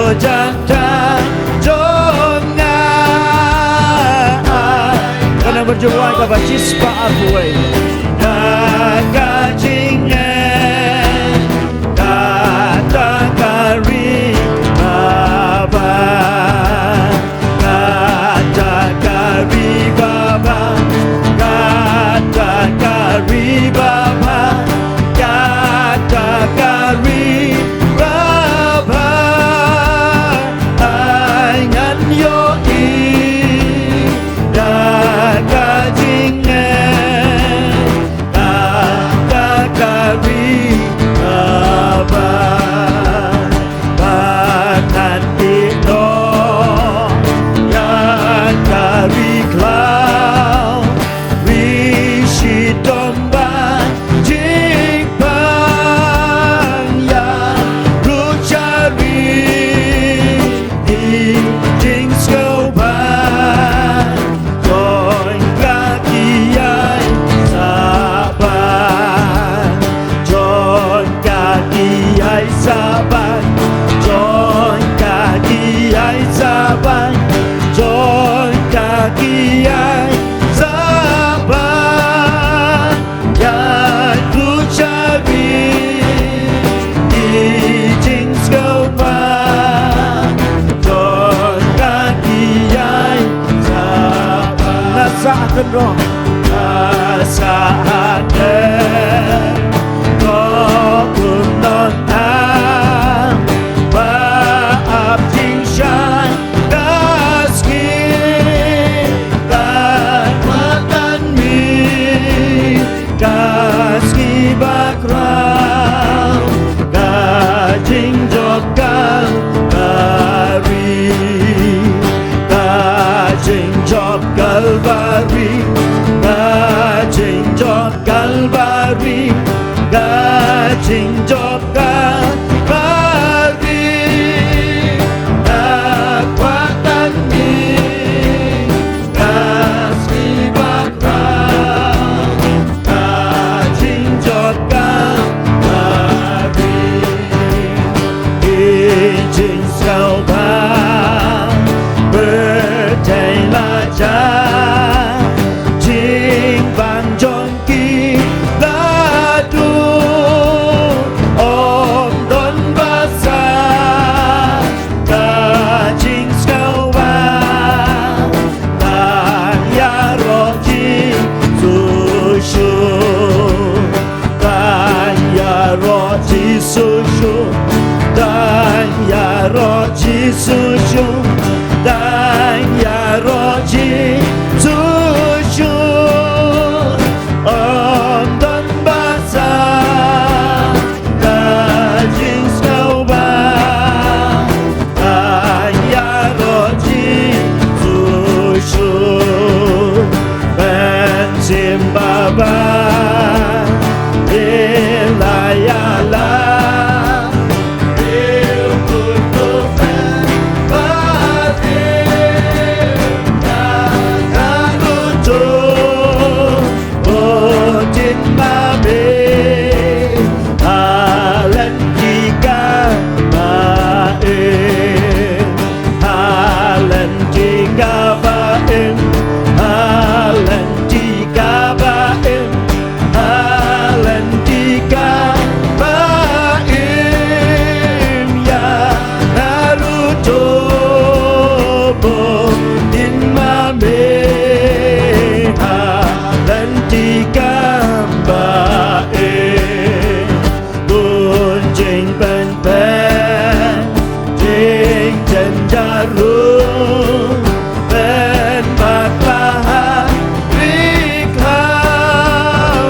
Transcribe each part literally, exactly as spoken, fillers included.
Jaka jong nga. Kan nang byrjuh wan kaba shispah arphew wei. Da ka jingeh, kata ka ri baba, kata ka ri baba, kata ka ri baba, kata ka ri baba. Ai ngan ïohi da ka jingeh, kata ka ri baba. Ba ngan ïeh noh ïa ka ri khlaw, ri shitom ba jingpang ïa ruh sha ri. Ki jingsngewbha jong ka ki ïai sahban, jong ka ki ïai sahban, jong ka ki ïai sahban, jong ka ki ïai sahban. Ïa tu shabi ki jingsngewbha jong ka ki ïai sahban. Nga sah kynroh, nga sah hader, ko kumno nga ba ap jingshai ka sngi ka watan mi. Ka sngi bakhraw, ka jingjop Kalbari, ka jingjop Kalbari, ka jingjop Kalbari, ka jingjop Kalbari. Ka kwah tang ïa ka sngi bakhraw, ka jingjop Kalbari. Ki jingsngewbha pyrthei la jia, jingbang jong ki la duna, ym don ba sah. Ka jingsngewbha tang ïaroh Jisu shuh, tang ïaroh Jisu shuh, tang ïaroh Jisu shuh, tang ïaroh Jisu shuh. Ym don ba sah ka jingsngewbha, tang ïaroh Jisu shuh. Mynsiem Baba, ïa la ïa la. Ka ba im ïa nga ruh to bun ïa ma me. Ha lynti kam ba im, bun jingpynpyn, jingjynjar ruh pynbakla ha ri khlaw.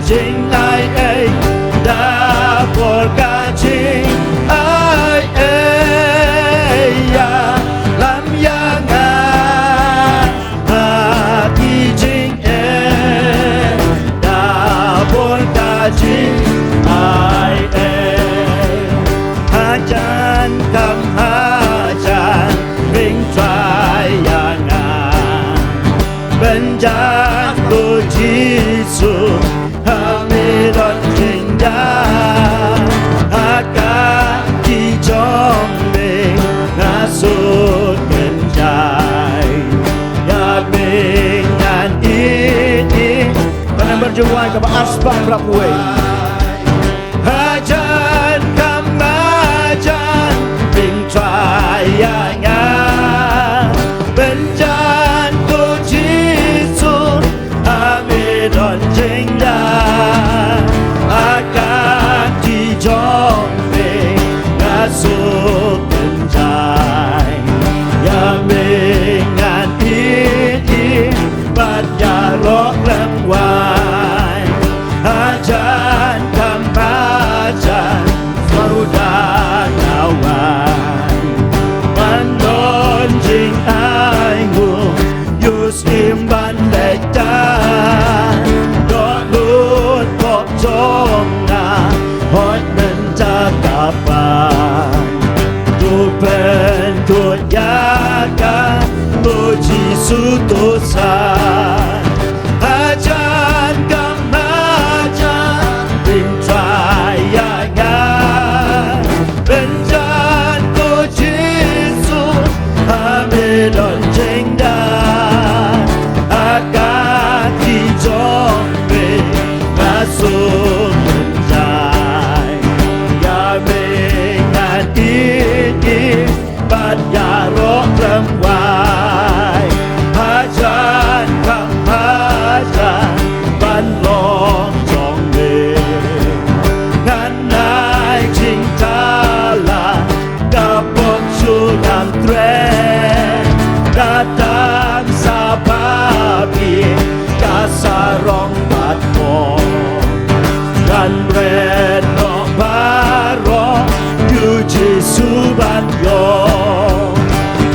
Jingaiei, da bor ka jingaiei ïalam ïa nga. Ha ki jingeh, da bor ka jingaiei. Hajan kam hajan, ring Trai ïa nga. Pynjah ko Jisu, ha me don jingdon, ha ka kti jong me nga suk kynjai. Ïa me ngan ïeit. Ka nambar jong wai kaba ar spah phra phew wei. Hajan kam hajan, ring Trai ïa nga. Pynjah ko Jisu, ha me don jingdon, ha ka kti jong me nga suk kynjai. Ïa me ngan ïeit, bad ïaroh khlem wai. Hajan kam hajan, sngewbha nga wan. Ban don jingainguh, ïohsngew ban leit, doh lut pop jong nga, hooid mynta ka pan. To pynkut ïa ka, to Jisu to san. Hajan kam hajan, ring Trai ïa nga. Pynjah ko Jisu, ha me don jingdon, ha ka kti jong me nga suk kynjai. Ïa me ngan ïeit, bad ïaroh khlem wai. Hajan kam hajan, ban long jong me. Ngan ai jingthala, ka pop shu ngan treh. Ka dang sa babe, ka sarong bad bor. Ngan bret noh baroh, ïa u Jisu ban ïoh.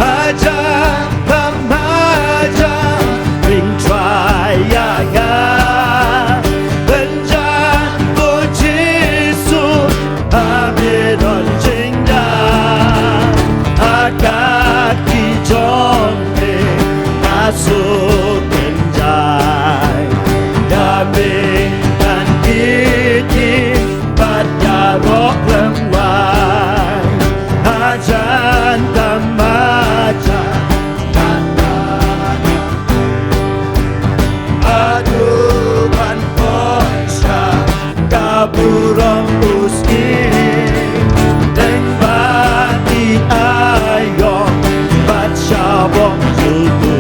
Hajan kam hajan, ring Trai ïa nga. Pynjah ko Jisu, ha me don jingdon, ha ka kti jong me nga suk kynjai. Ïa me ngan ïeit, bad ïaroh khlem wai. Hajan kam hajan, haduh ban poi sha ka burom u Syiem. Deng bad i aïom bad sha bok jong u.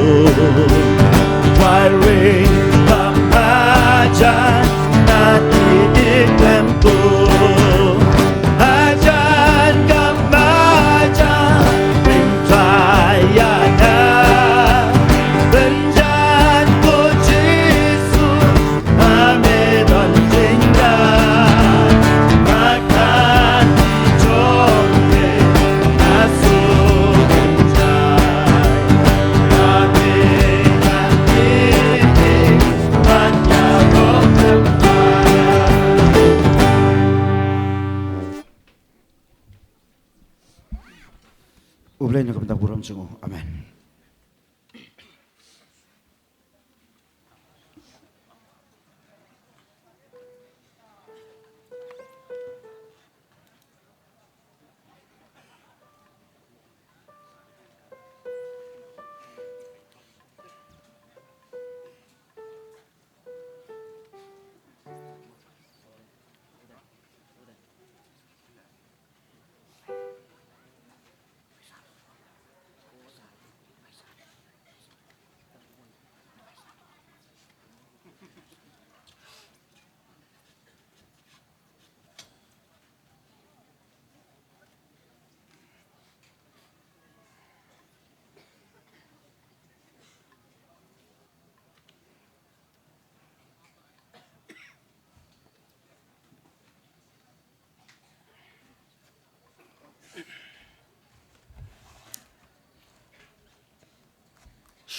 Wai ring kam hajan, ngan ïeit khlem tu. Hajan kam hajan, ring Trai ïa nga. Pynjah ko Jisu, ha me don jingdon, ha ka kti jong me nga suk kynjai. Ha me ngan ïeit, bad ïaroh khlem wai. U Blei un ïa ka bynta burom jong u. Amen.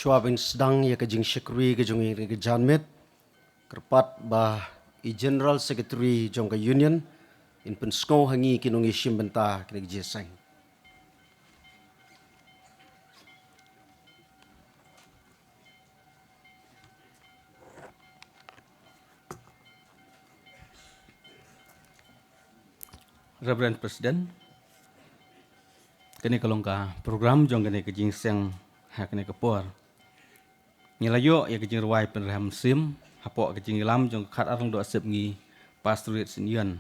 Shuwa ban sdang ïa ka jingshakri ka jong ngi ka janmiet, kyrpad ba i General Secretary jong ka Union in pynsngew ha ngi ki nongïashim bynta kane ka jingïaseng. Reverend President, kane ka long ka program jong kane ka jingïaseng ha kane ka por. Ngi la ïoh ïa ka jingrwai pynrem sim hapoh ka jingïalam jong ka Khatar Lyngdoh Sepngi Pastorate Union.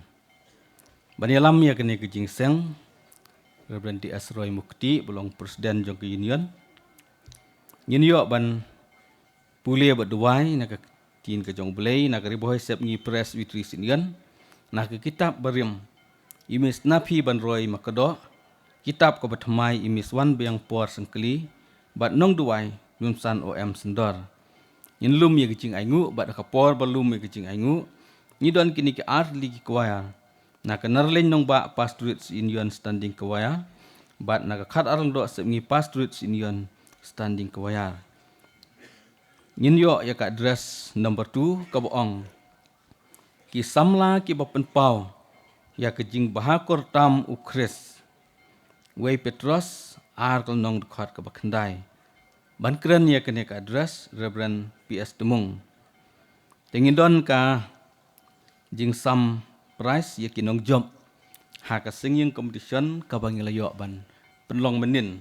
Ban ïalam ïa kane ka jingïaseng, Reverend D S Roy Mukti ba long President jong ka Union. Ngin ïoh ban pule bad duwai na ka ktien ka jong U Blei na ka Ri Bhoi Sepngi Presbytery Union, na ka kitab barim, i Miss Naphi Banroi Makdoh, kitab kaba thymmai, i Miss Wanbiang Por Syngkli, bad nongduwai Mymsan O M Syndor. Ngin lum ïa ka jingainguh, bad ha ka por ba lum ïa ka jingainguh, ngi don kine ki artylli ki choir, na ka Narleiñ Nongbah Pastorate Union Standing Choir, bad na ka Khatar Lyngdoh Sepngi Pastorate Union Standing Choir. Ngin ïoh ïa ka address number two kaba ong: Ki samla kiba pynpaw ïa ka jingbha kyrtam U Khrist. Wei Petros ar ka lynnong dkhot kaba khyndai. Ban kren ïa kane ka address, Reverend P S Tymung. Te ngin don ka jingsam prize ïa ki nongjop ha ka singing competition kaba ngi la ïoh ban pynlong mynnin.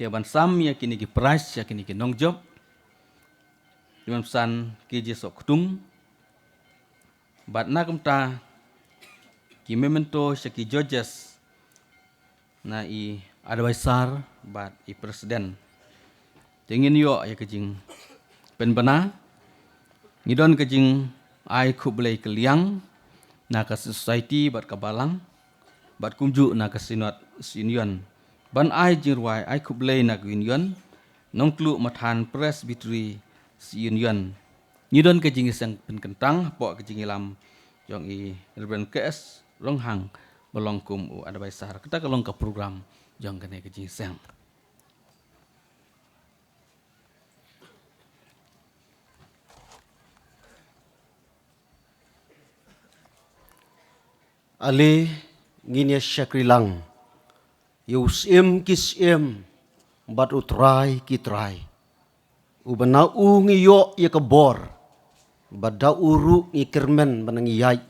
Te ban sam ïa kine ki prize ïa kine ki nongjop, i Mymsan K J Sohktung, bad na kumta ki memento sha ki judges na i advisor bad i president. Te ngin ïoh ïa ka jingpynbna. Ngi don ka jingai khublei kylliang na ka society bad ka balang, bad kumjuh na ka Synod Union, ban ai jingrwai ai khublei na ka Union Nongtluh Mathan Presbytery Union. Ngi don ka jingïaseng pynkyntang hapoh ka jingïalam jong i Reverend K S Ronghang ba long kum u advisor. Kata ka long ka program jong kane ka jingïaseng. Ale, ngin ïa shakri lang ïa u Syiem ki syiem bad u Trai ki trai, uba na u ngi ïoh ïa ka bor, bad da u ruh ngi kyrmen ban nang ïaid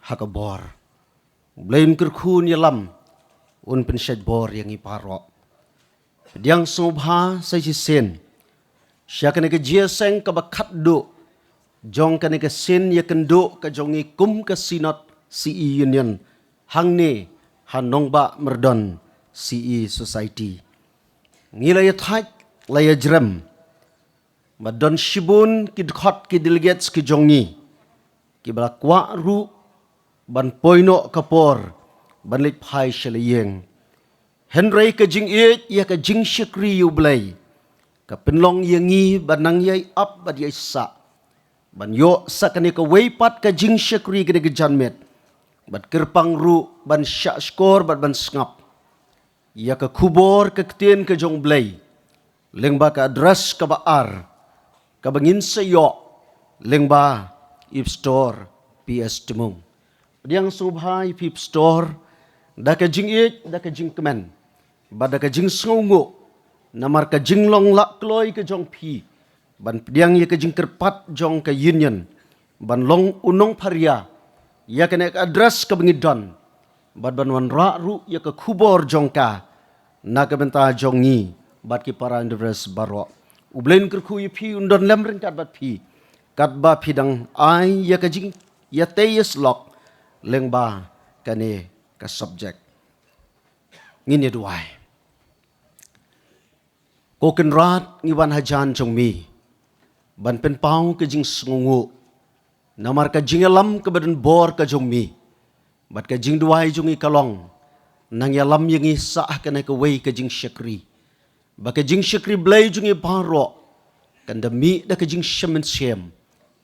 ha ka bor. U Blei un kyrkhu, un ïalam, un pynshait bor ïa ngi baroh. Pdiang sngewbha sa shisien sha kane ka jingïaseng kaba khatduh jong kane ka sien ïakynduh ka jong ngi kum ka Synod C E Union hangne ha Nongbah Myrdon C E Society. Ngi la ïa thait, la ïa jrem ba don shibun ki dkhot ki delegates ki jong ngi kiba la kwah ruh ban poi noh ka por ban leit phai sha la ïing. Hynrei ka jingïeit ïa ka jingshakri ïa U Blei ka pynlong ïa ngi ban nang ïai ap bad ïai sah ban ïoh sa kane kawei pat ka jingshakri kane ka janmiet, bad kyrpang ruh ban shahshkor bad ban sngap ïa ka khubor ka ktien ka jong U Blei lyngba ka address kaba ar kaba ngin sa ïoh lyngba i Pastor P S Tymung. Pdiang sngewbha ïa phi Pastor, da ka jingïeit, da ka jingkmen, bad da ka jingsngewnguh, namar ka jinglong lah kloi ka jong phi ban pdiang ïa ka jingkyrpad jong ka Union ban long u nongpharia ïa kane ka address kaba ngi don, bad ban wanrah ruh ïa ka khubor jong ka na ka bynta jong ngi bad ki para Andrews baroh. U Blei un kyrkhu ïa phi, un don lem ryngkat bad phi katba phi dang ai ïa ka jingïatei ïasyllok lyngba kane ka subject. Ngin ïa duwai. Ko Kynrad, ngi wan hajan jong mi ban pynpaw ka jingsngewnguh namar ka jingïalam kaba don bor ka jong mi, bad ka jingduwai jong ngi ka long, nang ïalam ïa ngi sah ha kane kawei ka jingshakri, ba ka jingshakri Blei jong ngi baroh kan da mih da ka jingshem mynsiem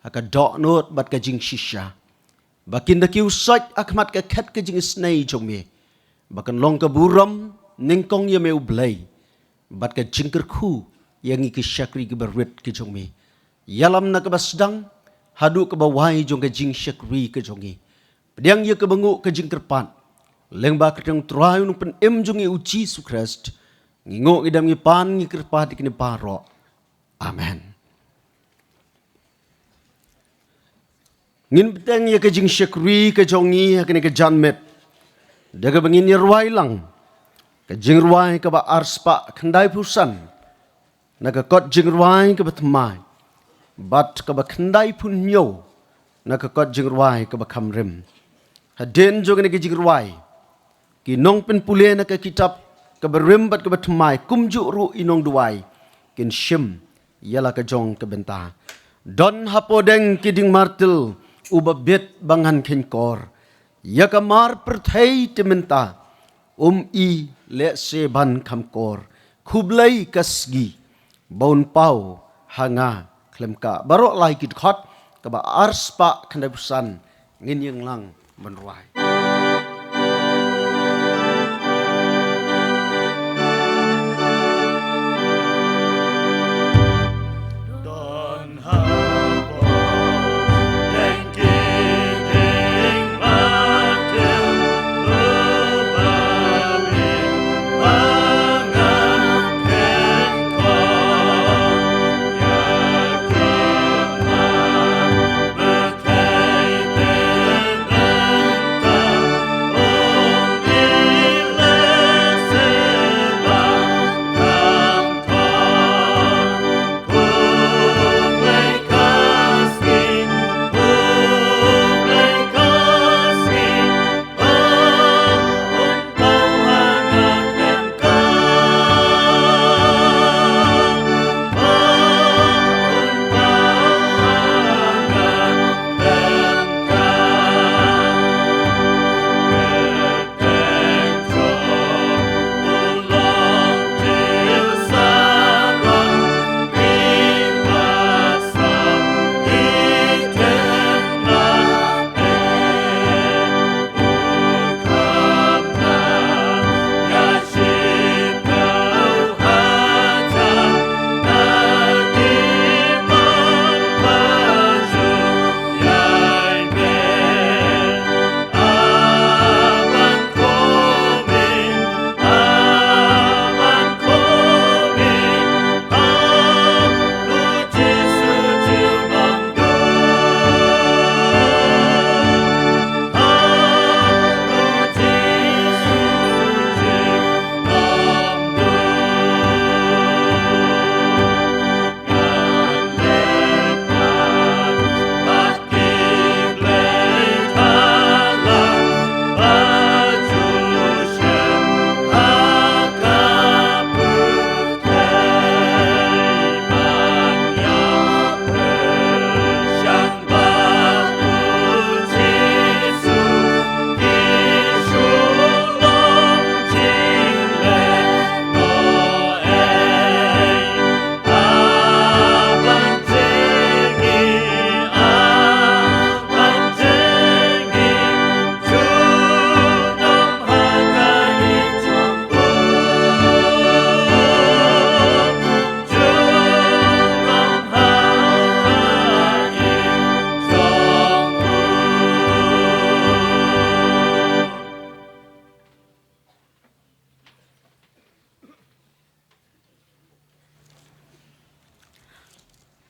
ha ka dohnud bad ka jingshisha, ba kin da kiew sait ha khmat ka khet ka jingisynei jong me, ba kan long ka burom nyngkong ïa me U Blei, bad ka jingkyrkhu ïa ngi ki shakri kiba rit ki jong me. Ïalam na kaba sdang haduh kaba wai jong ka jingshakri ka jong ngi. Pdiang ïa kaba nguh ka jingkyrpad lyngba ka kyrteng Trai U Nongpynim jong ngi U Jisu Khrist. Ngi nguh, ngi dem, ngi pan, ngi kyrpad ïa kine baroh. Amen. Ngin bteng ïa ka jingshakri ka jong ngi ha kane ka janmiet da kaba ngin ïa rwai lang ka jingrwai kaba ar spah khyndai phew san na ka kot jingrwai kaba thymmai, bad kaba khyndai phew hynñiew na ka kot jingrwai kaba kham rim. Hadien jong kane ka jingrwai, ki nongpynpule na ka kitab kaba rim bad kaba thymmai kumjuh ruh i nongduwai kin shim ïa la ka jong ka bynta. Don ha pdeng ki dieng martir uba bit ba ngan kheiñ kor, ïa ka mar pyrthei te mynta um i lehse ban kham kor. Khublei ka sngi ba un paw ha nga khlem ka. Baroh lai ki dkhot kaba ar spah khyndai phew san ngin ïeng lang ban rwai.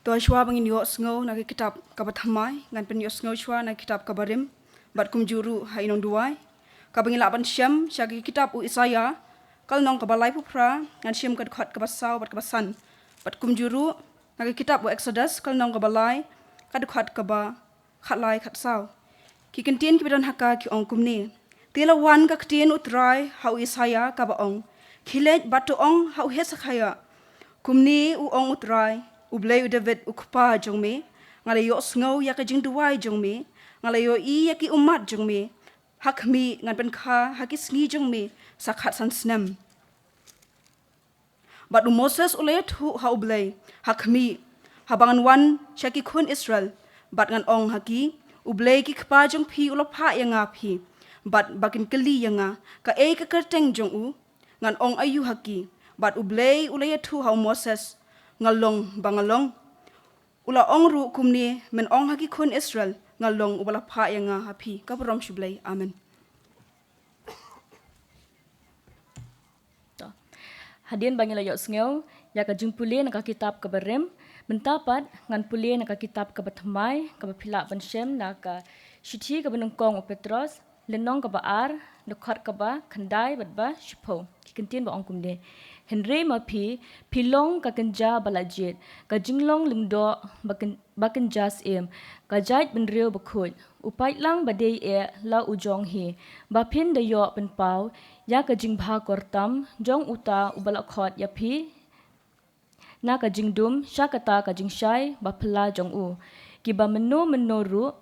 To shuwa ba ngin ïohsngew na ka kitab kaba thymmai, ngan pynïohsngew shuwa na ka kitab kaba rim, bad kumjuh ruh ha i nongduwai. Kaba ngin lah ban shem sha ka kitab u Isaïah, ka lynnong kaba laiphew phra, ngan shem ka dkhot kaba saw bad kaba san. Bad kumjuh ruh na ka kitab u Exodus, ka lynnong kaba lai, ka dkhot kaba khatlai khatsaw. Ki kyntien kiba don ha ka ki ong kumne: Te la wan ka ktien u Trai ha u Isaïah kaba ong: Khie leit bad to ong ha u Hesekiah: Kumne u ong u Trai, u Blei u David u kpa jong me: Nga la ïohsngew ïa ka jingduwai jong me, nga la ïohi ïa ki ummat jong me. Ha khmih, ngan pynkha ha ki sngi jong me sa khatsan snem. Bad u Moses u la ïathuh ha u Blei ha khmih, haba ngan wan sha ki khun Israel, bad ngan ong ha ki: U Blei ki kpa jong phi u la phah ïa nga phi, bad ba kin kylli ïa nga: Kaei ka kyrteng jong u? Ngan ong aïu ha ki: Bad U Blei u la ïathuh ha u Moses, nga long ba nga long. U la ong ruh kumne, men ong ha ki khun Israel, nga long uba la phah ïa nga ha phi. Ka burom sha U Blei. Amen. To. Hadien ba ngi la ïohsngew ïa ka jingpule na ka kitab kaba rim, mynta pat ngan pule na ka kitab kaba thymmai, kaba phi lah ban shem na ka shithi kaba nyngkong u Petros, lynnong kaba ar, dkhot kaba khyndai bad ba shiphew. Ki kyntien ba ong kumne. Hynrei ma phi, phi long ka kynja ba la jied, ka jinglong lyngdoh ba kyn-, ba kynja syiem, ka jaid bynriew bakhuid, u paidlang ba dei eh la u jong hi, ba phin da ïoh pynpaw ïa ka jingbha kyrtam jong uta uba la khot ïa phi na ka jingdum sha kata ka jingshai ba phylla jong u. Kiba mynno mynno ruh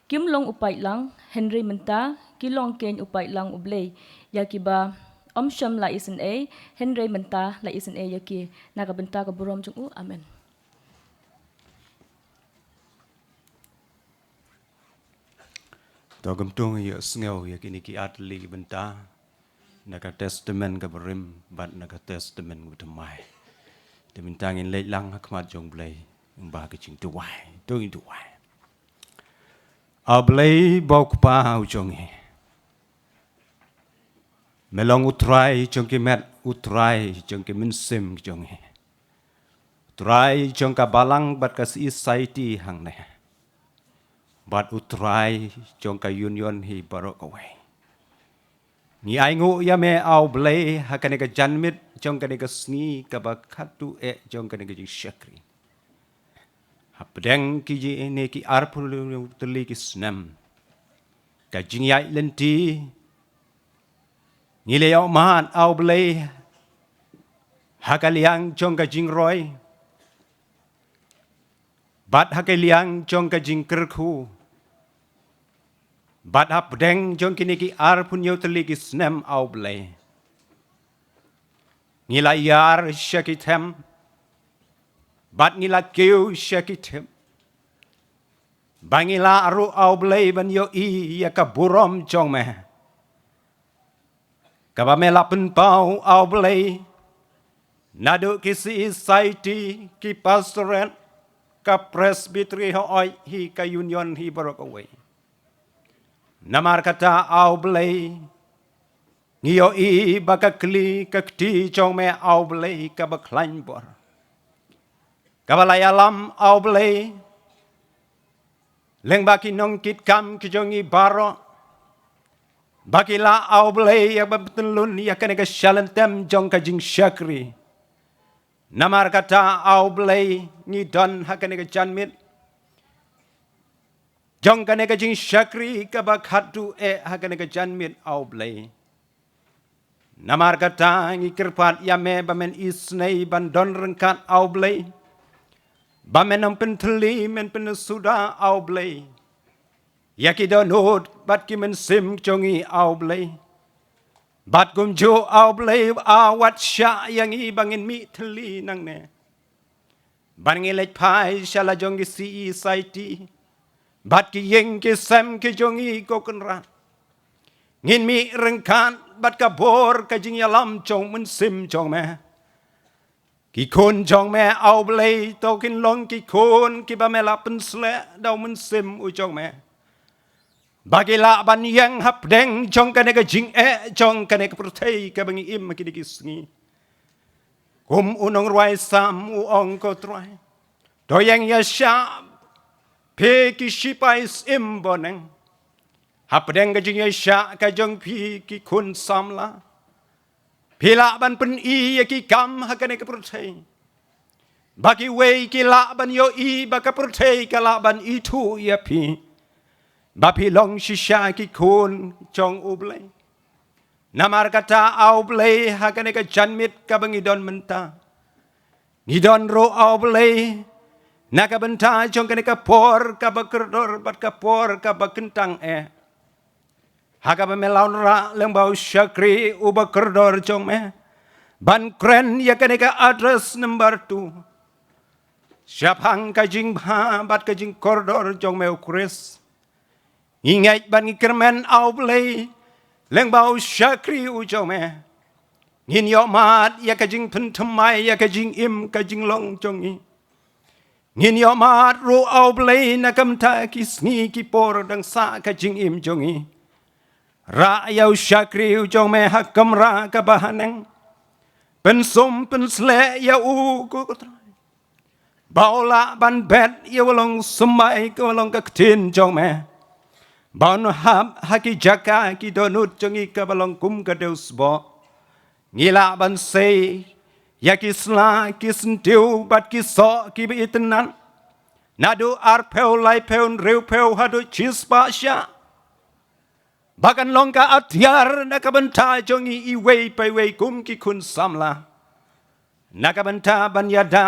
kim long u paidlang, hynrei mynta ki long keiñ u paidlang U Blei. Ïa kiba ym shym la isynei, hynrei mynta la isynei ïa ki, na ka bynta ka burom jong u. Amen. To, kumto ngi ïohsngew ïa kine ki artylli ki bynta na ka Testament kaba rim bad na ka Testament kaba thymmai. Te mynta ngin leit lang ha khmat jong U Blei, ym ba ka jingduwai. To ngin duwai. A Blei ba u Kpa u jong ngi, me long U Trai jong ki met, U Trai jong ki mynsiem ki jong ngi, U Trai jong ka balang bad ka society hangne, bad U Trai jong ka union hi baroh kawei. Ngi ainguh ïa me, A Blei, ha kane ka janmiet jong kane ka sngi kaba khatduh eh jong kane ka jingshakri. Hapdeng kine ki arphew tylli ki snem ka jingïaid lynti, ngi la ïohmad, A Blei, ha ka liang jong ka jingroi, bad ha ka liang jong ka jingkyrkhu, bad hapdeng jong kine ki arphew hynñiew tylli ki snem, A Blei, ngi la ïar sha ki them, bad ngi la kiew sha ki them, ba ngi lah ruh, A Blei, ban ïohi ïa ka burom jong me, kaba me la pynpaw, A Blei, naduh ki society, ki pastorate, ka presbytery, hooid hi ka union hi baroh kawei. Namar kata, A Blei, ngi ïohi ba ka kli ka kti jong me, A Blei, kaba khlaiñ bor, kaba la ïalam, A Blei, lyngba ki nongkitkam ki jong ngi baroh, ba ki lah, A Blei, ïa ban pynlong ïa kane ka shalynter jong ka jingshakri. Namar kata, A Blei, ngi don ha kane ka janmiet jong kane ka jingshakri kaba khatduh eh ha kane ka janmiet, A Blei. Namar kata ngi kyrpad ïa me ba men isynei ban don ryngkat, A Blei, ba men ym pynthylli, men pynsuda, A Blei, ïa ki dohnud bad ki mynsiem jong ngi, A Blei. Bad kumjuh, A Blei, wat shah ïa ngi ba ngin mih thylli nangne, ba ngin leit phai sha la jong ki society bad ki ïing ki sem ki jong ngi, ko Kynrad. Ngin mih ryngkat bad ka bor ka jingïalam jong u Mynsiem jong me. Ki khun jong me, A Blei, to kin long ki khun kiba me la pynsleh da u Mynsiem u jong me, ba ki lah ban ïeng hapdeng jong kane ka jingeh jong kane ka pyrthei kaba ngi im ha kine ki sngi. Kum u nongrwai Salm u ong, ko Trai, to ïeng ïasyah phi ki shipai syiem bneng. Hapdeng ka jingïasyah ka jong phi, ki khun samla, phi lah ban pyni ïa ki kam ha kane ka pyrthei, ba kiwei ki lah ban ïohi ba ka pyrthei ka lah ban ithuh ïa phi, ba phi long shisha ki khun jong U Blei. Namar kata, A Blei, ha kane ka janmiet kaba ngi don mynta, ngi don ruh, A Blei, na ka bynta jong kane ka por kaba kordor bad ka por kaba kyntang eh, ha kaba me la wanrah lyngba u shakri uba kordor jong me ban kren ïa kane ka address number two shaphang ka jingbha bad ka jingkordor jong me, U Khrist. Ngi ngeit bad ngi kyrmen, A Blei, lyngba u shakri u jong me, Ngin ïohmad ïa ka jingpynthymmai ïa ka jingim ka jinglong jong ngi. Ngin ïohmad ruh, A U Blei, na ka bynta ki sngi ki por dang sah ka jingim jong ngi. Rah ïa u shakri u jong me ha kamra kaba haneng. Pynsum pynsleh ïa u, ko Trai, ba u lah ban bet ïa u long symbai, ka u long ka ktien jong me, ba un hap ha ki jaka ki dohnud jong ngi kaba long kum ka dewsboh. Ngi lah ban sei ïa ki sla, ki syntiew bad ki soh kiba itynnad, naduh arphew, laiphew, hynriewphew haduh shispah shah, ba kan long ka atiar na ka bynta jong ngi iwei pa iwei kum ki khun samla, na ka bynta ban ïada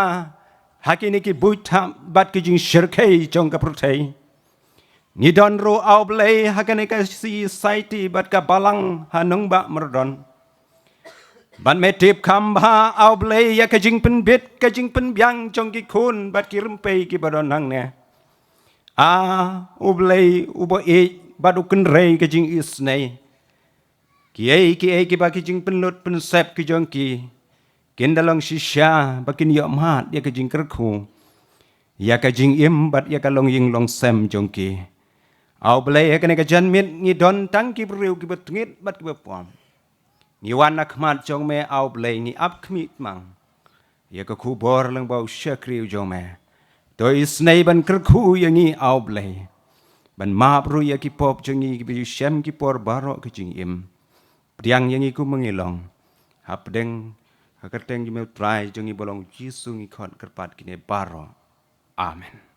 ha kine ki buit thap bad ki jingshyrkhei jong ka pyrthei. Ngi don ruh, A U Blei, ha kane ka society bad ka balang ha nongbah Myrdon, bad me tip kham bha, A U Blei, ïa ka jingpynbit ka jingpynbiang jong ki khun bad ki rympei kiba don hangne. A U Blei uba ïeit bad u kynrei ka jingisynei, kiei kiei kiba ki jingpynlut pynsep ki jong ki kin da long shisha ba kin ïohmad ïa ka jingkyrkhu ïa ka jingim bad ïa ka longïing longsem jong ki. A U Blei, ha kane ka janmiet ngi don tang ki briew kiba tngit bad kiba pom. Ngi wan na khmat jong me, A U Blei, ngi ap khmih tmang ïa ka khubor lyngba u shakri u jong me. To isynei ban kyrkhu ïa ngi, A U Blei, ban map ruh ïa ki pop jong ngi kiba ju shem ki por baroh ka jingim. Pdiang ïa ngi kum ma ngi long. Hapdeng ha ka kyrteng jong me u Trai jong ngi ba long Jisu ngi khot kyrpad kine baroh. Amen.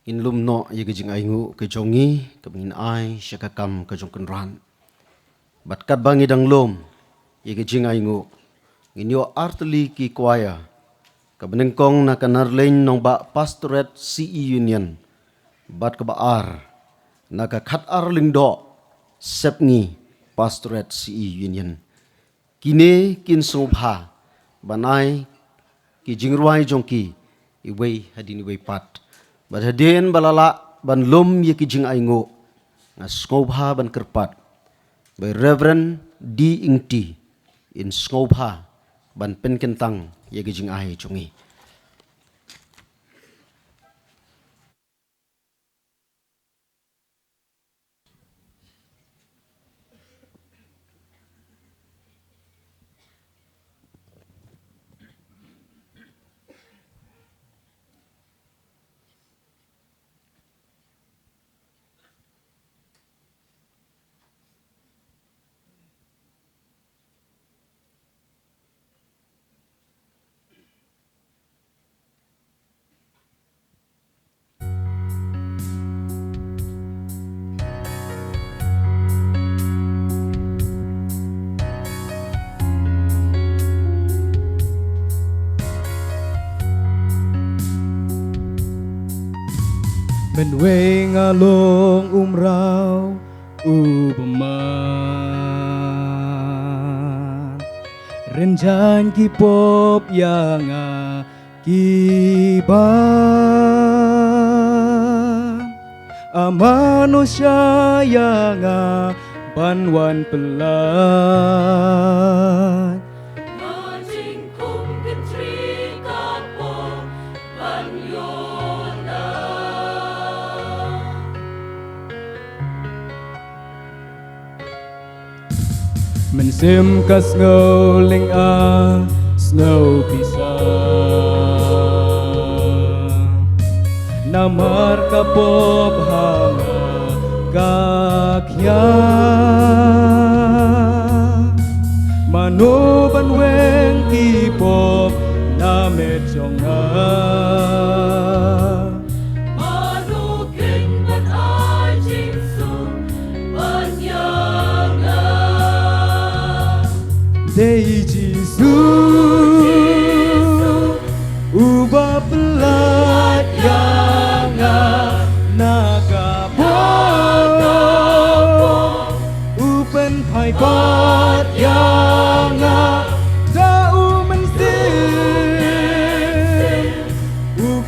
Ngin lum noh ïa ka jingainguh ka jong ngi kaba ngin ai sha ka kam ka jong Kynrad. Bad katba ngi dang lum ïa ka jingainguh, ngin ïoh artylli ki choir, kaba nyngkong na ka Narleiñ Nongbah Pastorate C E Union, bad kaba ar na ka Khatar Lyngdoh Sepngi Pastorate C E Union. Kine kin sngewbha ban ai ki jingrwai jong ki iwei hadien iwei pat. Bad hadien ba la lah ban lum ïa ki jingainguh, nga sngewbha ban kyrpad ba i Reverend D Ingti in sngewbha ban pynkyntang ïa ki jingai jong ngi. Mynwei nga long u mraw u bymman, rynjang ki pop ïa nga ki ban. A mano sha ïa nga ban wan pynlait? Nga jingkhum kynthri ka pop ban ïoh na. Mynsiem ka sngew lynga, sngew pisa. Namar ka pop ha nga ka khia. Mano ban weng ki pop na met jong nga? Mano kin ban ai jingsuk ban ïa nga? Dei Jisu, uba pynlait ïa nga na ka pop, u pynphai pat ïa nga da u Mynsiem. U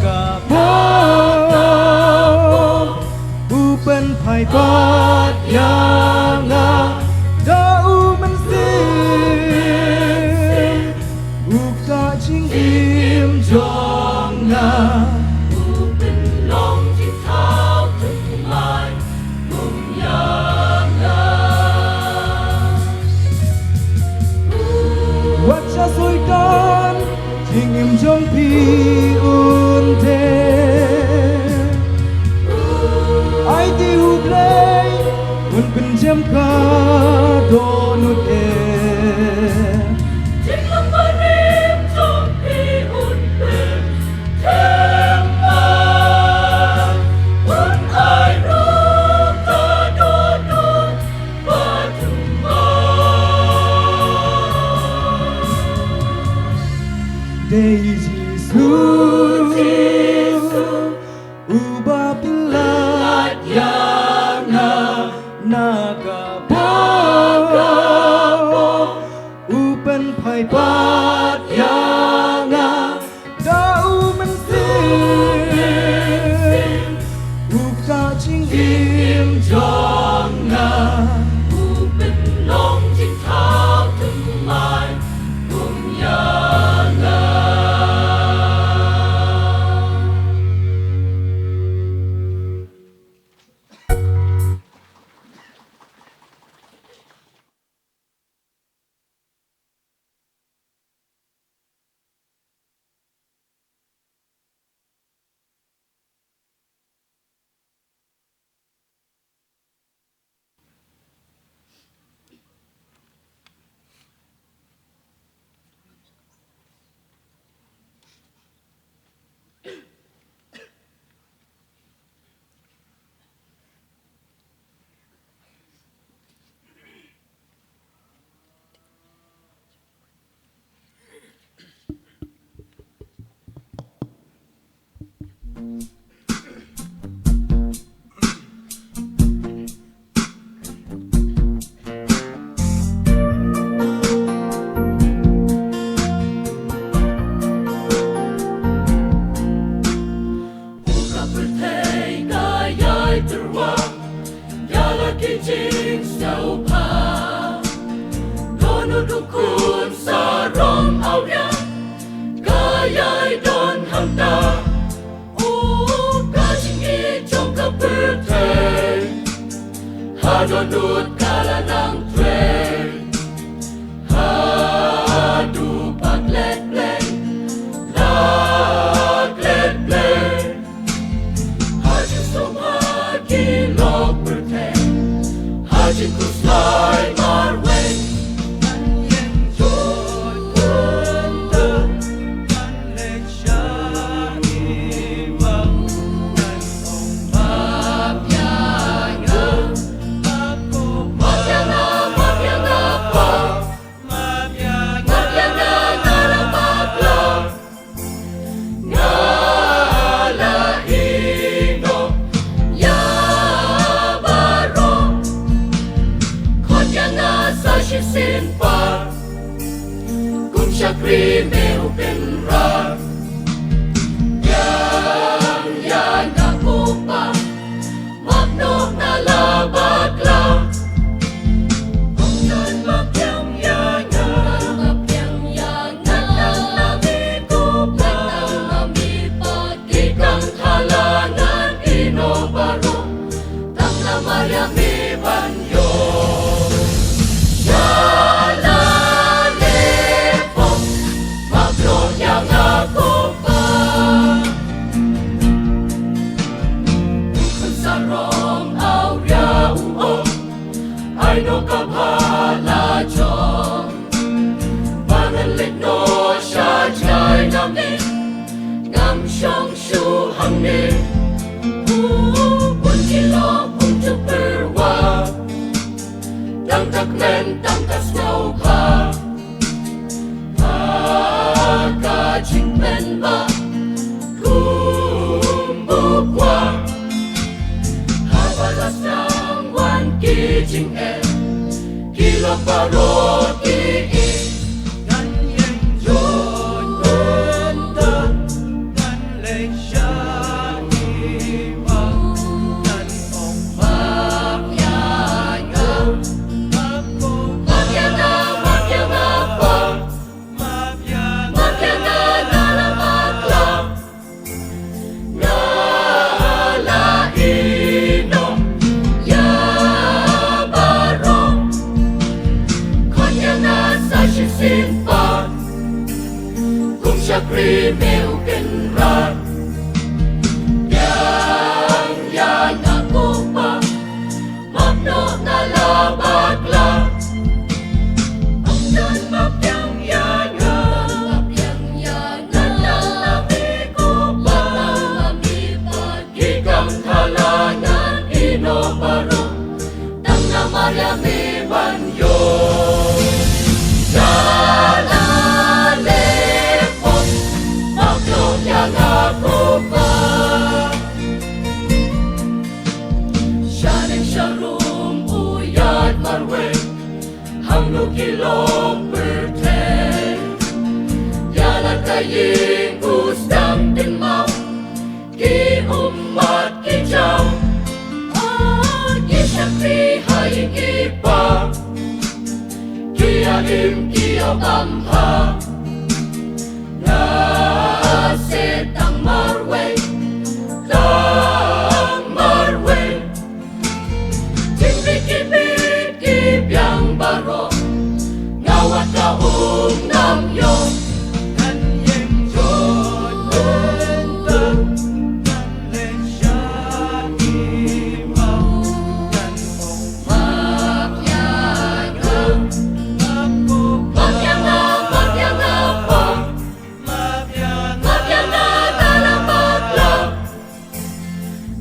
Ka bor u pynphai pat ïa nga da u mynsiem, u ktah jingim jong nga. U pynlong jingthaw thymmai kum ïa nga. Wat sha soi don jingim jong phi un te. Ai te U Blei un pynjem ka dohnud eh. Jinglong barim jong phi un pynjem ma un ai ruh ka dohnud. Dei Jisu, Jisu, uba pynlait ïa nga na ka bor, u pynphai pat ïa nga. Da u mynsiem, u ktah jingim jong nga. U pynlong jingthaw thymmai kum ïa nga. Ka pyrthei ka ïai tyrwa ïa la ki jingsngewbha. Dohnud u khun sarong awria ka ïai don hangta. O ka jingïeit jong ka pyrthei, ha dohnud ka la nang trei. Haduh ba klet blei la klet blei. Ha jingsumar ki lok pyrthei, ha jingkhuslai marwei. Kan ïeng jot bynta, kan leit sha imam, kan ong map ïa nga. Map ïa nga, map ïa nga, Pa. Map ïa nga, map ïa nga, nga la bakla. Nga la ïehnoh ïa baroh. Khot ïa nga sa shisien pat kum shakri me u Kynrad. Biang ïa nga ko Pa, map noh nga la bakla. Ong ngan map biang ïa nga, map biang ïa nga, ngan nang ma me ko Pa, ngan nang ma me Pa. Ki kang khala ngan ïehnoh baroh, tang namar ïa me ban ïoh. Ïa la ne pop, map noh ïa nga ko Pa. U khun sarong awria u ong, ai noh ka ba la jong. Ba ngan leit noh sha jngai na me, ngam shong shuh hangne. U bun ki lok um ju pyrwa, tang ka kmen tang ka sngewbha. Ha ka jingpynbha kum u kwah, haba la sdang wan ki jingeh, ki lok baroh ki ïeh. Ngan ïeng jot bynta, ngan leit Kum shakri me u Kynrad. Biang ïa nga ko Pa, map noh nga la bakla. Ym don ba biang ïa nga. Nga tang ma me ko Pa. Ki kam khala ngan ïehnoh baroh. Tang namar ïa me ban ïoh. Nga la leh pop, map noh ïa nga ko Pa. Shaneng sharum u ïaid marwei, hangno ki long pyrthei. Ïa la ka ïing u sdang kynmaw, ki ummat ki jaw. Oh, ki shakri ha ïing i pa, ki ïa im ki ïa bam ha. Nga seh tang marwei, tang marwei. Jingpyni ki biang baroh, nga wad ka um ngam ïoh. Kan ïeng jot bynta, kan leh sha ki maw, kan ong map ïa nga, map ïa nga, map ïa nga, map ïa nga, map ïa nga, nga la bakla.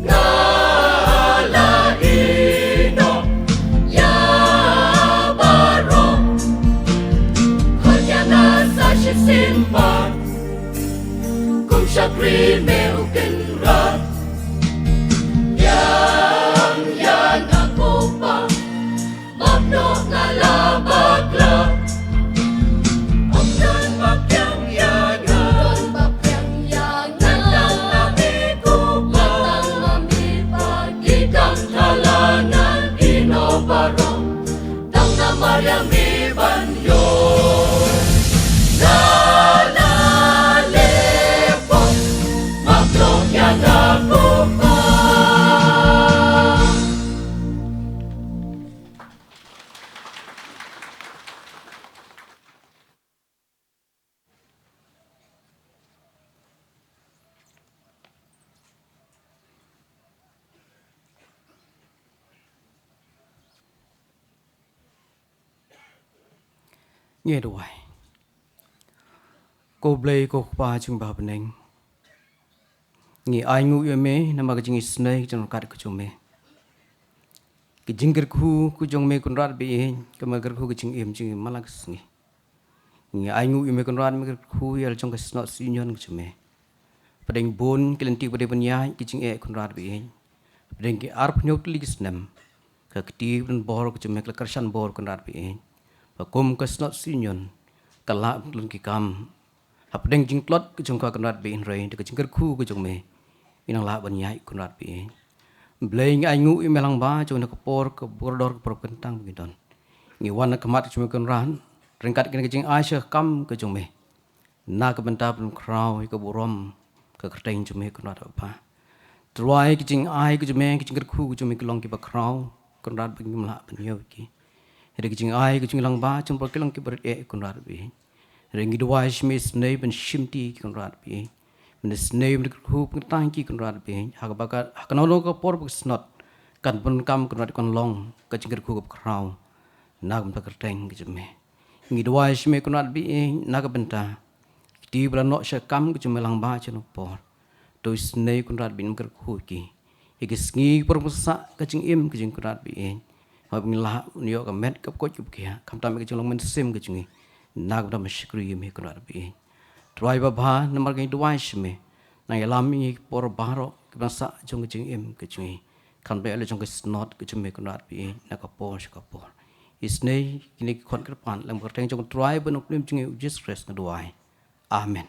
Nga la ïehnoh ïa baroh. Khot ïa nga sa shisien pat, kum shakri me u Kynrad. Biang ïa nga ko Pa, map noh nga la bakla. Ym don ba biang ïa nga. Ym don ba biang ïa nga. Nga tang ma me ko Pa. Nga tang ma me Pa. Ki kam khala ngan ïehnoh baroh. Tang namar ïa me ban ïoh. Nga la leh pop, map noh ïa nga ko Pa. Ngi duwai. Ko Blei ko Kpa jong ba ha bneng, ngi ainguh ïa me namar ka jingisynei ka jingryngkat ka jong me. Ka jingkyrkhu ka jong me Kynrad ba ïeit, ka me kyrkhu ka jingim jong ngi man la ka sngi. Ngi ainguh ïa me Kynrad, me kyrkhu ïa la jong ka Synod Synñion ka jong me. Hapdeng bun ki lynti ba dei ban ïaid ki jingeh Kynrad ba ïeit, hapdeng ki arphew hynñiew tylli ki snem, ka kti ba donbor ka jong me ka la kyrshan bor Kynrad ba ïeit. Ba kum ka Synod Synñion ka lah ban khlun ki kam hapdeng jingtlot ka jong ka Kynrad ba ïeit, hynrei da ka jingkyrkhu ka jong me ngi nang lah ban ïaid Kynrad ba ïeit. Blei, ngi ainguh ïa me lyngba jong kane ka por kaba kordor, ka por kyntang ba ngi don. Ngi wan ha khmat ka jong me Kynrad ryngkat kane ka jingai sha ka kam ka jong me, na ka bynta ban khraw ïa ka burom ka kyrteng jong me Kynrad Baba. Trai, ka jingai ka jong me, ka jingkyrkhu ka jong me ki long kiba khraw Kynrad ba ngim lah ban ïoh ïa ki. Hynrei ka jingai ka jong ngi lyngba jong phi ki long kiba rit eh Kynrad ba ïeit. Hynrei ngi duwai sha me isynei ban shimti ïa ki Kynrad ba ïeit, ban isynei ban kyrkhu ban kyntang ïa ki Kynrad ba ïeit, ha kaba ka, ha kano kano ka por ba ka Synod kan pyndonkam Kynrad, kan long ka jingkyrkhu kaba khraw na ka bynta ka kyrteng ka jong me. Ngi duwai sha me Kynrad ba ïeit na ka bynta ki kti ba la noh sha ka kam ka jong me lyngba jong kane ka por. To isynei Kynrad ba ïeit ban kyrkhu ïa ki, ïa ki sngi, ki por ba sah ka jingim ka jong ngi Kynrad ba ïeit, ba ngin lah ban ïoh ka met kaba koit kaba khiah, khamtam ïa ka jinglong mynsiem ka jong ngi na ka bynta ban shakri ïa me Kynrad ba ïeit. Trai Baba, namar kane ngi duwai sha me, nang ïalam ïa ngi ha ki por baroh kiba sah jong ka jingim ka jong ngi, khamtam ïa la jong ka Synod ka jong me Kynrad ba ïeit na ka por sha ka por. Isynei kine ki khot kyrpad lang ha ka kyrteng jong U Trai bad U Nongpynim jong ngi U Jisu Khrist nga duwai. Amen.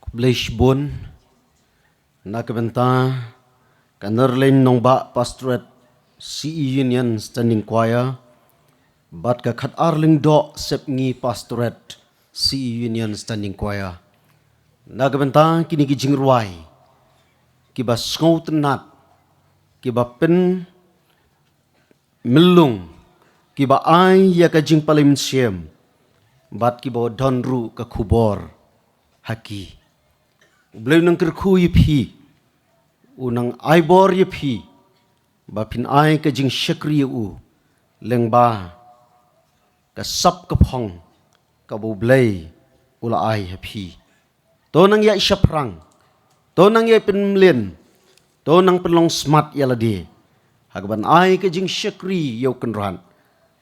Blei shibun, na ka bynta ka Nurleng Nongbah Pastorate C E Union Standing Choir, bad ka Khatar Lyngdoh Sepngi Pastorate C E Union Standing Choir. Na ka bynta kine ki jingrwai, kiba sngewtynnat, kiba pyn myllung, kiba ai ïa ka jingpalem siem, bad kiba don ruh ka khubor ha ki. U Blei u nang kyrkhu ïa phi, u nang ai bor ïa phi, ba phin ai ka jingshakri ïa u, lyngba ka sap ka phong, kaba u Blei u la ai ha phi. To nang ïai shaphrang, to nang ïai pynmlien, to nang pynlong smat ïa lade, ha kaban ai ka jingshakri ïa u Kynrad,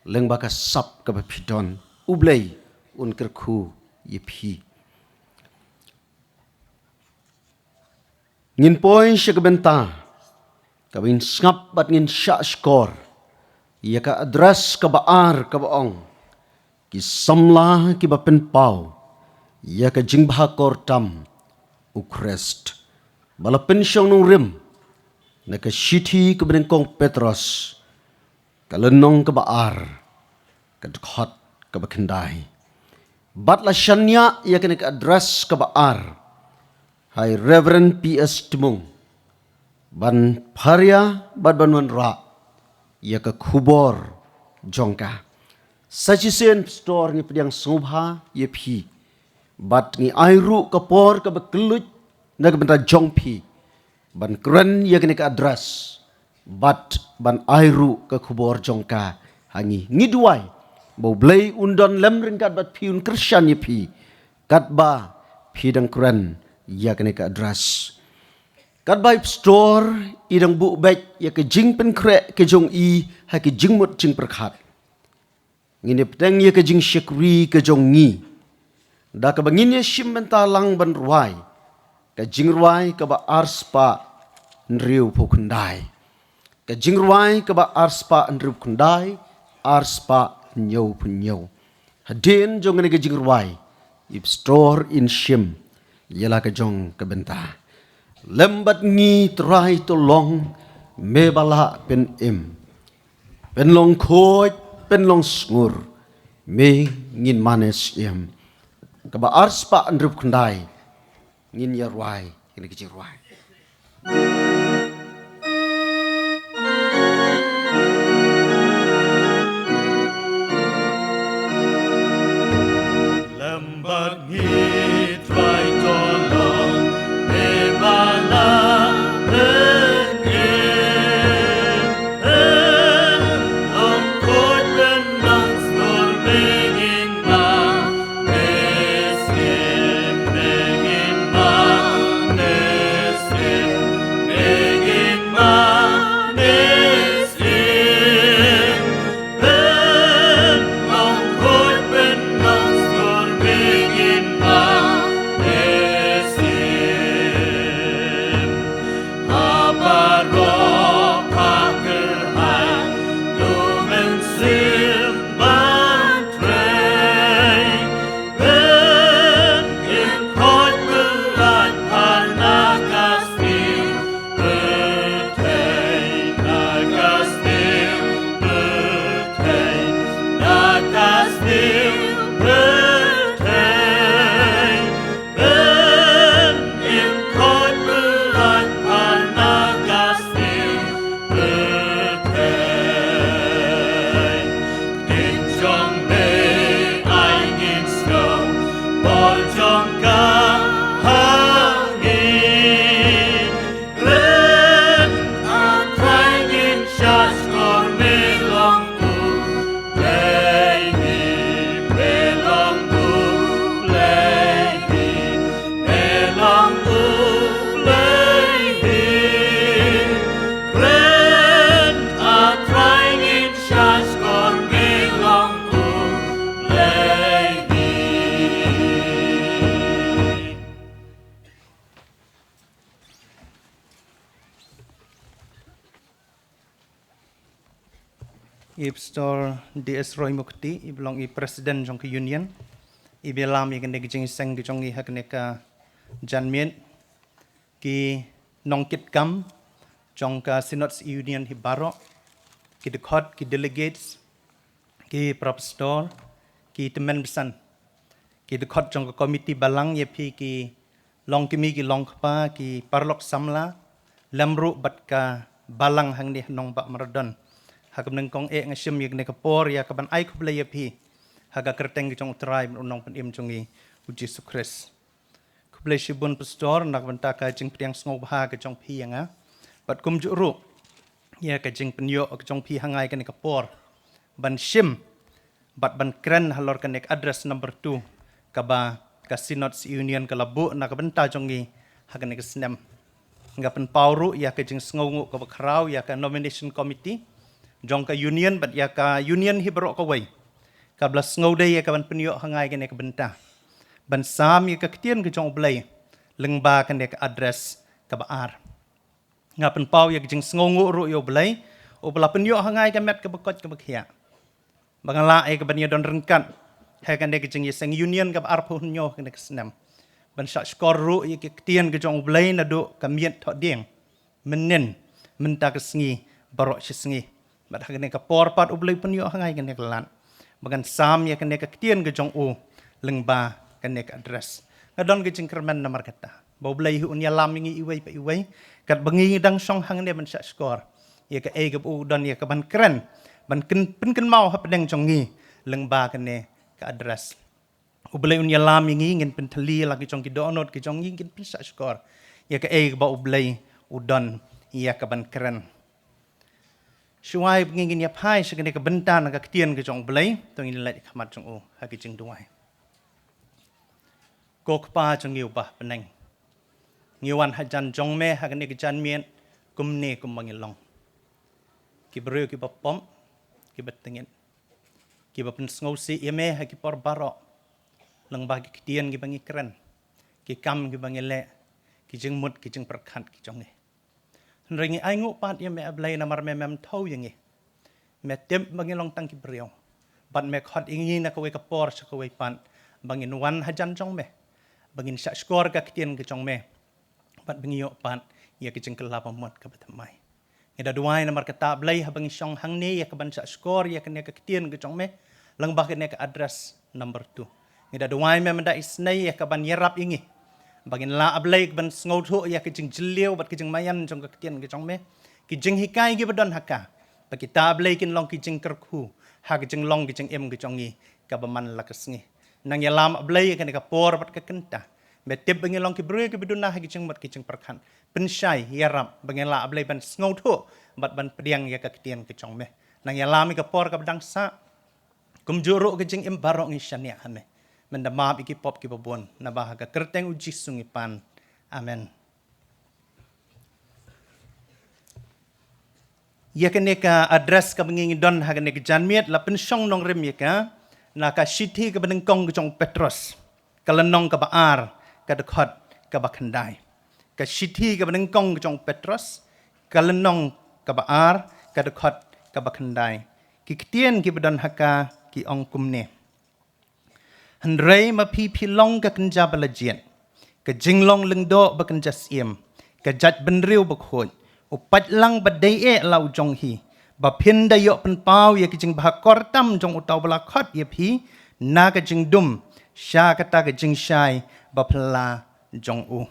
lyngba ka sap kaba phi don, u Blei un kyrkhu ïa phi. Ngin poi sha ka bynta kaba ngin sngap bad ngin shah shkor ïa ka address kaba ar, kaba ong: Ki samla kiba pynpaw ïa ka jingbha kor tam u Khrist, ba la pynshong nongrim na ka shithi kaba nyngkong Petros, ka lynnong kaba ar, ka dkhot kaba khyndai. Bad la shaniah ïa kane ka address kaba ar ha i Reverend P S Tmung, ban pharia bad ban wanrah ïa ka khubor jong ka. Sa shisien Pastor, ngi pdiang sngewbha ïa phi, bad ngi ai ruh ka por kaba kylluid na ka bynta jong phi, ban kren ïa kane ka address, bad ban ai ruh ka khubor jong ka ha ngi. Ngi duwai ba u Blei un don lem ryngkat bad phi, un kyrshan ïa phi, katba phi dang kren ïa kane ka address. Katba i Pastor i dang buh beit ïa ka jingpynkhreh ka jong i ha ka jingmut jingpyrkhat, ngin ïa pdiang ïa ka jingshakri ka jong ngi, da kaba ngin ïa shim bynta lang ban rwai ka jingrwai kaba arspah hynriewphew khyndai. Ka jingrwai kaba arspah hynriewphew khyndai, arspah hynñiewphew hynñiew. Hadien jong kane ka jingrwai, i Pastor in shim ïa la ka jong ka bynta: Lem bad ngi Trai, to long me ba lah pynim, pynlong khuid, pynlong sngur, me ngin mane siem. Kaba arspah hynriewphew khyndai, ngin ïa rwai kane ka jingrwai. Lem bad ngi Trai, to long me ba lah pynim, pynlong khuid, pynlong sngur, me ngin mane siem, me ngin mane siem, me ngin mane siem. Pynlong khuid, pynlong sngur, me ngin mane siem. Ha baroh ha kyrhai, to mynsiem ban trei. Pynïeng khuid, pynlait phar na ka sniew pyrthei, na ka sniew pyrthei, na ka sniew pyrthei. Pynïeng khuid, pynlait phar na ka sniew pyrthei. Ktien jong me ai ngin sngew bor jong ka ha ngi. Kren, A Trai, ngin shahshkor, me long U Blei hi, me long U Blei hi, me long U Blei hi. Kren, A Trai, ngin shahshkor, me long U Blei hi. I Pastor D S Roy Mukti, i ba long i President jong ka Union, i ba lam ïa kane ka jingïaseng ka jong ngi ha kane ka Janmiet, ki nongkitkam jong ka Synod Union hi baroh, ki dkhot, ki delegates, ki propastor, ki tymmen basan, ki dkhot jong ka komiti balang, ïa phi ki longkmie ki longkpa, ki paralok samla, lem ruh bad ka balang hangne ha Nongbah Maradon. Ha ka bneng kong eh nga shim ïa kane ka por ïa ka ban ai khublei ïa phi ha ka kyrteng ka jong U Trai bad U Nongpynim jong ngi U Jisu Khrist. Khublei shibun pastor na ka bynta ka jingpdiang sngewbha ka jong phi ïa nga. Bad kumjuh ruh ïa ka jingpynïoh ka jong phi ha nga ïa kane ka por ban shim bad ban kren halor kane ka address number two kaba ka Synod Union ka la buh na ka bynta jong ngi ha kane ka snem. Nga pynpaw ruh ïa ka jingsngewnguh kaba khraw ïa ka nomination committee jong ka Union bad ïa ka Union hi baroh kawei, kaba la sngewdei ïa ka ban pynïoh ha nga ïa kane ka bynta ban sam ïa ka ktien ka jong U Blei lyngba kane ka address kaba ar. Nga pynpaw ïa ka jingsngewnguh ruh ïa U Blei uba la pynïoh ha nga ïa ka met kaba koit kaba khiah ba nga lah ïa ka ban ïadon ryngkat ha kane ka jingïaseng Union kaba arphew hynñiew ha kane ka snem, ban shah shkor ruh ïa ka ktien ka jong U Blei naduh ka miet thohdieng, mynnin, mynta ka sngi, baroh shi sngi. Bad ha kane ka por pat U Blei pynïoh ha nga ïa kane ka lad ba ngan sam ïa kane ka ktien ka jong U lyngba kane ka address. Nga don ka jingkyrmen namar kata ba U Blei hi un ïalam ïa ngi iwei pa iwei katba ngi dang shong hangne ban shah shkor ïa kaei kaba U don ïa ka ban kren, ban kyn- pynkynmaw hapdeng jong ngi lyngba kane ka address. U Blei un ïalam ïa ngi, ngin pynthylli la ki jong ki dohnud ki jong ngi, ngin pynshah shkor ïa kaei kaba U Blei U don ïa ka ban kren. Shuwa ba ngin ïa phai sha kane ka bynta na ka ktien ka jong U Blei, to ngin leit ha khmat jong U ha ka jingduwai. Ko Kpa jong ngi uba ha bneng, ngi wan hajan jong Me ha kane ka janmiet kumne kumba ngi long, ki briew kiba pop, kiba tyngeh, kiba pynsngewsih ïa Me ha ki por baroh lyngba ki ktien kiba ngi kren, ki kam kiba ngi leh, ki jingmut ki jingpyrkhat ki jong ngi. Hynrei ngi ainguh pat ïa Me, A Blei, namar Me Mem thew ïa ngi. Me tip ba ngi long tang ki briew bad Me khot ïa ngi na kawei ka por sha kawei pat ba ngin wan hajan jong Me, ba ngin shah shkor ka ktien ka jong Me, bad ba ngi ïoh pat ïa ka jingkylla bamut kaba thymmai. Ngi da duwai namar kata, A Blei, haba ngi shong hangne ïa ka ban shah shkor ïa kane ka ktien ka jong Me lyngba kane ka address number two. Ngi da duwai Me mynta isynei ïa ka ban ïarap ïa ngi ba ngin lah, A Blei, ka ban sngewthuh ïa ka jingjylliew bad ka jingmaïan jong ka ktien ka jong Me, ki jinghikai kiba don ha ka, ba kita, A Blei, kin long ki jingkyrkhu ha ka jinglong ka jingim ka jong ngi kaba man la ka sngi. Nang ïalam, A Blei, ïa kane ka por bad ka kynta. Me tip ba ngi long ki briew kiba duna ha ki jingmut ki jingpyrkhat. Pynshai, ïarap ba ngin lah, A Blei, ban sngewthuh bad ban pdiang ïa ka ktien ka jong Me. Nang ïalam ïa ka por kaba dang sah, kumjuh ruh ka jingim baroh ngi shaniah ha Me. Men da map ïa ki pop kiba bun, naba ha ka kyrteng U Jisu ngi pan. Amen. Ïa kane ka address kaba ngi ngi don ha kane ka janmiet la pynshong nongrim ïa ka na ka shithi kaba nyngkong ka jong u Petros, ka lynnong kaba ar, ka dkhot kaba khyndai. Ka shithi kaba nyngkong ka jong u Petros, ka lynnong kaba ar, ka dkhot kaba khyndai. Ki ktien kiba don ha ka ki ong kumne: Hynrei ma phi, phi long ka kynja ba la jied, ka jinglong lyngdoh ba kynja syiem, ka jaitbynriew bakhuid, u paidlang ba dei eh la u jong hi, ba phin da ïoh pynpaw ïa ka jingbha kor tam jong uta uba la khot ïa phi na ka jingdum sha kata ka jingshai ba phylla jong u.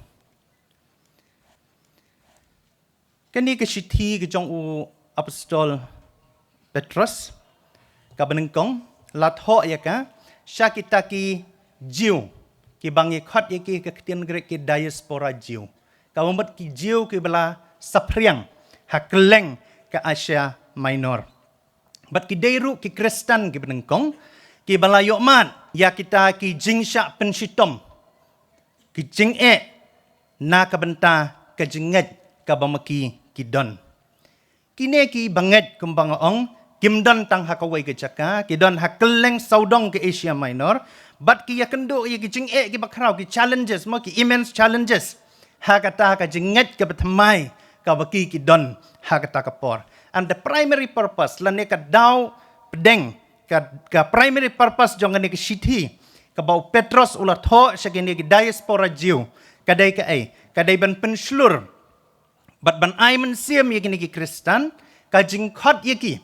Kane ka shithi ka jong u Apostol Petros kaba nyngkong la thoh ïa ka sha kita ki Jiw, kiba ngi khot ïa ki ha ka ktien Grik ki diaspora Jiw, kaba mut ki Jiw kiba la saphriang ha kylleng ka Asia Minor. Bad ki dei ruh ki Khristan kiba nyngkong kiba la ïohmad ïa kita ki jingshah pynshitom, ki jingeh na ka bynta ka jingngeit kaba ma ki ki don. Kine kiba ngeit, kumba nga ong, kim don tang ha kawei ka jaka, ki don ha kylleng sawdong ka Asia Minor, bad ki ïakynduh ïa ki jingeh kiba khraw, ki challenges, mo, ki immense challenges ha kata ka jingngeit kaba thymmai kaba ki ki don ha kata ka por. And the primary purpose, lane ka daw pdeng, ka, ka primary purpose jong kane ka shithi kaba u Petros u la thoh sha kine ki diaspora Jiw, ka dei kaei? Ka dei ban pynshlur bad ban ai mynsiem ïa kine ki Khristan, ka jingkhot ïa ki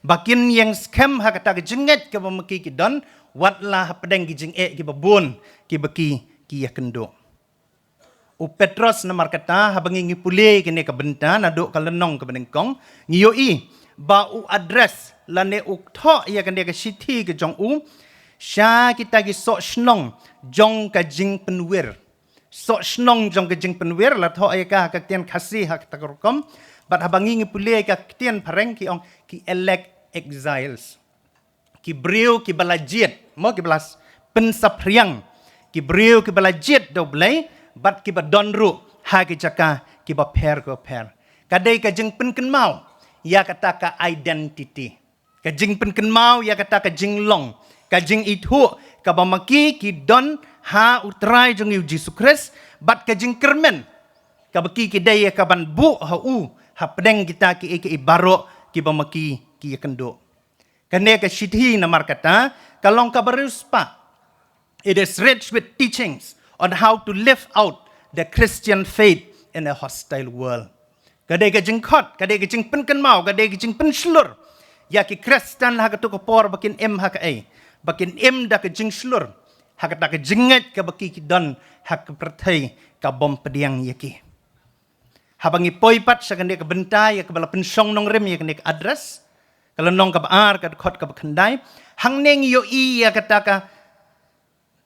ba kin ïeng skhem ha kata ka jingngeit kaba ma ki ki don, wat la hapdeng ki jingeh kiba bun kiba ki ki ïakynduh. U Petros namar kata, haba ngi ngi pule kane ka bynta naduh ka lynnong kaba nyngkong, ngi ïohi ba u address lane u thoh ïa kane ka shithi ka jong u sha kita ki soh shnong jong ka jingpynwir. Soh shnong jong ka jingpynwir la thoh ïa ka ha ka ktien Khasi ha kata ka rukom. Bad haba ngi ngi pule ka ktien phareng ki ong ki elect exiles. Ki briew kiba la jied, mo, kiba la s-, pynsaphriang. Ki briew kiba la jied da U Blei, bad kiba don ruh ha ki jaka kiba pher kiba pher. Ka dei ka jingpynkynmaw ïa kata ka identity. Ka jingpynkynmaw ïa kata ka jinglong, ka jingithuh kaba ma ki ki don ha U Trai jong ngi U Jisu Khrist, bad ka jingkyrmen kaba ki ki dei ïa kaban buh ha u hapdeng kita kiei kiei baroh kiba ma ki ki ïakynduh. Kane ka shithi namar kata ka long kaba riewspah. It is rich with teachings on how to live out the Christian faith in a hostile world. Ka dei ka jingkhot, ka dei ka jingpynkynmaw, ka dei ka jingpynshlur ïa ki Khristan ha kato ka por ba kin im ha kaei? Ba kin im da ka jingshlur ha kata ka jingngeit kaba ki ki don ha ka pyrthei ka bym pdiang ïa ki. Haba ngi poi pat sha kane ka bynta ïa kaba la pynshong nongrim ïa kane ka address, ka lynnong kaba ar, ka dkhot kaba khyndai, hangne ngi ïohi ïa kata ka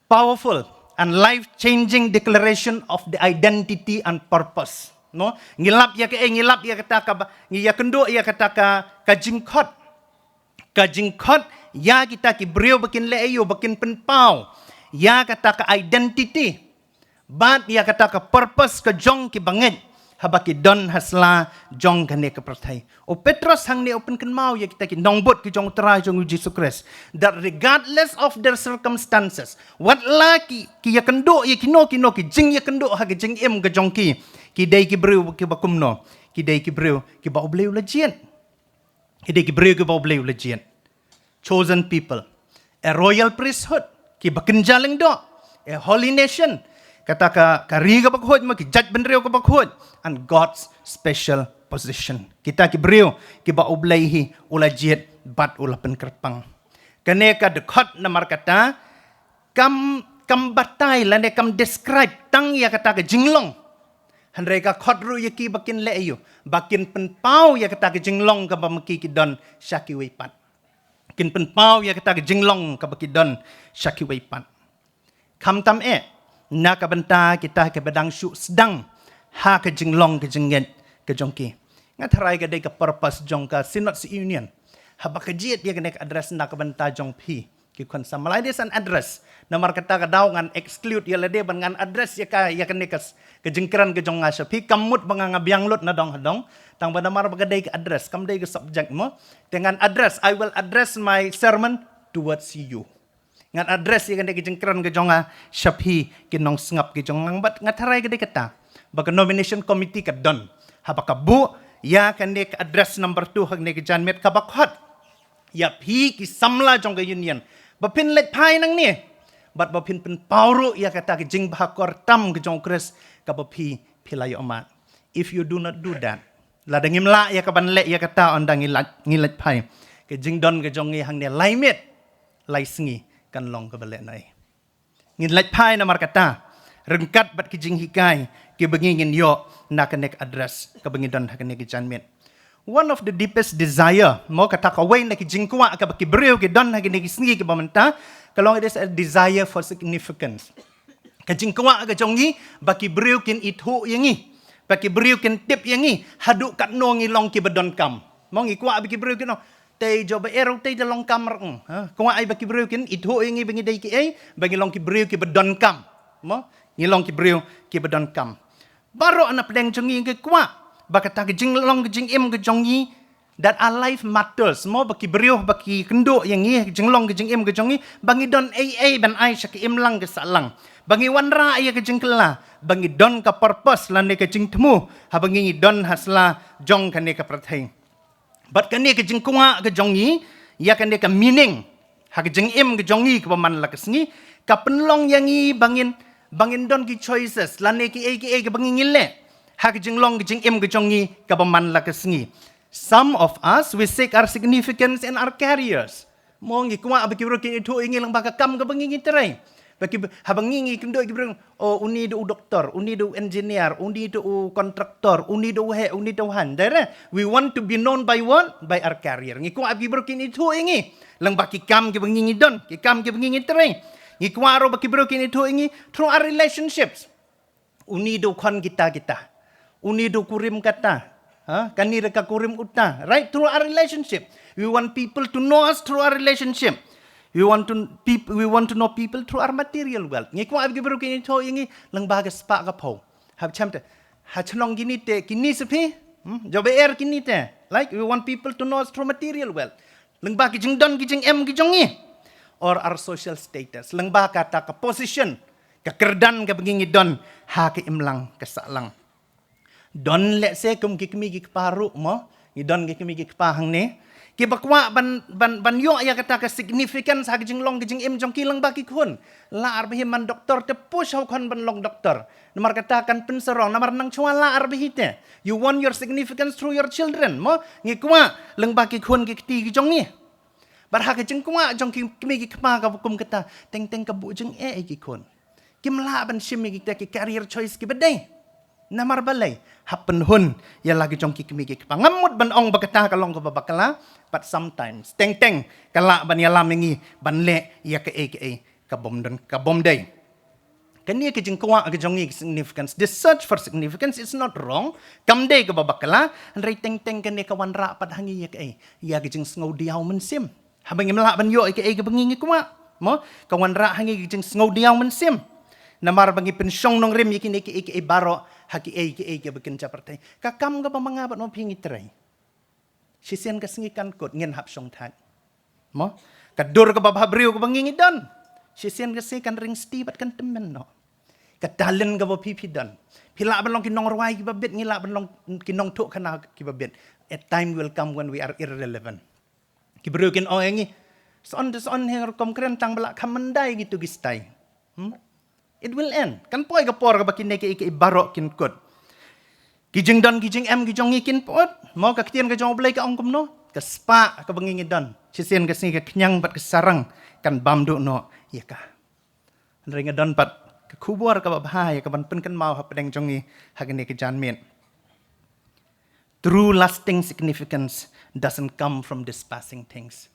powerful and life-changing declaration of the identity and purpose. No, ngi lap ïa kaei? Ngi lap ïa kata kaba, ngi ïakynduh ïa kata ka, ka jingkhot. Ka jingkhot ïa kita ki briew ba kin leh aïu? Ba kin pynpaw ïa kata ka identity bad ïa kata ka purpose ka jong ki bangeit haba ki don ha sla jong kane ka pyrthei. U Petros hangne u pynkynmaw ïa kita ki nongbud ki jong U Trai jong U Jisu Khrist, that regardless of their circumstances, wat la ki, ki ïakynduh ïa kino kino ki jingïakynduh ha ki jingim ka jong ki, ki dei ki briew kiba kumno? Ki dei ki briew kiba U Blei u la jied. Ki dei ki briew kiba U Blei u la jied. Chosen people, a royal priesthood, kiba kynja lyngdoh, a holy nation, kata ka, ka ri kaba khuid, ma, ki jaitbynriew kaba khuid, and God's special possession. Kita ki briew kiba U Blei hi u la jied bad u la pynkyrpang. Kane ka dkhot namar kata kam, kam batai lane kam describe tang ïa kata ka jinglong. Hynrei ka khot ruh ïa ki ba kin leh aïu? Ba kin pynpaw ïa kata ka jinglong kaba ma ki ki don sha kiwei pat. Kin pynpaw ïa kata ka jinglong kaba ki don sha kiwei pat. Khamtam eh na ka bynta kita kiba dang shu sdang ha ka jinglong ka jingngeit ka jong ki. Nga tharai ka dei ka purpose jong ka Synod Union haba ka jied ïa kane ka address na ka bynta jong phi ki khun samla. It is an address. Namar kata ka daw ngan exclude ïa lade ban ngan address ïa ka, ïa kane ka s-, ka jingkren ka jong nga sha phi. Kam mut ba nga, nga biang lut na dong ha dong. Tang ba namar ba ka dei ka address, kam dei ka subject mo. Te ngan address, I will address my sermon towards you. Ngan address ïa kane ka jingkren ka jong nga sha phi ki nongsngap ki jong nga. Bad nga tharai ka dei kata ba ka nomination committee ka don haba ka buh ïa kane ka address number two ha kane ka janmiet, kaba khot ïa phi ki samla jong ka Union ba phin leit phai nangne bad ba phin pynpaw ruh ïa kata ka jingbha kyrtam ka jong U Khrist kaba phi, phi la ïoh mad. If you do not do that, lada ngim lah ïa kaban leh ïa kata, ynda ngi leit, ngi leit phai, ka jingdon ka jong ngi hangne lai miet lai sngi kan long kaba leh na ei. Ngin leit phai namar kata ryngkat bad ki jinghikai kiba ngi ngin ïoh na kane ka address kaba ngi don ha kane ka janmiet. One of the deepest desire, mo, kata kawei na ki jingkwah kaba ki briew ki don ha kine ki sngi kiba mynta, ka long, it is a desire for significance. Ka jingkwah ka jong ngi ba ki briew kin ithuh ïa ngi, ba ki briew kin tip ïa ngi haduh katno ngi long kiba donkam. Mo, ngi kwah ba ki briew kin ong, tei jong ba ero tei da long kam rong. Ha? Kwah ai ba ki briew kin ithuh ïa ngi ba ngi dei kiei, ba ngi long ki briew kiba donkam. Mo, ngi long ki briew kiba donkam. Baroh na pdeng jong ngi ngi kwah ba kata ka jinglong ka jingim ka jong ngi, that our life matters, mo, ba ki briew ba ki kynduh ïa ngi, ka jinglong ka jingim ka jong ngi, ba ngi don ei ei ban ai sha ka imlang ka sahlang, ba ngi wanrah ïa ka jingkylla, ba ngi don ka purpose lane ka jingthmu haba ngi don ha sla jong kane ka pyrthei. Bad kane ka jingkwah ka jong ngi ïa kane ka meaning Ha ka jingim ka jong ngi kaba man la ka sngi, ka pynlong ïa ngi ba ngin, ba ngin don ki choices, lane ki ei ki ei kaba ngi ngi leh ha ka jinglong ka jingim ka jong ngi kaba man la ka sngi. Some of us, we seek our significance in our careers. Mo, ngi kwah ba ki briew kin ithuh ïa ngi lyngba ka kam kaba ngi ngi trei. Ba ki, haba ngi ngi kynduh ki briew, "Oh, uni da u doktor, uni da u engineer, uni da u contractor, uni da u heh, uni da u han." Dei re, we want to be known by what? By our career. Ngi kwah ba ki briew kin ithuh ïa ngi lyngba ki kam kiba ngi ngi don, ki kam kiba ngi ngi trei. Ngi kwah ruh ba ki briew kin ithuh ïa ngi through our relationships. Uni da u khon kita kita. Uni da u kurim kata. Ha? Kani da ka kurim uta. Right? Through our relationship. We want people to know us through our relationship. We want to peop-, we want to know people through our material wealth. Ngi kwah ba ki briew kin ithuh ïa ngi lyngba ka spah ka phew. Ha chem te. Ha chnong kini te, kini se phi. Hmm? Jong ba er kini te. Like, we want people to know us through material wealth. Lyngba ki jingdon ki jingem ki jong ngi. Or our social status. Lyngba kata ka position, ka kyrdan kaba ngi ngi don ha ka imlang ka sahlang. Don lehse kum ki kmie ki kpa ruh mo, ngi don ki kmie ki kpa hangne, kiba kwah ban, ban, ban ïoh ïa kata ka significance ha ka jinglong ka jingim jong ki lyngba ki khun. Lah ar ba hi man doktor te push ha u khon ban long doktor. Namar kata kan pynsarong, namar nang shuwa lah ar ba hi te. You want your significance through your children mo. Ngi kwah lyngba ki khun ki kti ki jong ngi. Bad ha ka jingkwah jong ki kmie ki kpa kaba kum kata, teng teng ka buh jingeh ïa ki khun. Kim lah ban shim ïa kita ki career choice kiba dei. Namar balei? Hap pynhun ïa la ki jong ki kmie ki kpa. Ngam mut ban ong ba kata ka long kaba bakla, but sometimes teng teng ka lah ban ïalam ïa ngi ban leh ïa kaei kaei ka bym don, ka bym dei. Kane ka jingkwah ka jong ngi ka significance, this search for significance is not wrong. Kam dei kaba bakla, hynrei teng teng kane ka wanrah pat ha ngi ïa kaei? Ïa ka jingsngewdiaw mynsiem. Haba ngim lah ban ïoh ïa kaei kaba ngi ngi kwah mo, ka wanrah ha ngi ka jingsngewdiaw mynsiem. Namar ba ngi pynshong nongrim ïa kine kiei kiei baroh ha kiei kiei kiba kynja pyrthei. Ka kam kaba ma nga bad ma phi ngi trei, shisien ka sngi kan kut, ngin hap shong thait. Mo? Ka dur kaba bhabriew kaba ngi ngi don, shisien ka sngi kan ring sti bad kan tymmen noh. Ka talent kaba phi phi don, phi lah ban long ki nongrwai kiba bit, ngi lah ban long ki nongthoh khana kiba bit. A time will come when we are irrelevant. Ki briew kin ong ïa ngi, "Son te son, heng rukom kren tang ba lah kham myndai kito ki stai." Hmm? It will end. Kan poi ka por kaba kine kiei kiei baroh kin kut. Ki jingdon ki jingem ki jong ngi kin pyut. Mo, ka ktien ka jong U Blei ka ong kumno? Ka spah kaba ngi ngi don, shisien ka sngi ka khñiang bad ka sarang kan bam duh noh ïa ka. Hynrei nga don pat ka khubor kaba bha ïa kaban pynkynmaw hapdeng jong ngi ha kane ka janmiet. True lasting significance doesn't come from these passing things.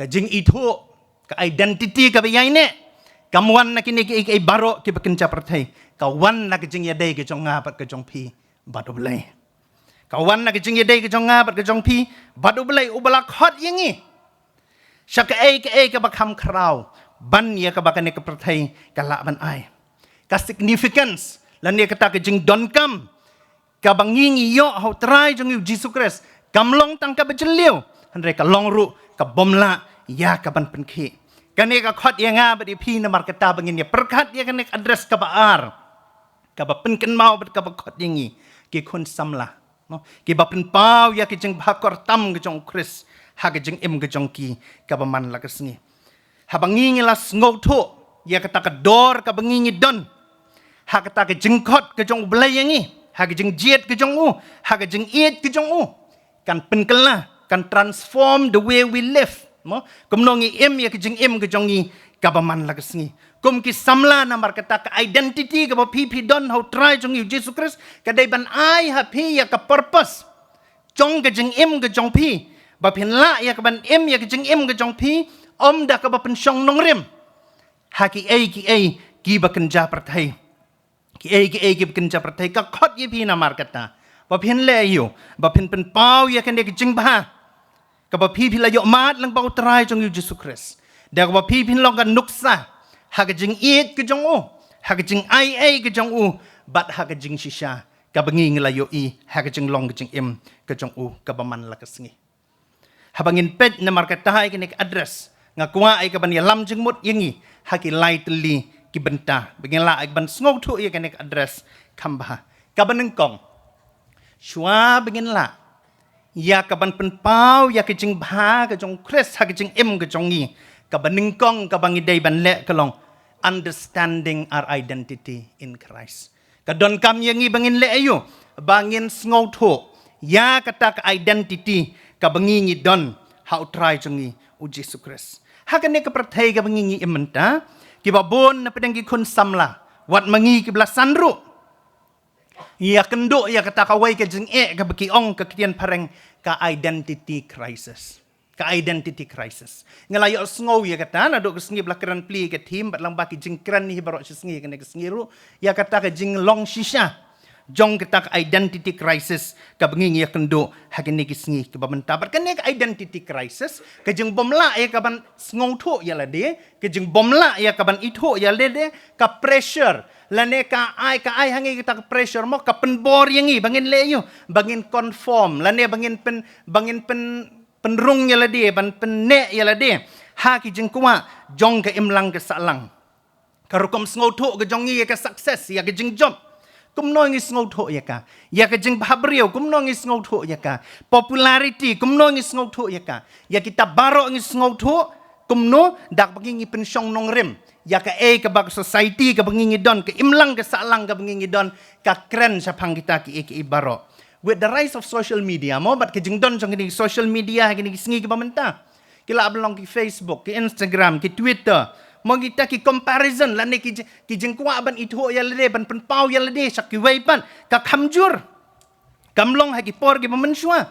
Ka jingithuh, ka identity kaba ïaineh, kam wan na kine kiei kiei baroh kiba kynja pyrthei. Ka wan na ka jingïadei ka jong nga bad ka jong phi bad U Blei. Ka wan na ka jingïadei ka jong nga bad ka jong phi bad U Blei, uba la khot ïa ngi sha kaei kaei kaba kham khraw ban ïa kaba kane ka pyrthei ka lah ban ai. Ka significance lane kata ka jingdonkam kaba ngi ngi ïoh ha U Trai jong ngi U Jisu Khrist kam long tang kaba jylliew, hynrei ka long ruh ka bym lah ïa kaban pynkhih. Kane ka khot ïa nga bad ïa phi namar kata ba ngin ïa pyrkhat ïa kane ka address kaba ar, kaba pynkynmaw bad kaba khot ïa ngi, ki khun samla, no? Kiba pynpaw ïa ka jingbha kyrtam ka jong U Khrist ha ka jingim ka jong ki kaba man la ka sngi. Haba ngi ngi la sngewthuh ïa kata ka dor kaba ngi ngi don ha kata ka jingkhot ka jong U Blei ïa ngi, ha ka jingjied ka jong u, ha ka jingïeit ka jong u, kan pynkylla, kan transform the way we live. Mo, kumno ngi im ïa ka jingim ka jong ngi kaba man la ka sngi. Kum ki samla, namar kata ka identity kaba phi phi don ha U Trai jong ngi U Jisu Khrist ka dei ban ai ha phi ïa ka purpose jong ka jingim ka jong phi, ba phin lah ïa kaban im ïa ka jingim ka jong phi ym da kaba pynshong nongrim ha kiei kiei kiba kynja pyrthei. Kiei kiei kiba kynja pyrthei. Ka khot ïa phi namar kata ba phin leh aïu? Ba phin pynpaw ïa kane ka jingbha kaba phi phi la ïoh mad lyngba U Trai jong ngi U Jisu Khrist, da kaba phi phin long ka nuksa ha ka jingïeit ka jong u, ha ka jingai ei ka jong u, bad ha ka jingshisha kaba ngi ngi la ïohi ha ka jinglong ka jingim ka jong u kaba man la ka sngi. Haba ngin peit namar kata ha kane ka address, nga kwah ïa kaban ïalam jingmut ïa ngi ha ki lai tylli ki bynta ba ngin lah ïa kaban sngewthuh ïa kane ka address kham bha. Kaba nyngkong, shuwa ba ngin lah ïa kaban pynpaw ïa ka jingbha ka jong U Khrist ha ka jingim ka jong ngi, Kaba nyngkong kaba ngi dei ban leh ka long understanding our identity in Christ. Ka donkam ïa ngi ba ngin leh aïu, ba ngin sngewthuh ïa kata ka identity kaba ngi ngi don ha U Trai jong ngi U Jisu Khrist. Ha kane ka pyrthei kaba ngi ngi im mynta, kiba bun na pdeng ki khun samla, wat ma ngi kiba la san ruh, ngi ïakynduh ïa kata kawei ka jingeh kaba ki ong ka ktien phareng ka identity crisis. Ka identity crisis. Nga la ïohsngew ïa kata naduh ka sngi ba la kren plie ka theme, bad lang ba ki jingkren hi baroh shi sngi kane ka sngi ruh, ïa kata ka jinglong shisha jong kata ka identity crisis kaba ngi ngi ïakynduh ha kine ki sngi kiba mynta. Bad kane ka identity crisis, ka jingbym lah ïa ka ban sngewthuh ïa lade, ka jingbym lah ïa ka ban ithuh ïa lade, ka pressure lane ka ai, ka ai ha ngi kata ka pressure mo, ka pynbor ïa ngi ba ngin leh aïu, ba ngin conform lane ba ngin pyn, ba ngin pyn, pynrung ïa lade, ban pynneh ïa lade ha ki jingkwah jong ka imlang ka sahlang. Ka rukom sngewthuh ka jong ngi ïa ka success, ïa ka jingjop, kumno ngi sngewthuh ïa ka? Ïa ka jingbhabriew, kumno ngi sngewthuh ïa ka? Popularity, kumno ngi sngewthuh ïa ka? Ïa kita baroh ngi sngewthuh kumno? Da kaba ngi ngi pynshong nongrim ïa kaei kaba ka society kaba ngi ngi don, ka imlang ka sahlang kaba ngi ngi don, ka kren shaphang kita kiei kiei baroh. With the rise of social media mo, bad ka jingdon jong kine ki social media ha kine ki sngi kiba mynta, ki lah ban long ki Facebook, ki Instagram, ki Twitter mo, kita ki comparison lane ki ji-, ki jingkwah ban ithuh ïa lade, ban pynpaw ïa lade sha kiwei pat, ka kham jur. Kam long ha ki por kiba mynshuwa.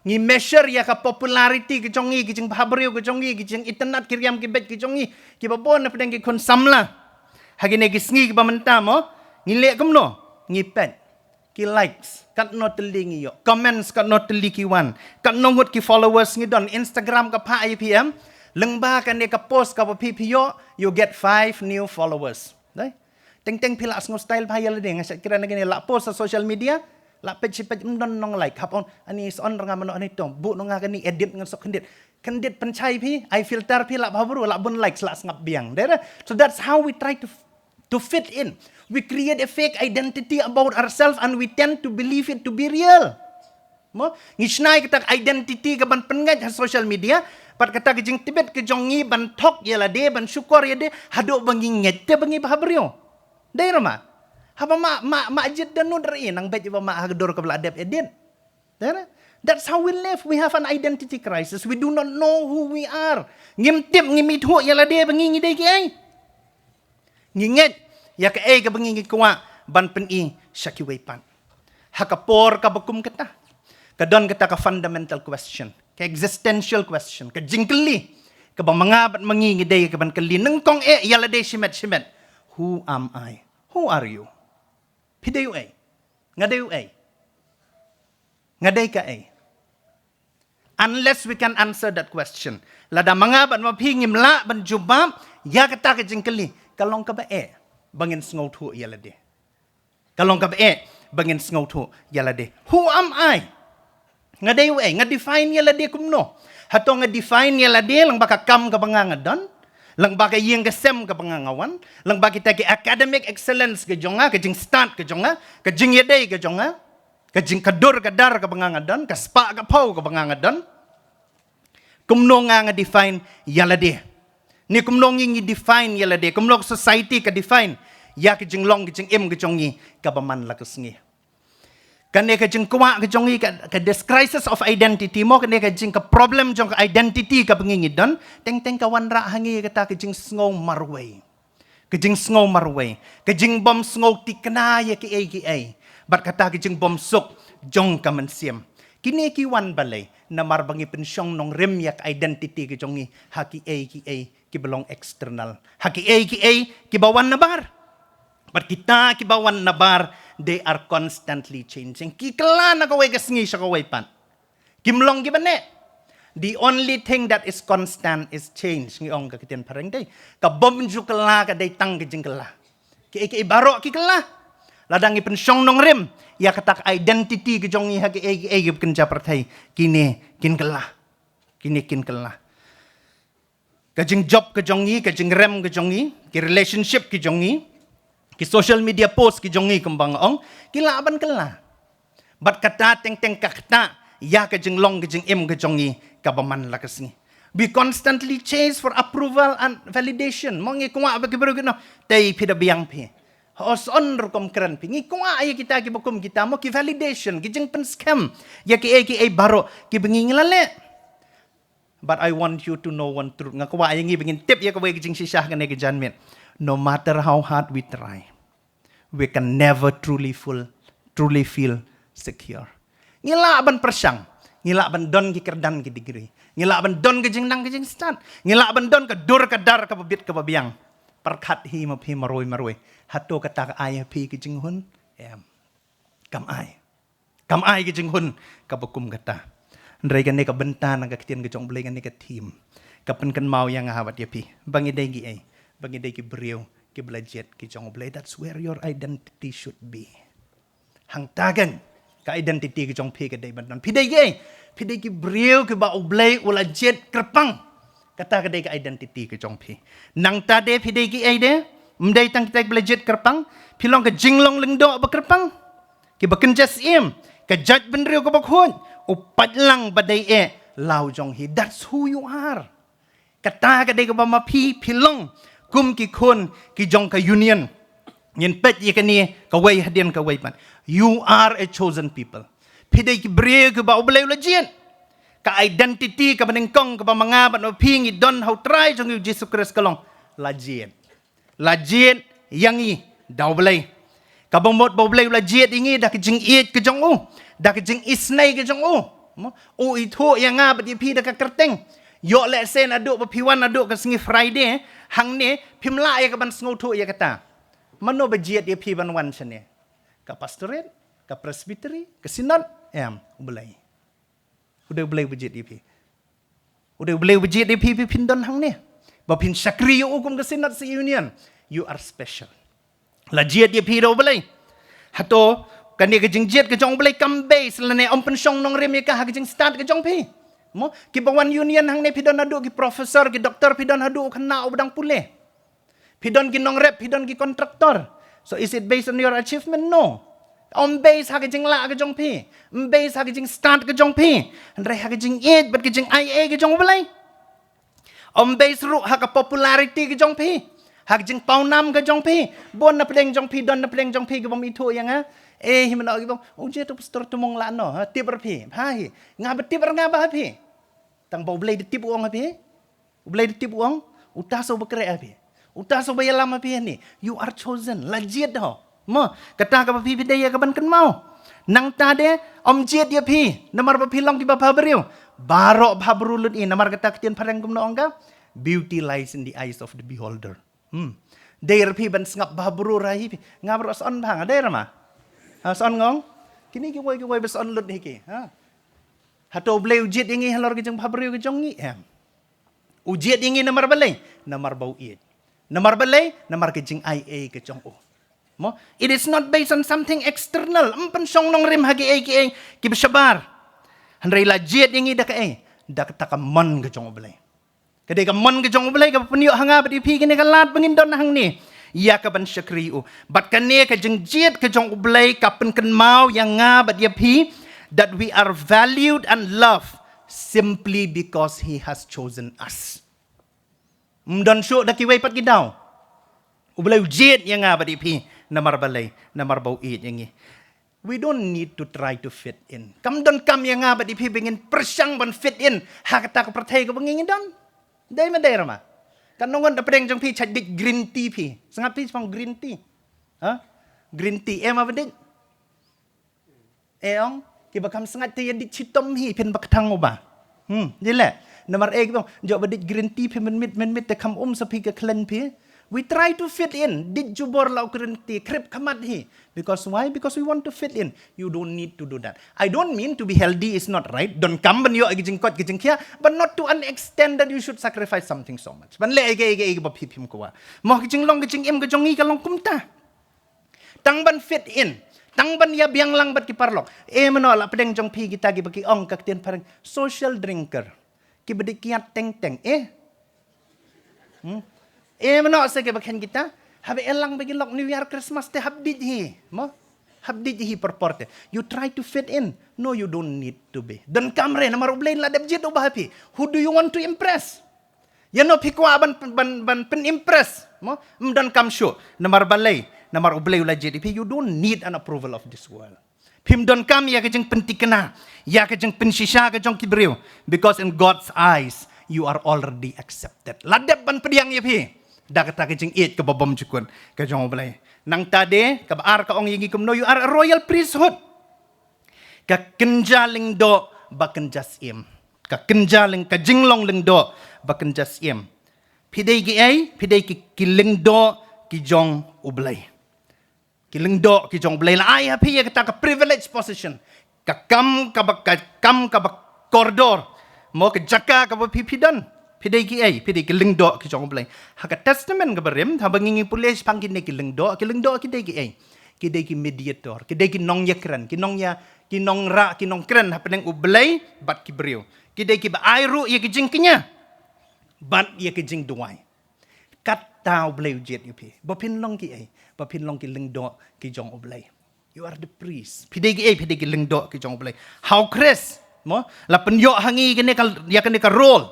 Ngi measure ïa ka popularity ka jong ngi, ki jingbhabriew ka jong ngi, ki jingitynnad ki riam ki beit ka jong ngi, kiba bun na pdeng ki khun samla ha kine ki sngi kiba mynta mo, ngi leh kumno? Ngi peit ki likes, katno tylli ngi ïoh, comments, katno tylli ki wan, katno ngut ki followers ngi don. Instagram ka phah ïa phi em, lyngba kane ka post kaba phi phi ïoh, you get five new followers. Dei? Teng teng phi lah sngew style bha ïa lade, nga shait kren na kine, lah post ha social media, lah peit shi peit ym don nong like, hap ong ani sa on ra nga mano ani to, buh nong nga kane, edit ngan sok khyndiat. Khyndiat pynshai phi, ai filter phi, lah bha bru, lah bun likes, lah sngap biang. Dei re? So that's how we try to, to fit in. We create a fake identity about ourselves and we tend to believe it to be real. Mo, ngi shna ïa kata ka identity ka ban pynngeit ha social media, bad kata ka jingtbit ka jong ngi ban thok ïa lade, ban shukor ïa lade, haduh ba ngi ngeit te ba ngi bhabriew. Dei re ma? Haba ma, ma, ma jied da nud re, nang beit ba ma ha ka dur kaba la dep edit. Dei re? That's how we live. We have an identity crisis. We do not know who we are. Ngim tip, ngim ithuh ïa lade ba ngi ngi dei kiei. Ngi ngeit ïa kaei kaba ngi ngi kwah ban pyni sha kiwei pat. Ha ka por kaba kum kata, ka don kata ka fundamental question, ka existential question, ka jingkylli kaba ma nga bad ma ngi ngi dei ka ban kylli nyngkong eh ïa lade shimet shimet. Who am I? Who are you? Phi dei uei? Nga dei uei? Nga dei kaei? Unless we can answer that question, lada ma nga bad ma phi ngim lah ban jubab ïa kata ka jingkylli, ka long kaba eh ba ngin sngewthuh ïa lade. Ka long kaba eh ba ngin sngewthuh ïa lade. Who am I? Nga dei uei? Nga define ïa lade kumno? Hato nga define ïa lade lang ba ka kam kaba nga nga don, lang ba ka ïing ka sem kaba nga nga wan, lang ba kita ki academic excellence ka jong nga, ka jingstad ka jong nga, ka jingïadei ka jong nga, ka jing, ka dur ka dar kaba nga nga don, ka spah ka phew kaba nga nga don? Kumno nga nga define ïa lade? Ne kumno ngi ngi define ïa lade? Kumno ka society ka define ïa ka jinglong ka jingim ka jong ngi kaba man la ka sngi? Kane ka jingkwah ka jong ngi ka, ka, this crisis of identity mo, kane ka jing, ka problem jong ka identity kaba ngi ngi don, teng teng ka wanrah ha ngi kata ka jingsngew marwei. Ka jingsngew marwei, ka jingbym sngew thikna ïa kiei kiei, bad kata ka jingbym suk jong ka mynsiem. Kine ki wan balei? Namar ba ngi pynshong nongrim ïa ka identity ka jong ngi ha kiei kiei kiba long external, ha kiei kiei kiba wan nabar. Bad kita kiba wan nabar, they are constantly changing. Ki kylla na kawei ka sngi sha kawei pat. Kim long kiba neh. The only thing that is constant is change, ngi ong ka ktien phareng dei. Ka bym ju kylla ka dei tang ka jingkylla. Kiei kiei baroh ki kylla. Lada ngi pynshong nongrim ïa kata ka identity ka jong ngi ha kiei kiei kiba kynja pyrthei, kine kin kylla. Kine kin kylla. Ka jingjop ka jong ngi, ka jingrem ka jong ngi, ki relationship ki jong ngi, ki social media post ki jong ngi, kumba nga ong, ki lah ban kylla. Bad kata teng teng ka ktah ïa ka jinglong ka jingim ka jong ngi kaba man la ka sngi. We constantly chase for approval and validation. Mo ngi kwah ba ki briew ki ong, tei phi da biang phi. Hooid, rukom kren phi. Ngi kwah ïa kita kiba kum kita, mo ki validation, ki jingpynskhem ïa kiei kiei baroh kiba ngi ngi la leh. But I want you to know one truth. Nga kwah ïa ngi ba ngin tip ïa kawei ka jingshisha kane ka janmiet. No matter how hard we try, we can never truly full, truly feel secure. Ngi lah ban pyrshang, ngi lah ban don ki kyrdan ki degree, ngi lah ban don ka jingnang ka jingstad, ngi lah ban don ka dur ka dar kaba bit kaba biang. Pyrkhat hi ma phi marwei marwei. Hato kata ka ai ha phi ka jinghun? Em. Kam ai. Kam ai ka jinghun kaba kum kata. Hynrei kane ka bynta na ka ktien ka jong U Blei, kane ka theme ka pynkynmaw ïa nga bad ïa phi ba ngi dei kiei? Ba ngi dei ki briew kiba la jied ki jong U Blei. That's where your identity should be. Hangta kan ka identity ka jong phi ka dei ban don. Phi dei kiei? Phi dei ki briew kiba U Blei u la jied kyrpang. Kata ka dei ka identity ka jong phi. Nangta de phi dei kiei de? Ym dei tang kita kiba la jied kyrpang. Phi long ka jinglong lyngdoh ba kyrpang, kiba kynja syiem, ka jaitbynriew kaba khuid, u paidlang ba dei eh la u jong hi. That's who you are. Kata ka dei kaba ma phi phi long kum ki khun ki jong ka union. Ngin peit ïa kane kawei hadien kawei pat. You are a chosen people. Phi dei ki briew kiba U Blei u la jied. Ka identity kaba nyngkong kaba ma nga bad ma phi ngi don ha U Trai jong ngi U Jisu Khrist ka long la jied. La jied ïa ngi da U Blei. Kaba mut ba U Blei u la jied ïa ngi da ka jingïeit ka jong u, da ka jingisynei ka jong u. Mo, u ithuh ïa nga bad ïa phi da ka kyrteng. Ïoh lehse naduh ba phi wan naduh ka sngi Friday hangne, phim lah ïa ka ban sngewthuh ïa kata. Mano ba jied ïa phi ban wan shane? Ka pastorate, ka presbytery, ka synod? Em, U Blei. U dei U Blei ba jied ïa phi. U dei U Blei ba jied ïa phi ba phin don hangne, ba phin shakri ïa u kum ka synod, ka union. You are special. La jied ïa phi da U Blei. Hato kane ka jingjied ka jong U Blei kam base lane ym pynshong nongrim ïa ka ha ka jingstad ka jong phi? Mo, kiba wan union hangne phi don haduh ki professor, ki doctor, phi don haduh u khynnah uba dang pule. Phi don ki nongrep, phi don ki contractor. So is it based on your achievement? No. Ym base ha ka jinglah ka jong phi, ym base ha ka jingstad ka jong phi, hynrei ha ka jingïeit bad ka jingaiei ka jong U Blei. Ym base ruh ha ka popularity ka jong phi, ha ka jingpawnam ka jong phi. Bun na pdeng jong phi, don na pdeng jong phi kibym ithuh ïa nga. Eh, hi mynno kibym, u jied u pastor Tymong lah no, ha, tip ar phi. Ha hi, nga ba tip ar nga ba ha phi. Tang ba U Blei da tip u ong ha phi. U Blei da tip u ong, uta sa uba khreh ha phi, uta sa uba ïalam ha phi hangne. You are chosen. La jied ho. Mo, kata kaba phi phi dei ïa ka ban kynmaw. Nangta de ym jied ïa phi namar ba phi long kiba bhabriew. Baroh bhabru lut i, namar kata ka ktien phareng kumno ong ka? Beauty lies in the eyes of the beholder. Hmm. Dei ra phi ban sngap bhabru ra hi phi. Nga baroh sa on bha nga dei ra ma. Ha, sa on nga ong. Kine kiwei kiwei ba sa on lut hi ki. Ha. Hato U Blei u jied ïa ngi halor ka jingbhabriew ka jong ngi? Em. U jied ïa ngi namar balei? Namar ba u ïeit. Namar balei? Namar ka jingaiei ka jong u. Mo, it is not based on something external. Ym pynshong nongrim ha kiei kiei kiba shabar. Hynrei la jied ïa ngi da kaei? Da kata ka mon ka jong U Blei. Ka dei ka mon ka jong U Blei kaba pynïoh ha nga bad ïa phi kane ka lad ba ngin don hangne ïa ka ban shakri u. Bad kane ka jingjied ka jong U Blei ka pynkynmaw ïa nga bad ïa phi that we are valued and loved simply because he has chosen us. Ym don shuh da kiwei pat ki daw. U Blei u jied ïa nga bad ïa phi namar balei? Namar ba u ïeit ïa ngi. We don't need to try to fit in. Kam don kam ïa nga bad ïa phi ba ngin pyrshang ban fit in ha kata ka pyrthei kaba ngi ngi don. Dei ma dei ra ma? Kan nongon da pdeng jong phi chait dit green tea phi. Sngap phi chong green tea. Ha? Green tea, eh, ma ba dit. Eh, ong, kiba kham sngat te ïa dit chitom hi phin ba kthang u ba. Hmm, dei leh. Namar eh kiba ong, jok ba dit green tea phi mynmiet mynmiet te kham um sa phi ka khlem phi. We try to fit in, dit jubor la u green tea, khrip khmat hi. Because why? Because we want to fit in. You don't need to do that. I don't mean to be healthy is not right. Don kam ban ïoh ki jingkoit ki jingkhiah, but not to an extent that you should sacrifice something so much. Ban leh ege ege ege ba phi phim kwah. Mo, ki jinglong ki jingim ka jong ngi ka long kumta. Tang ban fit in, tang ban ïa biang lang bad ki paralok. Eh, mano la pdeng jong phi kita kiba ki ong ka ktien phareng social drinker. Kiba dei kiat teng teng, eh. Hmm? Eh, mano sa kiba khein kita, haba eh lang ba ki lok New Year Christmas te hap dit hi. Mo? Hap dih hi por por te. You try to fit in. No, you don't need to be. Donkam re, namar U Blei la dep jied u bha ha phi. Who do you want to impress? Ïa no phi kwah ban, ban, ban pynimpress? Mo, ym donkam shuh. Namar balei? Namar U Blei u la jied ïa phi. You don't need an approval of this world. Phim donkam ïa ka jingpynthikna, ïa ka jingpynshisha ka jong ki briew, because in God's eyes you are already accepted. La dep ban pdiang ïa phi da kata ka jingïeit kaba bymjukut ka jong U Blei. Nangta de kaba ar ka ong ïa ngi kumno, you are a royal priesthood. Ka kynja lyngdoh ba kynja syiem. Ka kynja lyng, ka jinglong lyngdoh ba kynja syiem. Phi dei ki ei? Phi dei ki, ki lyngdoh ki jong U Blei. Ki lyngdoh ki jong U Blei. La ai ha phi ïa kata ka privileged position. Ka kam kaba, ka kam kaba kordor. Mo, ka jaka kaba phi, phi don. Phi dei ki ei? Phi dei ki lyngdoh ki jong U Blei. Ha ka Testament kaba rim, haba ngi, ngi pule shaphang kine ki lyngdoh, ki lyngdoh ki dei ki ei? Ki dei ki mediator, ki dei ki nongïakren, ki nongïa, ki nongrah, ki nongkren hapdeng U Blei bad ki briew. Ki dei kiba ai ruh ïa ki jingkñia bad ïa ki jingduwai. Kata U Blei u jied ïa phi. Ba phin long ki ei? Ba phin long ki lyngdoh ki jong U Blei. You are the priest. Phi dei ki ei? Phi dei ki lyngdoh ki jong U Blei. Ha U Khrist, mo, la pynïoh ha ngi kane ka, ïa kane ka role.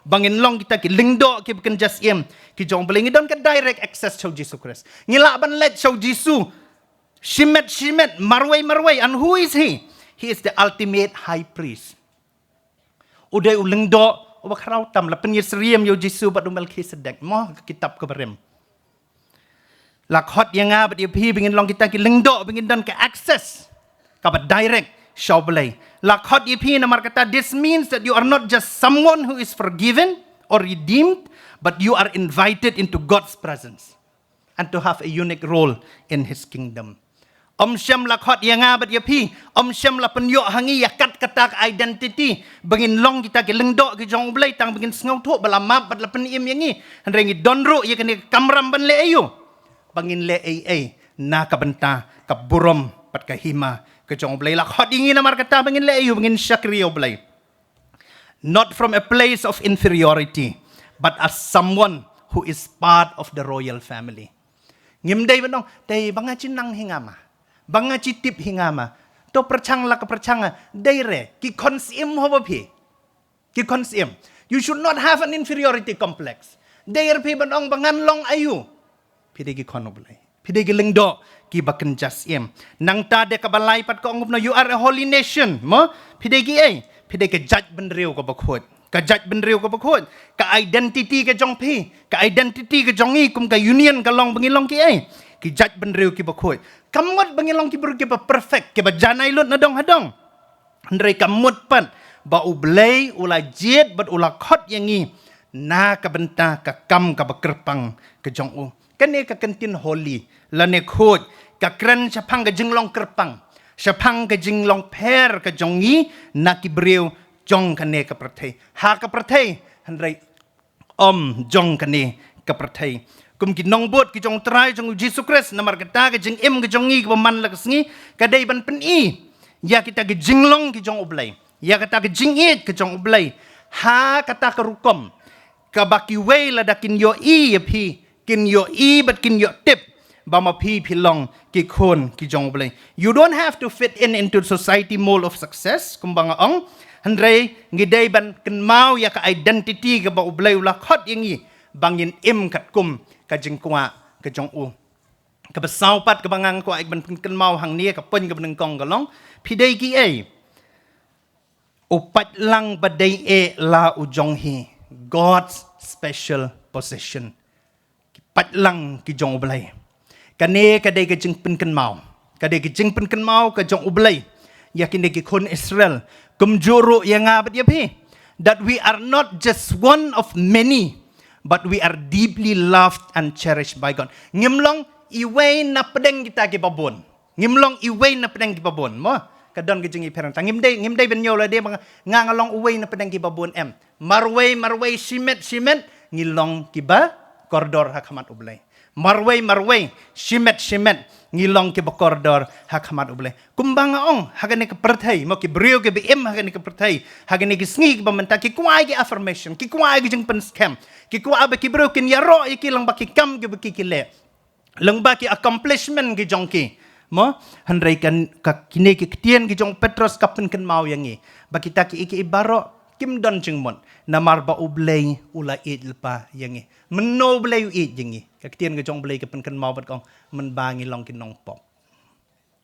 Ba ngin long kita ki lyngdoh kiba kynja syiem ki jong U Blei. Ngi don ka direct access sha U Jisu Khrist. Ngi lah ban leit sha U Jisu shimet shimet, marwei marwei. And who is he? He is the ultimate high priest. U dei u lyngdoh uba khraw tam. La pynïasyriem ïa U Jisu bad u Melkisedek, mo, ha ka kitab kaba rim. La khot ïa nga bad ïa phi ba ngin long kita ki lyngdoh, ba ngin don ka access kaba direct sha U Blei. La khot ïa phi namar kata, this means that you are not just someone who is forgiven or redeemed, but you are invited into God's presence and to have a unique role in his kingdom. Ym shym la khot ïa nga bad ïa phi, ym shym la pynïoh ha ngi ïa kat kata ka identity ba ngin long kita ki lyngdoh ki jong U Blei, tang ba ngin sngewthuh ba la map bad la pynim ïa ngi. Hynrei ngi don ruh ïa kane ka kamram ban leh aïu? Ba ngin leh ei ei na ka bynta ka burom bad ka hima ka jong U Blei. La khot ïa ngi namar kata ba ngin leh aïu? Ba ngin shakri ïa U Blei. Not from a place of inferiority, but as someone who is part of the royal family. Ngim dei ban ong, dei ba nga chi nang hi nga ma, ba nga chi tip hi nga ma. To pyrshang la ka pyrshang nga, dei re, ki khon syiem ho ba phi. Ki khon syiem. You should not have an inferiority complex. Dei re phi ban ong ba ngan long aïu? Phi dei ki khon U Blei. Phi dei ki lyngdoh kiba kynja syiem. Nangta de kaba lai pat ka ong kumno, you are a holy nation. Mo? Phi dei ki ei? Phi dei ka jaitbynriew kaba khuid. Ka jaitbynriew kaba khuid. Ka identity ka jong phi, ka identity ka jong ngi kum ka union ka long ba ngi long ki ei? Ki jaitbynriew kiba khuid. Kam mut ba ngi long ki briew kiba perfect, kiba janai lut na dong ha dong. Hynrei ka mut pat ba U Blei u la jied bad u la khot ïa ngi na ka bynta ka kam kaba kyrpang ka jong u. Kane ka kyntien holy lane khuid ka kren shaphang ka jinglong kyrpang, shaphang ka jinglong pher ka jong ngi na ki briew jong kane ka pyrthei. Ha ka pyrthei, hynrei ym jong kane ka pyrthei. Kum ki nongbud ki jong U Trai jong U Jisu Khrist, namar kata ka jingim ka jong ngi kaba man la ka sngi ka dei ban pyni ïa kita ki jinglong ki jong U Blei, ïa kata ka jingïeit ka jong U Blei ha kata ka rukom kaba kiwei lada kin ïohi ïa phi, kin ïohi bad kin ïoh tip ba ma phi phi long ki khun ki jong U Blei. You don't have to fit in into society mold of success, kumba nga ong. Hynrei ngi dei ban kynmaw ïa ka identity kaba U Blei u la khot ïa ngi ba ngin im katkum ka jingkwah ka jong u. Kaba saw pat kaba nga kwah ban pynkynmaw hangne, ka point kaba nyngkong ka long, phi dei ki ei? U paidlang ba dei eh la u jong hi, God's special possession. Ki paidlang ki jong U Blei. Kane ka dei ka jingpynkynmaw, ka dei ka jingpynkynmaw ka jong U Blei ïa kine ki khun Israel, kumjuh ruh ïa nga bad ïa phi, that we are not just one of many, but we are deeply loved and cherished by God. Ngim long iwei na pdeng kita kiba bun. Ngim long iwei na pdeng kiba bun. Mo, ka don ka jingïapher. Tang ngim dei, ngim dei ban ïoh lade ba nga, nga long uwei na pdeng kiba bun, em. Marwei marwei, shimet shimet, ngi long kiba kordor ha khmat U Blei. Marwei marwei, shimet shimet, ngi long kiba kordor ha khmat U Blei. Kumba nga ong, ha kane ka pyrthei, mo, ki briew kiba im ha kane ka pyrthei, ha kane ka sngi kaba mynta, ki kwah ki affirmation, ki kwah ki jingpynskhem, ki kwah ba ki briew kin ïaroh ïa ki lyngba ki kam kiba ki, ki leh, lyngba ki accomplishment ki jong ki. Mo, hynrei kan ka kine ki ktien ki jong Petros ka pynkynmaw ïa ngi ba kita ki ei ki ei baroh kim don jingmut namar ba U Blei u la ïeit lypa ïa ngi. Mynno U Blei u ïeit ïa ngi? Ka ktien ka jong U Blei ka pynkynmaw bad ka ong, mynba ngi long ki nongpop.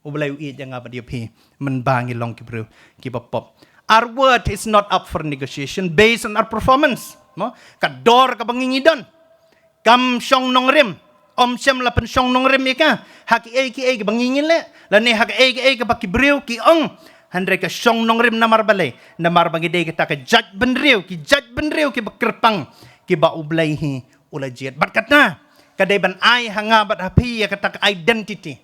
U Blei u ïeit ïa nga bad ïa phi mynba ngi long ki briew kiba pop. Our worth is not up for negotiation based on our performance. Mo, ka dor kaba ngi ngi don kam shong nongrim. Ym shym la pynshong nongrim ïa ka ha ki ei ki ei kiba ngi ngi leh lane ha ki ei ki ei kiba ki briew ki ong. Hynrei ka shong nongrim namar balei? Namar ba ngi dei kita ka jaitbynriew, ki jaitbynriew kiba kyrpang, kiba U Blei hi u la jied. Bad kata ka dei ban ai ha nga bad ha phi ïa kata ka identity,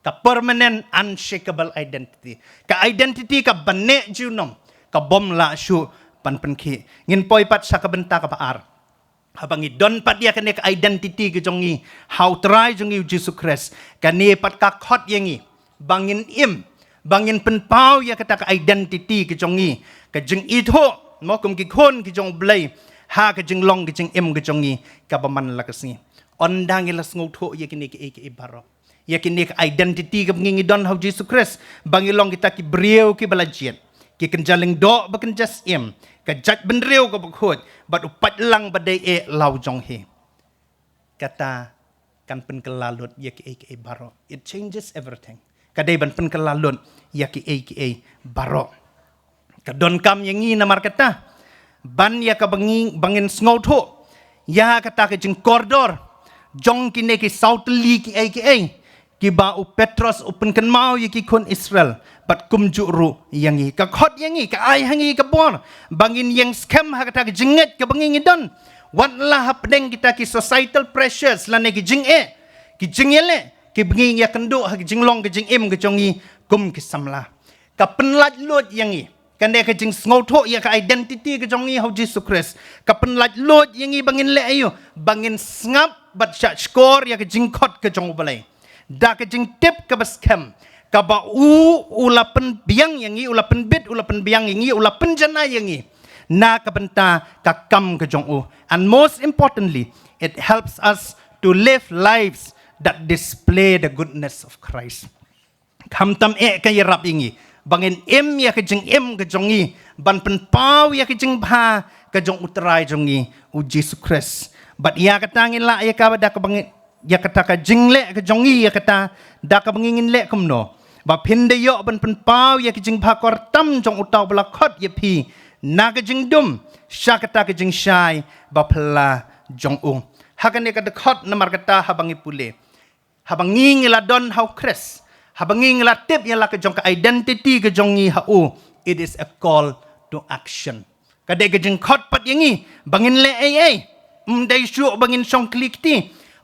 ka permanent unshakable identity, ka identity kaba neh junom, ka bym lah shuh ban pynkhih. Ngin poi pat sha ka bynta kaba ar. Haba ngi don pat ïa kane ka identity ka jong ngi ha U Trai jong ngi U Jisu Khrist, kane pat ka khot ïa ngi ba ngin im, ba ngin pynpaw ïa kata ka identity ka jong ngi, ka jingithuh, mo, kum ki khun ki jong U Blei, ha ka jinglong ka jingim ka jong ngi kaba man la ka sngi. Ynda ngi la sngewthuh ïa kine ki ei ki ei baroh, ïa kine ka identity kaba ngi ngi don ha U Jisu Khrist, ba ngi long kita ki briew kiba la jied, ki kynja lyngdoh ba kynja syiem, ka jaitbynriew kaba khuid, bad u paidlang ba dei eh la u jong hi, kata kan pynkylla lut ïa ki ei ki ei baroh. It changes everything. Ka dei ban pynkylla lut ïa ki ei ki ei baroh. Ka donkam ïa ngi namar kata ban ïa kaba ngi, ba ngin sngewthuh ïa kata ka jingkordor jong kine ki saw tylli ki ei ki ei kiba u Petros u pynkynmaw ïa ki khun Israel, bad kumjuh ruh ïa ngi. Ka khot ïa ngi, ka ai ha ngi ka bor ba ngin ïeng skhem ha kata ka jingngeit kaba ngi ngi don, wat la hapdeng kita ki societal pressures lane ki jingeh, ki jingïaleh kiba ngi ngi ïakynduh ha ka jinglong ka jingim ka jong ngi kum ki samla. Ka pynlait lut ïa ngi, kane ka jingsngewthuh ïa ka identity ka jong ngi ha U Jisu Khrist, ka pynlait lut ïa ngi ba ngin leh aïu? Ba ngin sngap bad shahshkor ïa ka jingkhot ka jong U Blei da ka jingtip kaba skhem, kaba u, u la pynbiang ïa ngi, u la pynbit, u la pynbiang ïa ngi, u la pynjanai ïa ngi na ka bynta ka kam ka jong u. And most importantly, it helps us to live lives that display the goodness of Christ. Khamtam eh ka ïarap ïa ngi ba ngin im ïa ka jingim ka jong ngi ban pynpaw ïa ka jingbha ka jong U Trai jong ngi U Jisu Khrist. Bad ïa kata ngin lah ïa kaba da kaba ngi, ïa kata ka jingleh ka jong ngi, ïa kata da kaba ngi ngin leh kumno? Ba phin da ïoh ban pynpaw ïa ka jingbha kyrtam jong uta uba la khot ïa phi na ka jingdum sha kata ka jingshai ba phylla jong u. Ha kane ka dkhot namar kata haba ngi pule, haba ngi ngi la don ha U Khrist, haba ngi ngi la tip ïa la ka jong ka identity ka jong ngi ha u, it is a call to action. Ka dei ka jingkhot pat ïa ngi ba ngin leh ei ei. Ym dei shuh ba ngin shong khlieh kti.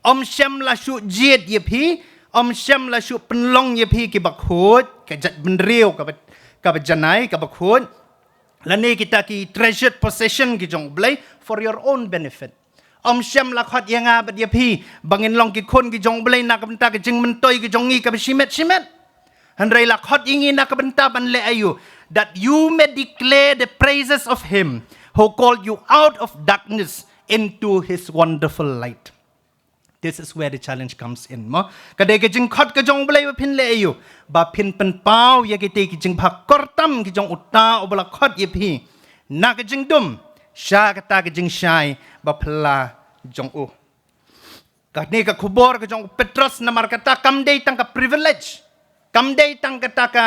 Ym shym la shuh jied ïa phi, ym shym la shuh pynlong ïa phi kiba khuid, ka jaitbynriew kaba, kaba janai, kaba khuid, lane kita ki treasured possession ki jong U Blei for your own benefit. Ym shym la khot ïa nga bad ïa phi ba ngin long ki khun ki jong U Blei na ka bynta ka jingmyntoi ka jong ngi kaba shimet shimet. Hynrei la khot ïa ngi na ka bynta ban leh aïu? That you may declare the praises of him who called you out of darkness into his wonderful light. This is where the challenge comes in, mo. Ka dei ka jingkhot ka jong U Blei ba phin leh aïu? Ba phin pynpaw ïa kitei ki jingbha kyrtam ki jong uta uba la khot ïa phi na ka jingdum sha kata ka jingshai ba phylla jong u. Kane ka khubor ka jong u Petros namar kata kam dei tang ka privilege. Kam dei tang kata ka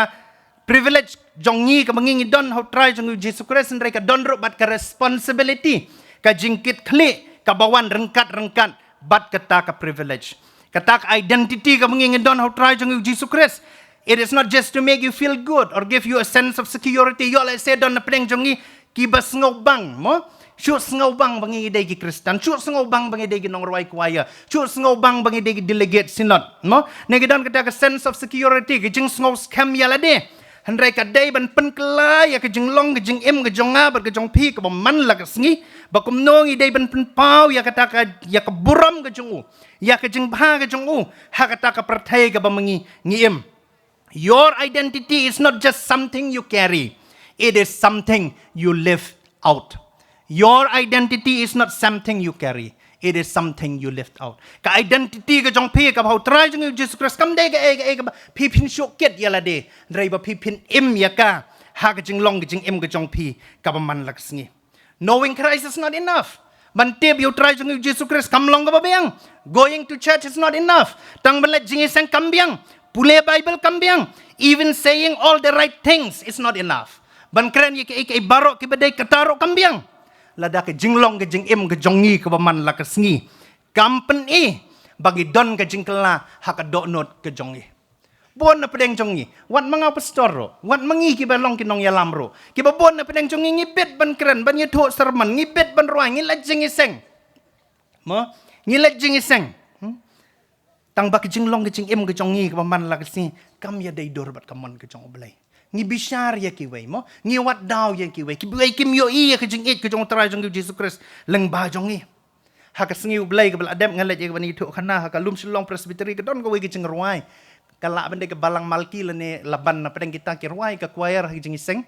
privilege jong ngi kaba ngi ngi don ha U Trai jong ngi U Jisu Khrist, hynrei ka don ruh bad ka responsibility, ka jingkitkhlieh kaba wan ryngkat ryngkat bad kata ka privilege. Kata ka identity kaba ngi ngi don ha U Trai jong ngi U Jisu Khrist, it is not just to make you feel good or give you a sense of security. Ïoh lehse don na pdeng jong ngi kiba sngewbang, mo? Shu sngewbang ba ngi dei ki Khristan, shu sngewbang ba ngi dei ki nongrwai kwaya, shu sngewbang ba ngi dei ki delegate synod, mo? Ne ki don kata ka sense of security, ka jingsngewskhem ïa lade. Hynrei ka dei ban pynkylla ïa ka jinglong ka jingim ka jong nga bad ka jong phi kaba man la ka sngi, ba kumno ngi dei ban pynpaw ïa kata ka, ïa ka burom ka jong u, ïa ka jingbha ka jong u ha kata ka pyrthei kaba ma ngi ngi im. Your identity is not just something you carry, it is something you live out. Your identity is not something you carry, It is something you left out. Ka identity ka jong phi kaba ha u Trai jong ngi u Jisu Khrist kam dei kaei kaei kaba phi phin shu kit ïa lade, hynrei ba phi phin im ïa ka ha ka jinglong ka jingim ka jong phi kaba man la ka sngi. Knowing Christ is not enough. Ban tip ïa u Trai jong ngi u Jisu Khrist kam long kaba biang. Going to church is not enough. Tang ban leit jingïaseng kam biang. Pule Bible kam biang. Even saying all the right things is not enough. Ban kren ïa kaei kaei baroh kiba dei kata ruh kam biang. Lada ka jinglong ka jingim ka jong ngi kaba man la ka sngi kam pyni ba ngi don ka jingkylla ha ka dohnud ka jong ngi. Bun na pdeng jong ngi, wat ma nga u pastor ruh, wat ma ngi kiba long ki nongïalam ruh, kiba bun na pdeng jong ngi, ngi bit ban kren, ban ïathuh sermon, ngi bit ban rwai, ngi leit jingïaseng. Mo, ngi leit jingïaseng. Hmm? Tang ba ka jinglong ka jingim ka jong ngi kaba man la ka sngi kam ïadei dur bad ka mon ka jong U Blei. Ngi bishar ïa kiwei mo, ngi wad daw ïa kiwei, kiwei kim ïohi ïa ka jingïeit ka jong U Trai jong ngi u Jisu Khrist lyngba jong ngi. Ha ka sngi U Blei kaba la dep nga leit ïa kaba ngi thuh khana ha ka Lumshillong Presbytery ka don kawei ka jingrwai. Ka lah ban dei ka Balang Malki lane Laban na pdeng kita ki rwai ka choir ha ka jingïaseng.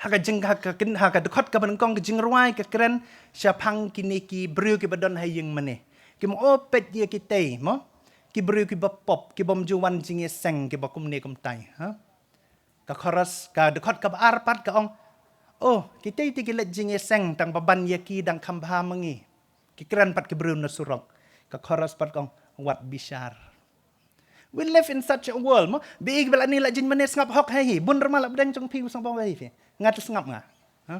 Ha ka jing ha ka kin ha ka dkhot kaba nyngkong ka jingrwai ka kren shaphang kine ki briew kiba don ha ïing mane. Ki mo, o peit ïa kitei mo. Ki briew kiba pop, kibym ju wan jingïaseng, kiba kumne kumtai. Ha? Ka chorus, ka dkhot kaba ar pat ka ong, oh, kitei te ki leit jingïaseng tang ba ban ïa ki dang kham bha ma ngi. Ki kren pat ki briew na surok. Ka chorus pat ka ong, wat bishar. We live in such a world mo. Ba ïa kiba la ni la jingmane sngap hok ha hi. Bun rymal la pdeng jong phi u sngap hok ha hi phi. Nga te sngap nga. Ha?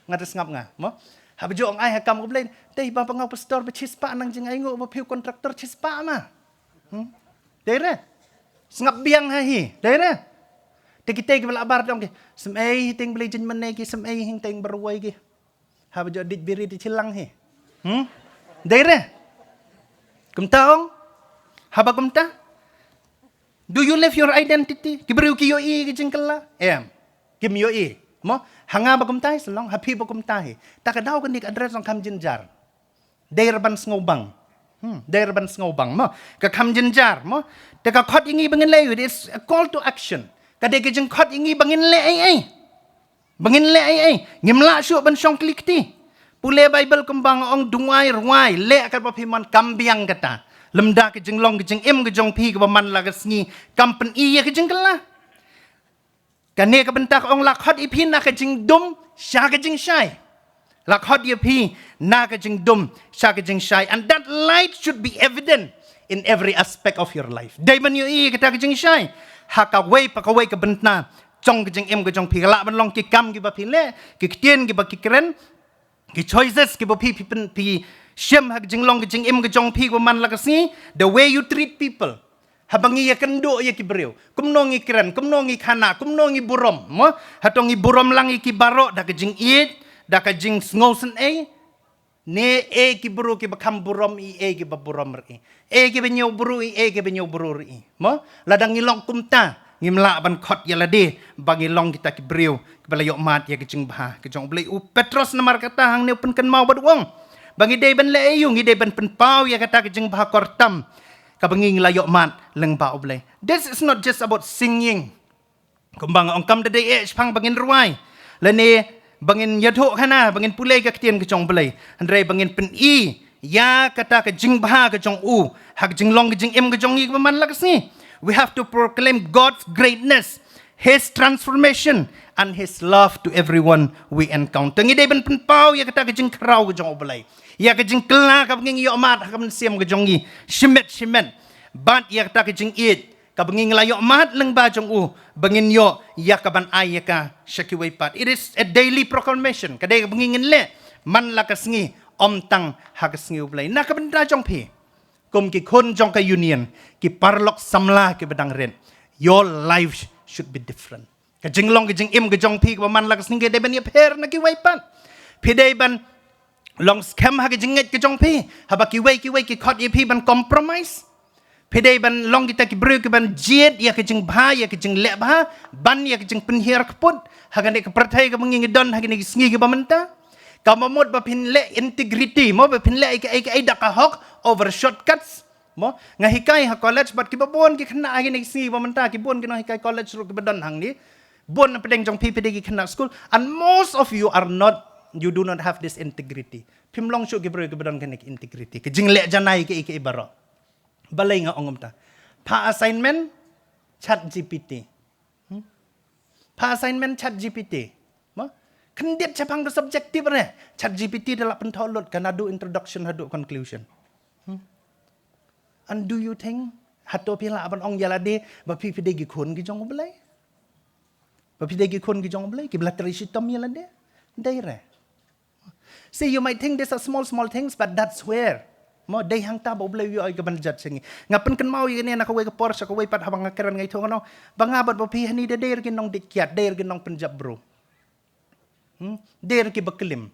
Nga te sngap nga mo. Haba ju ong ai ha kam U Blei, te ba nga u pastor ba shispah nang jingainguh, ba phi u contractor shispah ma. Hmm? Dei re. Sngap biang ha hi. Dei re. Te kitei kiba la bar dong ki. Sngap ei hi teng Blei jingmane ki, sngap ei hi teng barwai ki. Haba ju dit biri te chilang hi. Hmm? Dei re. Kumta ong. Haba kumta. Do you live your identity? Ki briew ki ïohi ka jingkylla? Em. Kim ïohi. Mo, ha nga ba kumta hi, sa long, ha phi ba kumta hi. Ta ka daw kane ka address ong kham jynjar. Dei re ban sngewbang. Hmm, dei re ban sngewbang mo. Ka kham jynjar mo. Te ka khot ïa ngi ba ngin leh, it is a call to action. Ka dei ka jingkhot ïa ngi ba ngin leh ei ei. Ba ngin leh ei ei. Ngim lah shuh ban shong kli kti. Pule Bible kumba nga ong dungwai rwai, leh katba phi mon, kam biang kata. Lymda ka jinglong ka jingim ka jong phi kaba man la ka sngi kam pyni ïa ka jingkylla. Kane ka bynta ka ong la khot ïa phi na ka jingdum sha ka jingshai. La khot ïa phi na ka jingdum sha ka jingshai. And that light should be evident in every aspect of your life. Dei ban ïohi kata ka jingshai ha kawei pa kawei ka bynta jong ka jingim ka jong phi. Ka lah ban long ki kam kiba phi leh, ki ktien kiba ki kren, ki choices kiba phi phi pyn phi shim ha ka jinglong ka jingim ka jong phi kaba man la ka sngi. The way you treat people. Haba ngi ïakynduh ïa ki briew, kumno ngi kren, kumno ngi khana, kumno ngi burom mo. Hato ngi burom lang ïa ki baroh da ka jingïeit, da ka jingsngewsynei? Ne ei ki briew kiba kham burom ïa ei kiba burom ïa ei, ei kiba ñiew briew ïa ei kiba ñiew briew ïa ei mo. Lada ngi long kumta, ngim lah ban khot ïa lade ba ngi long kita ki briew kiba la ïohmad ïa ka jingbha ka jong U Blei. U Petros namar kata hangne u pynkynmaw bad u ong ba ngi dei ban leh aïu, ngi dei ban pynpaw ïa kata ka jingbha kyrtam kaba ngi la ïohmad lyngba U Blei. This is not just about singing. Kumba nga ong, kam da dei eh shaphang ba ngin rwai lane ba ngin ïathuh khana, ba ngin pule ka ktien ka jong U Blei, hynrei ba ngin pyni ïa kata ka jingbha ka jong u ha ka jinglong ka jingim ka jong ngi kaba man la ka sngi. We have to proclaim God's greatness, His transformation, and His love to everyone we encounter. Ngi dei ban pynpaw ïa kata ka jingkhraw ka jong U Blei, ïa ka jingkylla kaba ngi ïohmad ha ka mynsiem ka jong ngi shimet shimet, bad ïa kata ka jingïeit kaba ngi la ïohmad lyngba jong u ba ngin ïoh ïa kaban ai ïa ka sha kiwei pat. It is a daily proclamation. Ka dei kaba ngi ngin leh man la ka sngi, ym tang ha ka sngi U Blei. Na ka bynta jong phi, kum ki khun jong ka union, ki paralok samla kiba dang rit, your life should be different. Ka jinglong ka jingim ka jong phi kaba man la ka sngi ka dei ban ïapher na kiwei pat. Phi dei ban long skhem ha ka jingngeit ka jong phi haba kiwei kiwei ki khot ïa phi ban compromise? Phi dei ban long kita ki briew kiban jied ïa ka jingbha, ïa ka jingleh bha, ban ïa ka jingpynhiar kput ha kane ka pyrthei kaba ngi ngi don ha kine ki sngi kiba mynta? Kaba mut ba phin leh integrity mo, ba phin leh ïa kaei kaei da ka hok over shortcuts mo. Nga hikai ha college bad kiba bun ki khynnah ha kine ki sngi kiba mynta, ki bun ki nonghikai college ruh kiba don hangne. Bun na pdeng jong phi phi dei ki khynnah skul, and most of you are not you do not have this integrity. Phim long shuh ki briew kiba don kane ka integrity, ka jingleh janai ka i ka i baroh. Balei nga ong kumta? Pha assignment, ChatGPT. Hmm? Pha assignment, ChatGPT. Mo? Khyndiat shaphang ka subject tip re, ChatGPT da lah pynthoh lut ka naduh introduction haduh conclusion. Hmm? And do you think, hato phi lah ban ong ïa lade ba phi phi dei ki khun ki jong U Blei? Ba phi dei ki khun ki jong U Blei, kiba la trei shitom ïa lade? Dei re. See, you might think these are small, small things, but that's where, mo, dei hangta ba U Blei u ïoh ïa ka ban judge ngi. Nga pynkynmaw ïa kane na kawei ka por sha kawei pat haba nga kren, nga ïathuh, nga ong ba nga bad ba phi hangne da dei re ki nongdit kiad, dei re ki nongpynjah bru. Hmm? Dei re kiba klim.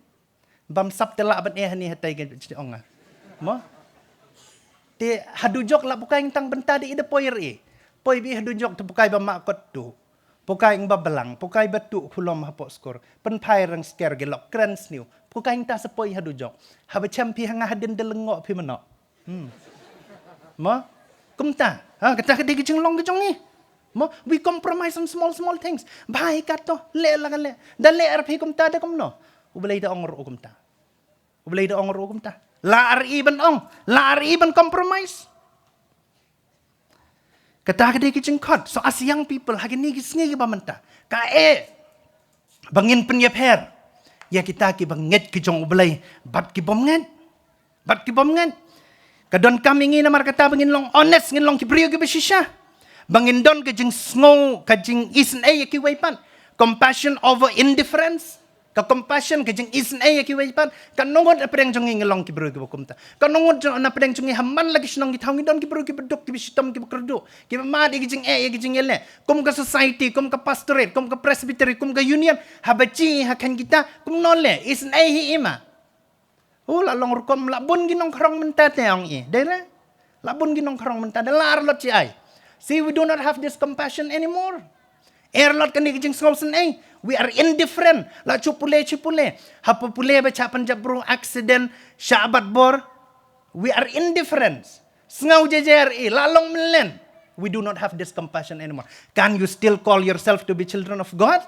Bym sap te lah ban eh hangne hatai ka jong nga. Mo? Te haduh jok lah, pyrkhat tang bynta dei i da poi re. Poi beit haduh jok te pyrkhat ba mah kot tuh. Pyrkhat ba blang, pyrkhat ba tuh khulom hapoh skur. Pynphai rang sker, ki lok kren sniew. Pyrkhat ta sa poi haduh jok. Haba shem phi ha nga hadien da lyngngoh phi mynno. Hmm. Mo? Kumta. Ha, kata ka dei ka jinglong ka jong ngi. Mo, we compromise on small, small things. Bha hi kato, leh la ka leh. Da leh ar phi kumta da kumno? U Blei da ong ruh kumta. U Blei da ong ruh kumta. La ar i ban ong, la ar i ban compromise. Kata ka dei ka jingkhot. So as young people, ha kine ki sngi kiba mynta, kaei ba ngin pynïapher ïa kita kiba ngeit ki jong U Blei bad ki bym ngeit. Bad ki bym ngeit. Ka donkam ïa ngi namar kata ba ngin long honest, ngin long ki briew kiba shisha. Ba ngin don ka jingsngew, ka jingisynei ïa kiwei pat. Compassion over indifference. Ka compassion, ka jingisynei ïa kiwei pat. Katno ngut na pdeng jong ngi ngi long ki briew kiba kumta. Katno ngut jong na pdeng jong ngi ha man la ki shnong ki thaw ngi don ki briew kiba duk, kiba shitom, kiba kyrduh, kiba mad ïa ki jingeh, ïa ki jingeh leh. Kum ka society, kum ka pastorate, kum ka presbytery, kum ka union, haba ji ha khein kita, kumno leh, isynei hi i ma. Oh, la long rukom, la bun ki nongkhrong mynta te ong i. Dei re? La bun ki nongkhrong mynta, da la ar lot shi ai. See, we do not have this compassion anymore. Ar lot kane ka jingsngew synei. We are indifferent. La shu pule, shu pule. Haba pule ba shah pynjah bru, accident, shah bat bor. We are indifferent. Sngew jejer i, la long mlien. We do not have this compassion anymore. Can you still call yourself to be children of God?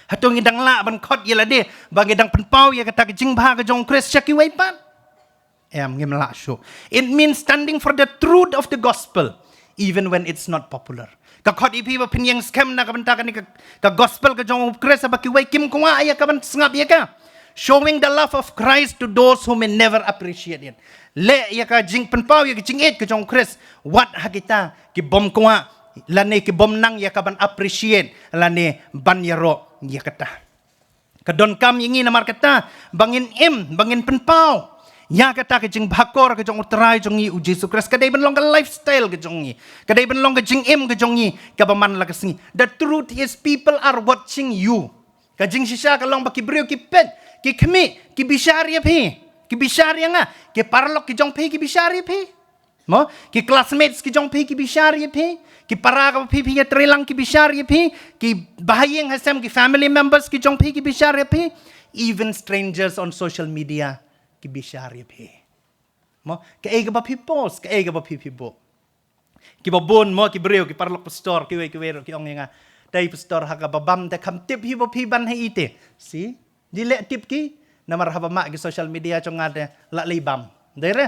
Hato ngi dang lah ban khot ïa lade ba ngi dang pynpaw ïa kata ka jingbha ka jong U Khrist sha kiwei pat? Em, ngim lah shuh. It means standing for the truth of the gospel even when it's not popular. Ka khot ïa phi ba phin ïeng skhem na ka bynta kane ka, ka gospel ka jong U Khrist haba kiwei kim kwah ïa ka ban sngap ïa ka. Showing the love of Christ to those who may never appreciate it. Leh ïa ka jingpynpaw ïa ka jingïeit ka jong U Khrist wat ha kita ki bym kwah lane ki bym nang ïa ka ban appreciate lane ban ïaroh ïa kata. Ka donkam ïa ngi namar kata ba ngin im, ba ngin pynpaw ïa kata ka jingbhakor ka jong U Trai jong ngi U Jisu Khrist. Ka dei ban long ka lifestyle ka jong ngi. Ka dei ban long ka jingim ka jong ngi kaba man la ka sngi. The truth is, people are watching you. Ka jingshisha ka long ba ki briew ki peit, ki khmih, ki bishar ïa phi, ki bishar ïa nga, ki paralok ki jong phi ki bishar ïa phi. Mo, ki classmates ki jong phi ki bishar ïa phi, ki para kaba phi phi ïatreilang ki bishar ïa phi, ki bahaïing hasem, ki family members ki jong phi ki bishar ïa phi, even strangers on social media ki bishar ïa phi. Mo, kaei kaba phi post, kaei kaba phi phi buh. Kiba bun mo, ki briew, ki paralok pastor, kiwei kiwei ruh ki ong ïa nga, "Dei pastor, ha kaba bam te kham tip hi ba phi ban ha ite." Si, ji leh tip ki, namar haba mah ki social media jong nga te la lei bam. Dei re?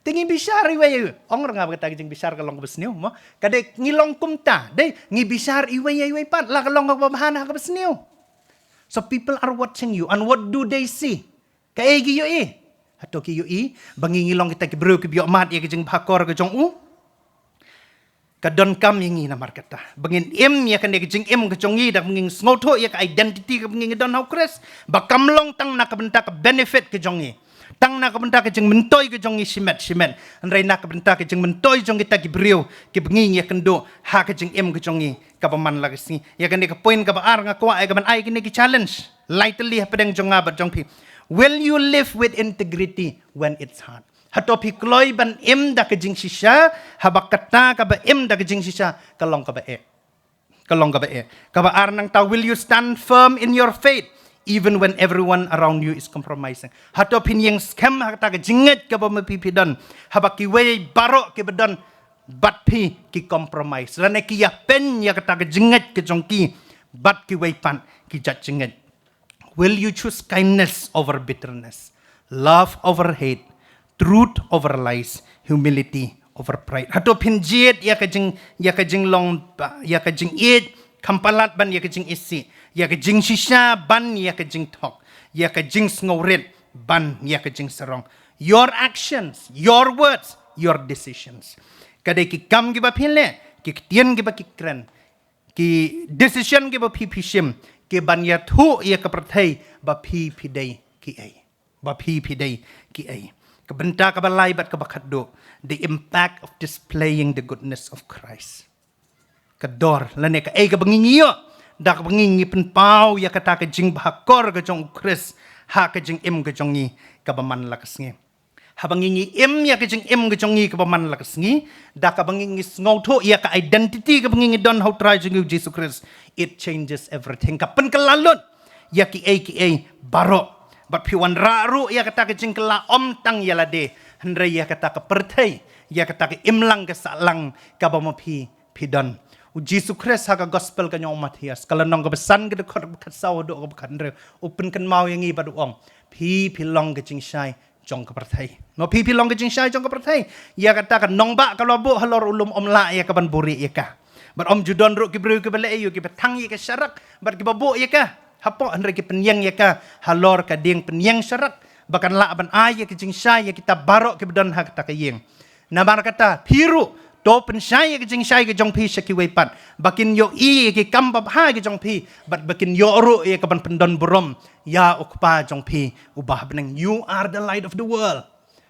Te ngi bishar iwei ïa iwei. Ong ra nga ba kata ka jingbishar ka long kaba sniew mo. Ka dei ngi long kumta. Dei ngi bishar iwei ïa iwei pat, la ka long kaba bha na kaba sniew. So people are watching you, and what do they see? Kaei ki ïohi? Hato ki ïohi ba ngi ngi long kita ki briew kiba ïohmad ïa ka jingbhakor ka jong u? Ka donkam ïa ngi namar kata ba ngin im ïa kane ka jingim ka jong ngi, da ba ngin sngewthuh ïa ka identity kaba ngi ngi don ha U Khrist, ba kam long tang na ka bynta ka benefit ka jong ngi, tang na ka bynta ka jingmyntoi ka jong ngi shimet shimet, hynrei na ka bynta ka jingmyntoi jong kita ki briew kiba ngi ngi ïakynduh ha ka jingim ka jong ngi kaba man la ka sngi. Ïa kane ka point kaba ar nga kwah ïa ka ban ai kine ki challenge. Lai tylli hapdeng jong nga bad jong phi. Will you live with integrity when it's hard? Hato phi kloi ban im da ka jingshisha haba kata kaba im da ka jingshisha ka long kaba eh? Ka long kaba eh. Kaba ar nangta, will you stand firm in your faith even when everyone around you is compromising? Hato phin ïeng skhem ha kata ka jingngeit kaba ma phi phi don haba kiwei baroh kiba don bad phi ki compromise, lane ki ïapeiñ ïa kata ka jingngeit ka jong ki bad kiwei pat ki jait jingngeit? Will you choose kindness over bitterness, love over hate, truth over lies, humility over pride? Hato phin jied ïa ka jing, ïa ka jinglong ba, ïa ka jingïeit kham palat ban ïa ka jingisih, ïa ka jingshisha ban ïa ka jingthok, ïa ka jingsngewrit ban ïa ka jingsarong? Your actions, your words, your decisions. Ka dei ki kam kiba phi leh, ki ktien kiba ki kren, ki decision kiba phi phi shim, ki ban ïathuh ïa ka pyrthei ba phi phi dei kiei, ba phi phi dei kiei. Ka bynta kaba lai bad kaba khatduh, the impact of displaying the goodness of Christ. Ka dor lane kaei kaba ngi ngi ïoh da kaba ngi ngi pynpaw ïa kata ka jingbha kor ka jong u Khrist ha ka jingim ka jong ngi kaba man la ka sngi. Haba ngi ngi im ïa ka jingim ka jong ngi kaba man la ka sngi, da kaba ngi ngi sngewthuh ïa ka identity kaba ngi ngi don ha u Trai jong ngi u Jisu Khrist, it changes everything. Ka pynkylla lut ïa kiei kiei baroh. Bad phi wanrah ruh ïa kata ka jingkylla ym tang ïa lade, hynrei ïa kata ka pyrthei, ïa kata ka imlang ka sahlang kaba ma phi phi don. U Jisu Khrist ha ka gospel ka jong u Mathaios, ka lynnong kaba san, ka dkhot kaba khatsaw haduh kaba khathynriew, u pynkynmaw ïa ngi bad u ong, phi phi long ka jingshai jong ka pyrthei. Mo, phi phi long ka jingshai jong ka pyrthei. Ïa kata ka nongbah ka la buh halor u lum, ym lah ïa ka ban buhrieh ïa ka. Bad ym ju don ruh ki briew kiba leh aïu, kiba thang ïa ka sharak bad kiba buh ïa ka hapoh, hynrei ki pynïeng ïa ka halor ka dieng pynïeng sharak, ba kan lah ban ai ïa ka jingshai ïa kita baroh kiba don ha kata ka ïing. Namar kata, phi ruh to pynshai ïa ka jingshai ka jong phi sha kiwei pat, ba kin ïohi ïa ki kam babha ka jong phi, bad ba kin ïoh ruh ïa ka ban pyndon burom ïa u Kpa jong phi uba ha bneng. You are the light of the world.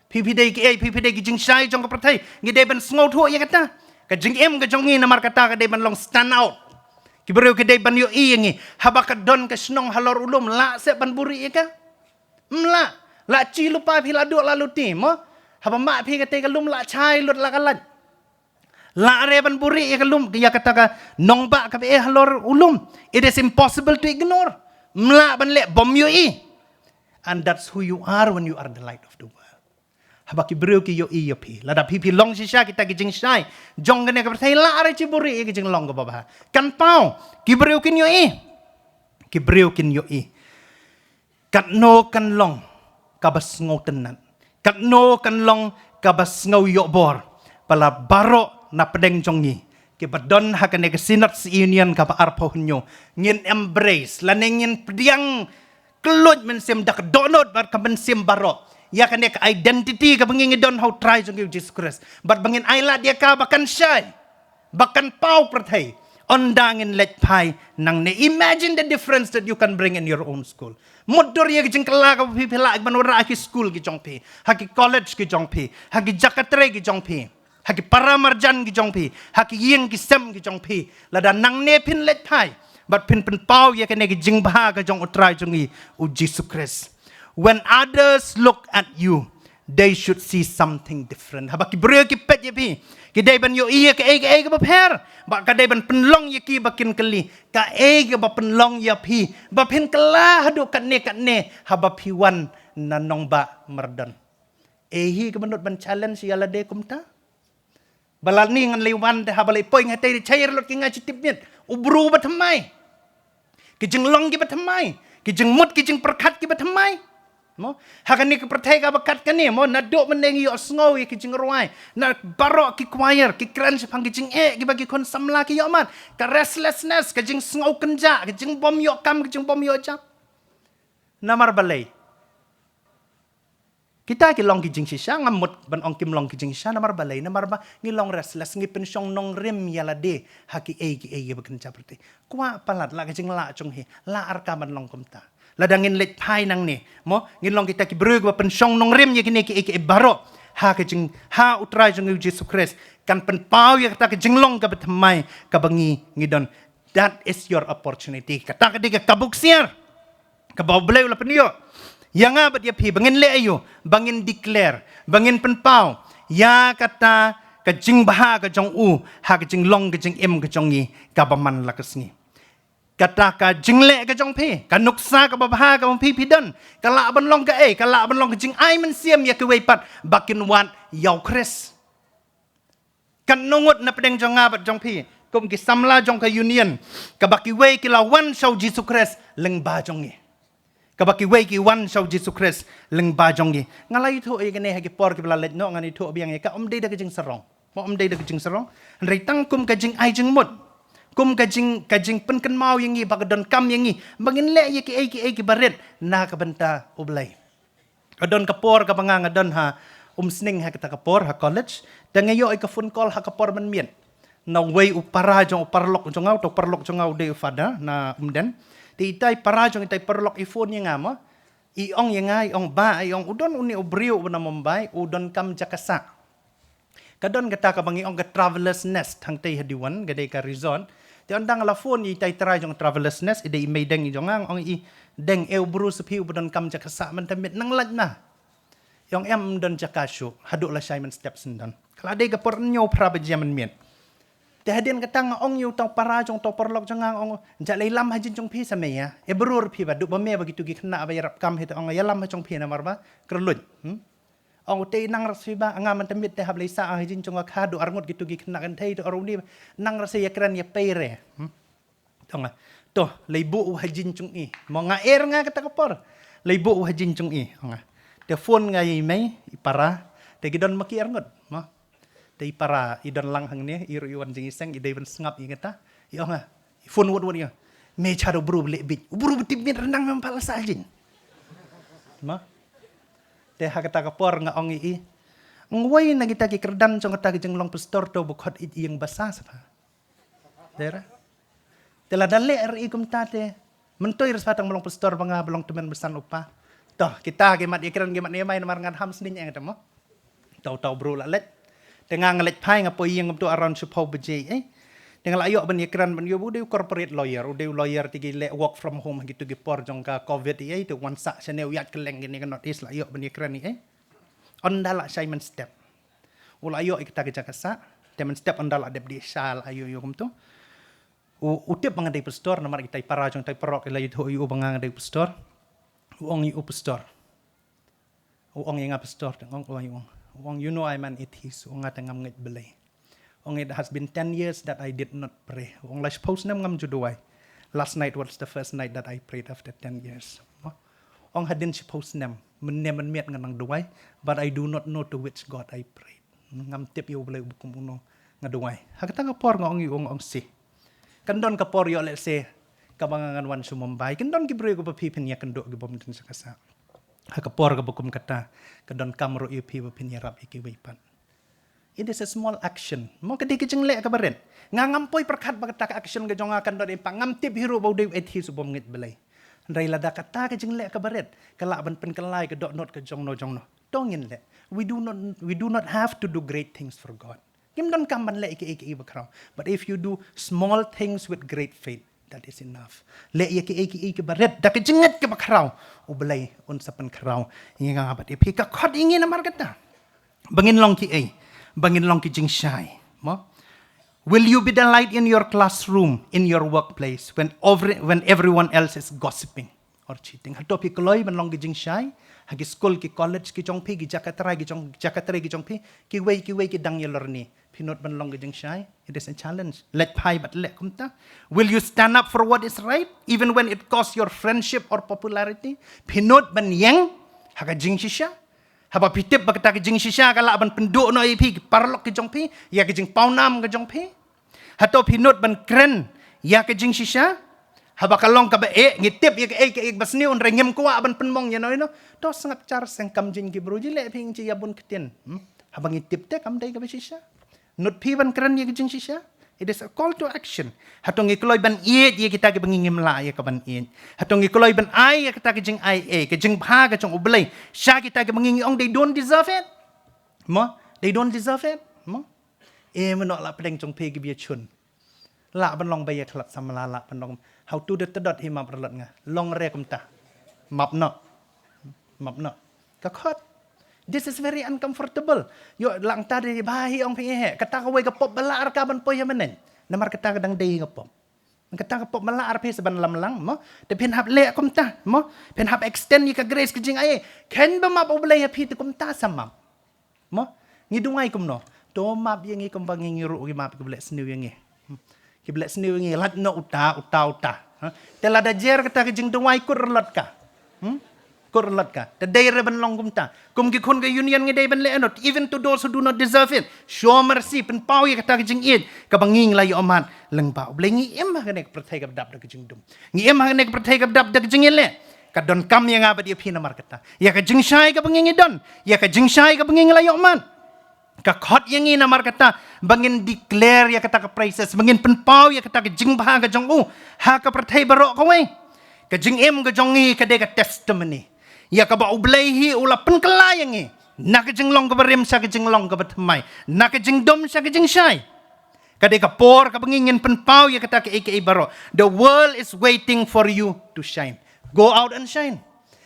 Phi phi dei kiei? Phi phi dei ki jingshai jong ka pyrthei. Ngi dei ban sngewthuh ïa kata. Ka jingim ka jong ngi namar kata ka dei ban long stand out. Ki briew ki dei ban ïohi ïa ngi. Haba ka don ka shnong halor u lum, lah seh ban buhrieh ïa ka? Ym lah. Lah chi lypa phi, lah duh lah luti, mo? Haba mah phi katei ka lum, lah shai lut lah ka light. Lah re ban buhrieh ïa ka lum, ïa kata ka nongbah kaba eh halor u lum. It is impossible to ignore. Ym lah ban leh bym ïohi. And that's who you are when you are the light of the world. Haba ki briew ki ïohi ïa phi, lada phi phi long shisha kita ki jingshai jong kane ka pyrthei, lah re chi buhrieh ïa ka jinglong kaba bha. Kan paw, ki briew kin ïohi. Ki briew kin ïohi. Katno kan long kaba sngewtynnat, katno kan long kaba sngew ïoh bor, ba la baroh na pdeng jong ngi kiba don ha kane ka Synod Union kaba arphew hynñiew, ngin embrace lane ngin pdiang kylluid mynsiem da ka dohnud bad ka mynsiem baroh ïa kane ka identity kaba ngi ngi don ha u Trai jong ngi u Jisu Khrist, bad ba ngin ailad ïa ka ba kan shai, ba kan paw pyrthei. Ynda ngin leit phai nangne, imagine the difference that you can bring in your own school. Mutdur ïa ki jingkylla kaba phi phi lah ban wanrah ha ki skul ki jong phi, ha ki college ki jong phi, ha ki jaka trei ki jong phi, ha ki para marjan ki jong phi, ha ki ïing ki sem ki jong phi, lada nangne phin leit phai bad phin pynpaw ïa kane ka jingbha ka jong u Trai jong ngi u Jisu Khrist. When others look at you, they should see something different. Haba ki briew ki peit ïa phi, ki dei ban ïohi ïa kaei kaei kaba pher, ba ka dei ban pynlong ïa ki ba kin kylli, kaei kaba pynlong ïa phi ba phin kylla haduh katne katne haba phi wan na nongbah Mardon. Ei hi kaba nud ban challenge ïa lade kumta. Ba lane ngan leit wan te haba leit poi ngatei, shai lut ki, nga shi tipmiet, u bru ba thymmai, ki jinglong kiba thymmai, ki jingmut ki jingpyrkhat kiba thymmai. Mo, ha kane ka pyrthei kaba kat kane, mo, naduh mynne ngi ïohsngew ïa ki jingrwai na baroh ki choir, ki kren shaphang ki jingeh kiba ki khun samla ki ïohmad, ka restlessness, ka jingsngew kynjah, ka jingbym ïoh kam, ka jingbym ïoh jam. Namar balei? Kita ki long ki jingshisha, ngam mut ban ong kim long ki jingshisha, namar balei? Namar ba ngi long restless, ngi pynshong nongrim ïa lade ha kiei kiei kiba kynja pyrthei. Kwah palat, la ka jinglah jong hi, lah ar ka ban long kumta. Lada ngin leit phai nangne, mo, ngin long kita ki briew kiba pynshong nongrim ïa kine kiei kiei baroh ha ka jing, ha u Trai jong ngi u Jisu Khrist, kan pynpaw ïa kata ka jinglong kaba thymmai kaba ngi ngi don. That is your opportunity. Kata ka dei ka kabu ksiar kaba U Blei u la pynïoh ïa nga bad ïa phi, ba ngin leh aïu? Ba ngin declare, ba ngin pynpaw ïa kata ka jingbha ka jong u ha ka jinglong ka jingim ka jong ngi kaba man la ka sngi. Kata ka jingleh ka jong phi, ka nuksa kaba bha kaba phi phi don, ka lah ban long kaei? Ka lah ban long ka jingai mynsiem ïa kiwei pat ba kin wad ïa u Khrist. Katno ngut na pdeng jong nga bad jong phi kum ki samla jong ka Union kaba kiwei ki la wan sha u Jisu Khrist lyngba jong ngi? Kaba kiwei ki wan sha u Jisu Khrist lyngba jong ngi. Nga la ïathuh ïa kane ha ki por kiba la leit noh, ngan ïathuh biang ïa ka, ym dei da ka jingsarong. Mo, ym dei da ka jingsarong. Hynrei tang kum ka jingai jingmut, kum ka jing, ka jingpynkynmaw ïa ngi ba ka donkam ïa ngi ba ngin leh ïa kiei kiei kiba rit na ka bynta U Blei. Ka don ka por kaba nga, nga don ha Umsning ha kata ka por, ha college. Te nga ïoh ïa ka phone call ha ka por mynmiet na uwei u para jong u paralok jong nga, uta u paralok jong nga u dei u father na Umden. Te itai para jong itai paralok i phone ïa nga mo. I ong ïa nga, i ong, "Bah," i ong, "u don une u briew uba na Mumbai, u donkam jaka sah." Ka don kata kaba ngi ong ka Travelers Nest hangtei ha Diwan, ka dei ka resort. Te ynda nga la phone ïa itai trai jong Travelers Nest, i dei i mei deng i jong nga, nga ong ïa i, "Deng, eh, u bru sa phi uba donkam jaka sah mynta miet, nang lait na." I ong, "Em, ym don jaka shuh, haduh lashai mynstep shen don." Ka la dei ka por hynñiew phra baje mynmiet. Te hadien kata nga ong ïa uta u para jong uta u paralok jong nga, nga ong, "Jah leit lam ha jingïaseng jong phi sa mei ïa. Eh, briew phi ba duh ba me ba kitu ki khynnah ba ïarap kam hi." Te ong, "Ïalam ha jong phi namar ba kyrluit." Hmm? Ong, "Te nang ra sha phi ba, nga mynta miet te hap leit sah ha jingïaseng jong nga, kha duh arngut kitu ki khynnah kynthei." Te ong une, "Nang ra sha, ïakren ïa pei re." Hmm? Te ong nga, "To, leit buh u ha jingïaseng jong i." Mo, nga er nga kata ka por. "Leit buh u ha jingïaseng jong i," ong nga. Te phone nga ïa i mei, i para. Te ki don ma ki arngut. Mo. Te i para, i don lang hangne, i ruh i wan jingïaseng, i dei ban sngap ïa kata. I ong nga, i phone wut wut ïa, "Me shah da u bru ba leh bit. U bru ba tip miet ryndang mem pat la sah ha jingïaseng." Mo. Te ha kata ka por nga ong ïa i, "Nga wei na kita ki kyrdan jong kata ki jinglong pastor to ba khot ïa i ïing basa sa pha." Dei re. Te lada leh re i kumta te, myntoi re sa pha tang ba long pastor ba nga ba long tymmen basan u pa. To, kita ki mat ïakren ki mat ïamai namar ngan ham sning eng te mo. Uta uta u bru la leit. Te nga nga leit phai, nga poi ïing kumto around shiphew baje, eh. Te nga la ïoh ban ïakren ban ïoh, u dei u corporate lawyer, u dei u lawyer te ki leh work from home ha kitu ki por jong ka covid, eh, te wan sah shane u ïaid kylleng kine ka North East, la ïoh ban ïakren, eh. Ynda la shai mynstep u la ïoh ïa kata ka jaka sah, te mynstep ynda la dep dih sha la ïoh ïoh kumto. U, u tip ba nga dei pastor namar itai para jong itai paralok i la ïathuh ïa u ba nga, nga dei pastor. U ong ïa u, "Pastor." U ong ïa nga, "Pastor," te nga ong, "Oi," u ong. U ong, "You know I'm an atheist," u ong, "nga te ngam ngeit Blei." U ong, "It has been ten years that I did not pray," u ong, "la shiphew snem ngam ju duwai. Last night was the first night that I prayed after ten years." U ong, "Hadien shiphew snem, mynne mynmiet nga nang duwai, but I do not know to which God I prayed." Ngam tip ïa U Blei uba kum uno nga duwai. Ha kata ka por nga ong ïa u, nga ong, "Si, kan don ka por ïoh lehse kaba nga ngan wan sha Mumbai, kan don ki briew kiba phi phin ïakynduh kiba ym don jaka sah. Ha ka por kaba kum kata, ka donkam ruh ïa phi ba phin ïarap ïa kiwei pat." It is a small action. Mo, ka dei ka jingleh kaba rit. Nga ngam poi pyrkhat ba kata ka action ka jong nga kan don impact. Ngam tip hi ruh ba u dei u atheist uba ym ngeit Blei. Hynrei lada kata ka jingleh kaba rit ka lah ban pynkylla ïa ka dohnud ka jongno jongno, to ngin leh. We do not, we do not have to do great things for God. Ngim donkam ban leh ïa kiei kiei ba khraw. But if you do small things with great faith, that is enough. Leh ïa kiei kiei kiba rit da ka jingngeit kaba khraw, U Blei un sa pynkhraw ïa nga bad ïa phi. Ka khot ïa ngi namar kata ba ngin long kiei? Ba ngin long ki jingshai. Mo? Will you be the light in your classroom, in your workplace, when every, when everyone else is gossiping or cheating? Hato phi kloi ban long ki jingshai ha ki skul, ki college ki jong phi, ki jaka trai ki jong, jaka trei ki jong phi? Kiwei kiwei ki dang ïalorni. Phi nud ban long ki jingshai? It is a challenge. Leit phai bad leh kumta. Will you stand up for what is right, even when it costs your friendship or popularity? Phi nud ban ïeng ha ka jingshisha haba phi tip ba kata ka jingshisha ka lah ban pynduh noh ïa phi, ki paralok ki jong phi, ïa ka jingpawnam ka jong phi? Hato phi nud ban kren ïa ka jingshisha haba ka long kaba eh, ngi tip ïa kaei kaei ba sniew, hynrei ngim kwah ban pynmong ïano ïano? To sngap jar seng, kam jing ki briew, jin leh phi ïing jingïabun ktien. Hmm? Haba ngi tip te kam dei kaba shisha. Nud phi ban kren ïa ka jingshisha? It is a call to action. Hato ngi kloi ban ïeit ïa kita kiba ngi ngim lah ïa ka ban ïeit? Hato ngi kloi ban ai ïa kata ka jingai, eh, ka jingbha ka jong U Blei sha kita kiba ngi ngi ong they don't deserve it? Mo, they don't deserve it. Mo. Eh, mynno la pdeng jong phi kiba ïa chun. Lah ban long ba ïa khlad samla, lah ban long. Hau tu da tdot hi map rlot nga. Long re kumta. Map noh. Map noh. Ka khot. This is very uncomfortable. Ïoh lang ta de ba hi ong phi he. Kata kawei ka pop ba lah ar ka ban poi ha mynne. Namar kata ka dang dei ka pop. Kata ka pop ba lah ar phi sa ban lam lang mo. Te phin hap leh kumta mo. Phin hap extend ïa ka grace ka jingai. Khein ba map U Blei ha phi te kumta sa map. Mo, ngi duwai kumno? To map ïa ngi kumba ngi, ngi ruh ki map kiba leh sniew ïa ngi. Hmm. Kiba leh sniew ïa ngi, lait noh uta, uta, uta. Ha? Te lada jer kata ka jingduwai kut rlot ka. Hmm? Kor lot ka. Te dei re ban long kumta. Kum ki khun ka union ngi dei ban leh anot. Even to those who do not deserve it. Show mercy, pynpaw ïa kata ka jingïeit kaba ngi ngi la ïoh mad lyngba U Blei. Ngi im ha kane ka pyrthei kaba dap da ka jingdum. Ngi im ha kane ka pyrthei kaba dap da ka jingïaleh. Ka donkam ïa nga bad ïa phi namar kata. Ïa ka jingshai kaba ngi ngi don. Ïa ka jingshai kaba ngi ngi la ïoh mad. Ka khot ïa ngi namar kata ba ngin declare ïa kata ka praises, ba ngin pynpaw ïa kata ka jingbha ka jong u ha ka pyrthei baroh kawei. Ka jingim ka jong ngi ka dei ka testimony ïa kaba U Blei hi u la pynkylla ïa ngi na ka jinglong kaba rim sha ka jinglong kaba thymmai, na ka jingdum sha ka jingshai. Ka dei ka por kaba ngi ngin pynpaw ïa kata kaei kaei baroh. The world is waiting for you to shine. Go out and shine.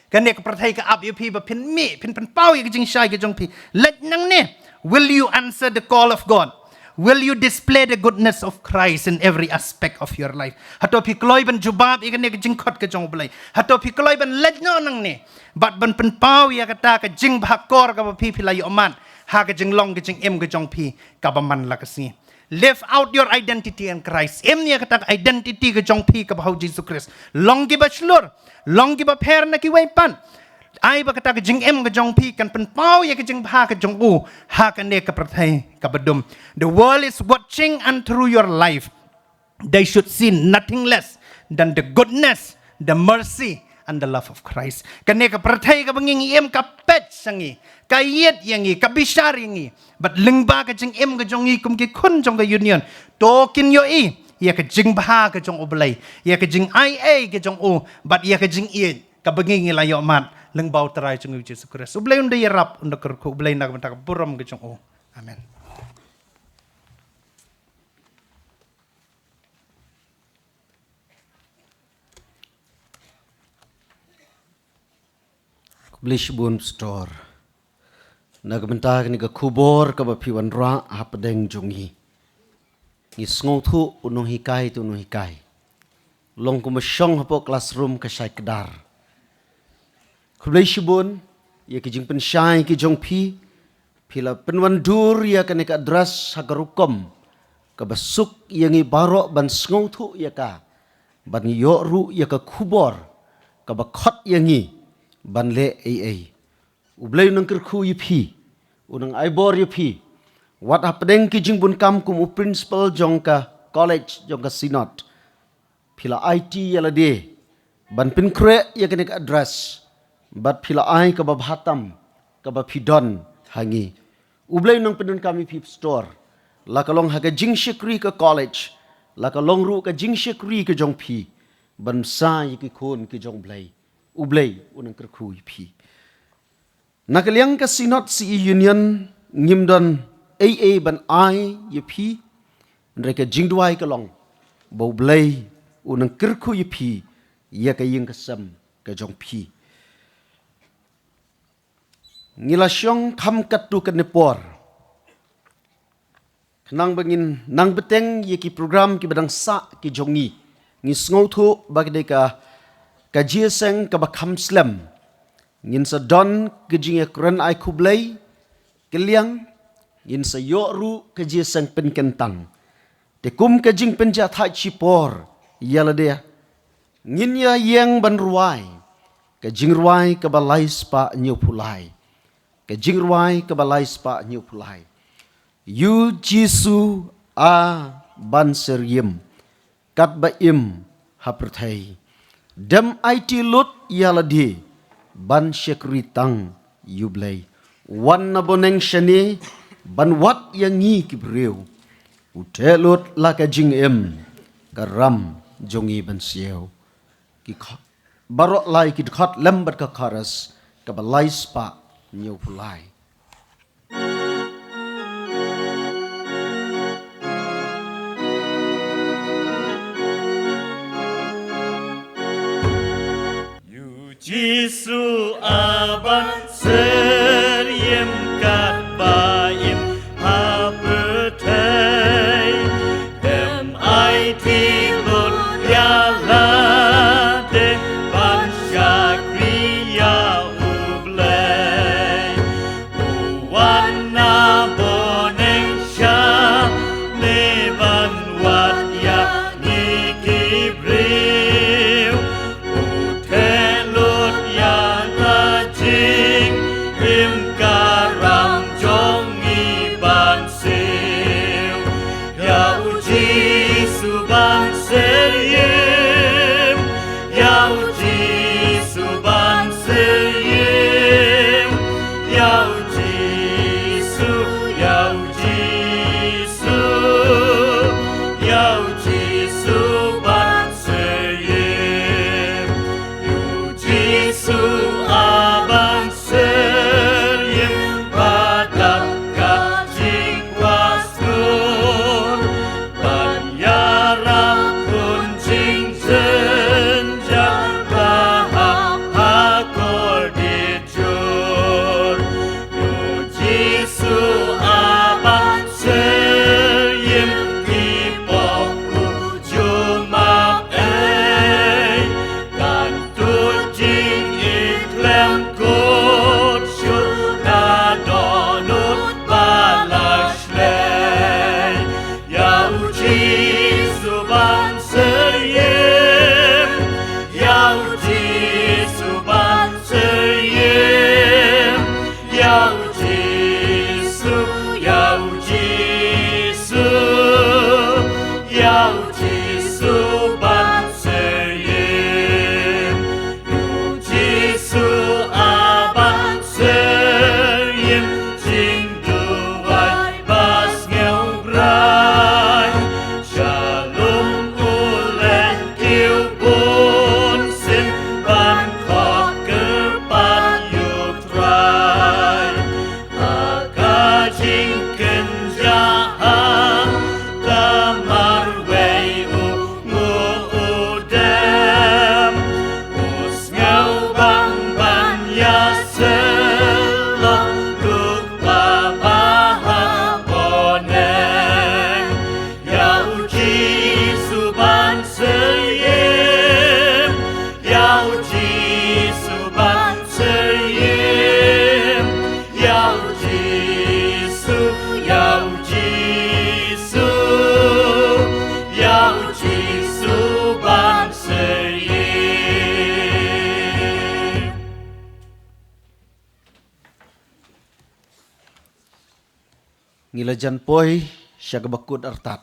Kane ka pyrthei ka ap ïa phi ba phin mih, phin pynpaw ïa ka jingshai ka jong phi. Leit nangne. Will you answer the call of God? Will you display the goodness of Christ in every aspect of your life? Hato phi kloi ban jubab ïa kane ka jingkhot ka jong U Blei? Hato phi kloi ban leit noh nangne bad ban pynpaw ïa kata ka jingbha kor kaba phi phi la ïoh mad ha ka jinglong ka jingim ka jong phi kaba man la ka sngi? Live out your identity in Christ. Im ïa kata ka identity ka jong phi kaba ha u Jisu Khrist. Long kiba shlur, long kiba pher na kiwei pat. Ai ba kata ka jingim ka jong phi kan pynpaw ïa ka jingbha ka jong u ha kane ka pyrthei kaba dum. The world is watching, and through your life they should see nothing less than the goodness, the mercy, and the love of Christ. Kane ka pyrthei kaba ngi ngi im ka peit sha ngi, ka ïeit ïa ngi, ka bishar ïa ngi. Bad lyngba ka jingim ka jong ngi kum ki khun jong ka union, to kin ïohi ïa ka jingbha ka jong U Blei, ïa ka jingaiei ka jong u, bad ïa ka jingïeit kaba ngi ngi la ïoh mad lyngba U Trai jong ngi U Jisu Khrist. U Blei un da ïarap, un da kyrkhu, U Blei na ka bynta ka burom ka jong u. Amen. Khublei shibun Pastor. Na ka bynta kane ka khubor kaba phi wanrah hapdeng jong ngi. Ngi sngewthuh u nonghikai te u nonghikai. Long kumba shong hapoh classroom ka shai kdar. Khublei shibun ïa ki jingpynshai ki jong phi. Phi la pynwandur ïa kane ka address ha ka rukom kaba suk ïa ngi baroh ban sngewthuh ïa ka, ban ïoh ruh ïa ka khubor kaba khot ïa ngi ban leh ei ei. U Blei u nang kyrkhu ïa phi, u nang ai bor ïa phi. Wat hapdeng ki jingbun kam kum u principal jong ka college, jong ka synod, phi la aiti ïa lade ban pynkhreh ïa kane ka address, bad phi la ai kaba bha tam kaba phi don ha ngi. U Blei u nang pyndonkam ïa phi Pastor, la ka long ha ka jingshakri ka college, la ka long ruh ka jingshakri ka jong phi ban bsa ïa ki khun ki jong U Blei. U Blei u nang kyrkhu ïa phi. Na ka liang ka Synod C E Union ngim don ei ei ban ai ïa phi, hynrei ka jingduwai ka long ba U Blei u nang kyrkhu ïa phi ïa ka ïing ka sem ka jong phi. Ngi la shong kham katto katne por khnang ba ngin nang bteng ïa ki program kiba dang sah ki jong ngi. Ngi sngewthuh ba ka dei ka, ka jingïaseng kaba kham slem. Ngin sa don ka jingïakren ai khublei, ka liang, ngin sa ïoh ruh ka jingïaseng pynkyntang. Te kum ka jingpynjah thait shipor ïa lade, ngin ïa ïeng ban rwai ka jingrwai kaba lai spah hynñiewphew lai. Ka jingrwai kaba lai spah hynñiewphew lai. Ïa u Jisu a ban syriem katba im ha pyrthei. Dem aiti lut ïa lade ban shakri tang ïa U Blei. Wan na bneng shane ban wad ïa ngi ki briew. U theh lut la ka jingim, ka ram jong ngi ban siew. Ki kha-, baroh lai ki dkhot lem bad ka chorus kaba lai spah hynñiewphew lai. Ïa u Jisu a ban syriem katba im ha pyrthei. Dem aiti lut ïa lade ban shakri ïa U Blei. U wan na bneng shane ban wad ïa ngi ki briew. U theh lut ïa Jisu ban syriem, ïa u Jisu ban syriem, ïa u Jisu, ïa u Jisu, ïa u Jisu ban syriem. Ïa u Jisu a ban syriem, ba dap ka jingkwah skur, ban ïarap khun jingjynjar, ba hap ha kordit jur. Ïa u Jisu a ban syriem, ki pop u jumap ei, kan tut jingïeit khlem kut shuh, na dohnud ba la shlei. Ïa u Jisu ban syriem, ïa u Jisu ban syriem, ïa u Jisu, ïa u Jisu, ïa u Jisu ban syriem. Ïa u Jisu a ban syriem, jingduwai ba sngewbrai, shalom u leh ki u bunsien, ban khot kyrpad ïa u Trai. Ha ka jingkynjah ha ka marwei u nguh u dem, u sngewbang ban ïasyllok, duk ba bha ha bneng. Ïa u Jisu ban syriem, ïa u Jisu ban syriem, ïa u Jisu, ïa u Jisu, ïa u Jisu ban syriem. Ngi la jan poi sha kaba kut artat.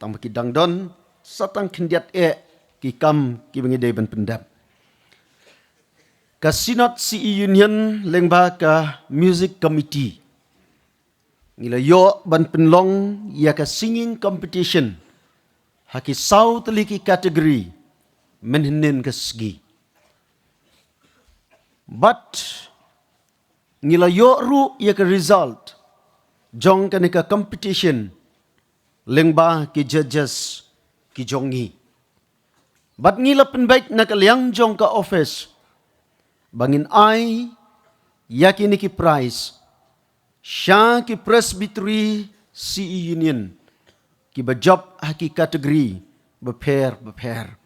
Tang ba ki dang don sa tang khyndiat eh ki kam kiba ngi dei ban pyndep. Ka Synod C E Union lyngba ka Music Committee, ngi la ïoh ban pynlong ïa ka singing competition ha ki saw tylli ki category mynhynnin ka sngi. Bad ngi la ïoh ruh ïa ka result jong kane ka competition lyngba ki judges ki jong ngi. Bad ngi la pynbeit na ka liang jong ka office ba ngin ai ïa kine ki prize sha ki Presbytery C E Union kiba jop ha ki category bapher bapher.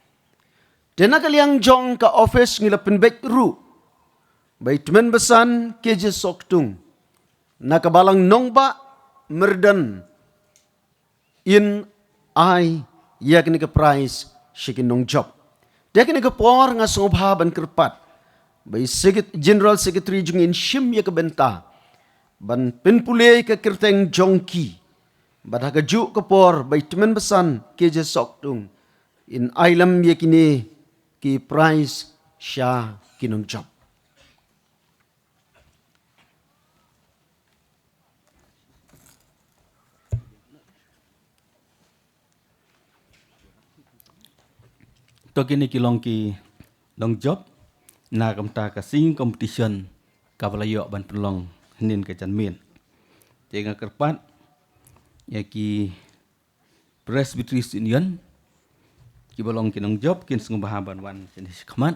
Te na ka liang jong ka office ngi la pynbeit ruh ba i Tymmen Basan K J Soktung na ka Balang Nongbah Myrdan in ai ïa kane ka prize sha ki nongjop. Te kane ka por nga sngewbha ban kyrpad ba i Secret-, General Secretary jong ngi in shim ïa ka bynta ban pynpule ïa ka kyrteng jong ki. Bad ha kajuh ka por ba i Tymmen Basan K J Soktung in ai lem ïa kine ki prize sha ki nongjop. To kine ki long ki nongjop na ka bynta ka singing competition kaba la ïoh ban pynlong hynnin ka janmiet. Te nga kyrpad ïa ki Presbytery Union kiba long ki nongjop kin sngewbha ban wan shane shakhmat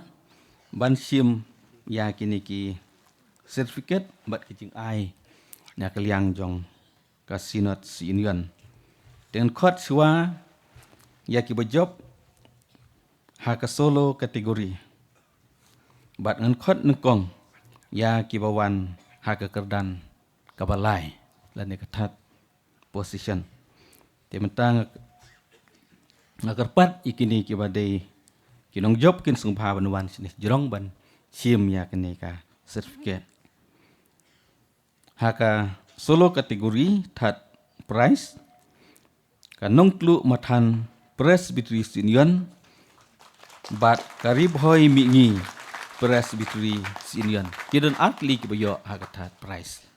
ban shim ïa kine ki certificate bad ki jingai na ka liang jong ka Synod C E Union. Te ngan khot shuwa ïa kiba jop ha ka solo category bad ngan khot nyngkong ïa kiba wan ha ka kyrdan kaba lai lane ka third position. Te mynta nga, nga kyrpad ïa kine kiba dei ki nongjop kin sngewbha ban wan shane jrong ban shim ïa kane ka certificate. Ha ka solo category third prize ka Nongtluh Mathan Presbytery Union, bad ka Ri Bhoi Mihngi Presbytery Union. Ki don ar tylli kiba ïoh ha ka third prize.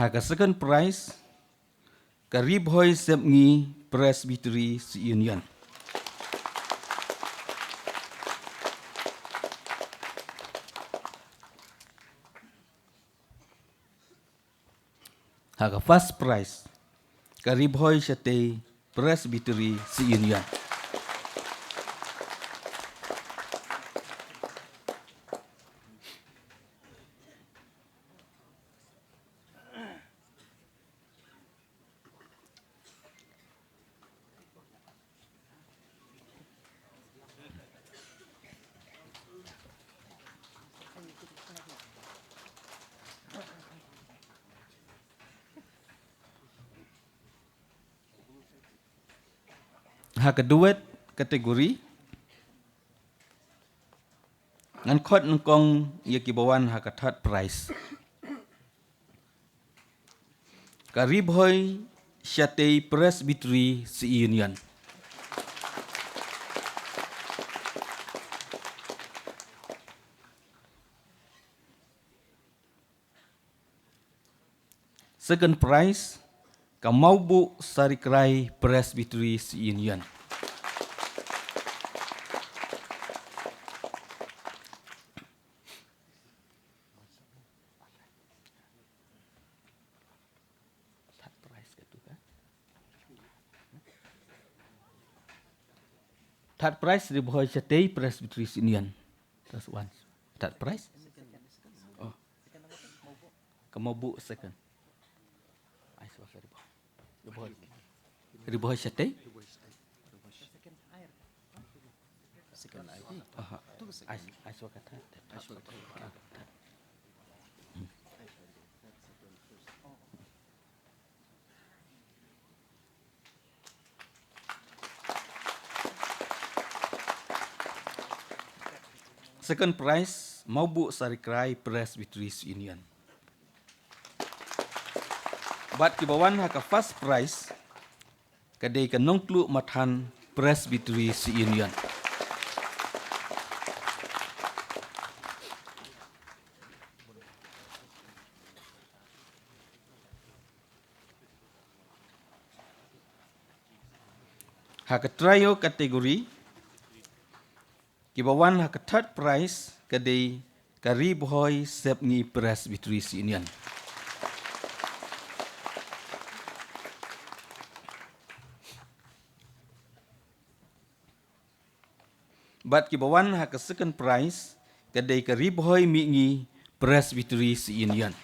Ha ka second prize, ka Ri Bhoi Sepngi Presbytery Union. Ha ka first prize, ka Ri Bhoi Shatei Presbytery Union. Ha ka duet category, ngan khot nyngkong ïa kiba wan ha ka third prize. Ka Ri Bhoi Shatei Presbytery Union. Second prize, ka Mawbuh Sarikrai Presbytery Union. Third prize ka tu ka. Third prize Ri Bhoi Shatei Presbytery Union. That's one. Third prize. Oh. Ka Mawbuh second. Ai, suka Ri Bhoi. Ri Bhoi. Ri Bhoi Shatei. Second I P. Aha. Ai, ai, suka third. Ai, suka third. Second prize, Mawbuh Sarikrai Presbytery Union. Bad kiba wan ha ka first prize, ka dei ka Nongtluh Mathan Presbytery Union. Ha ka trio category, kiba wan ha ka third prize ka dei ka Ri Bhoi Sepngi Presbytery Union. Bad kiba wan ha ka second prize ka dei ka Ri Bhoi Mihngi Presbytery Union.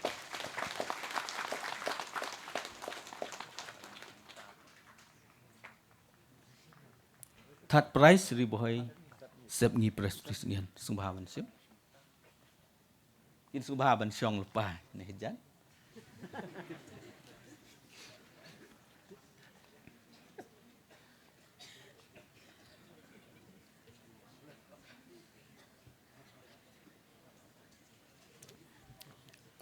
Third prize Ri Bhoi Sepngi Presbytery Union. Sngewbha ban shim. Kin sngewbha ban shong lypa ne jan.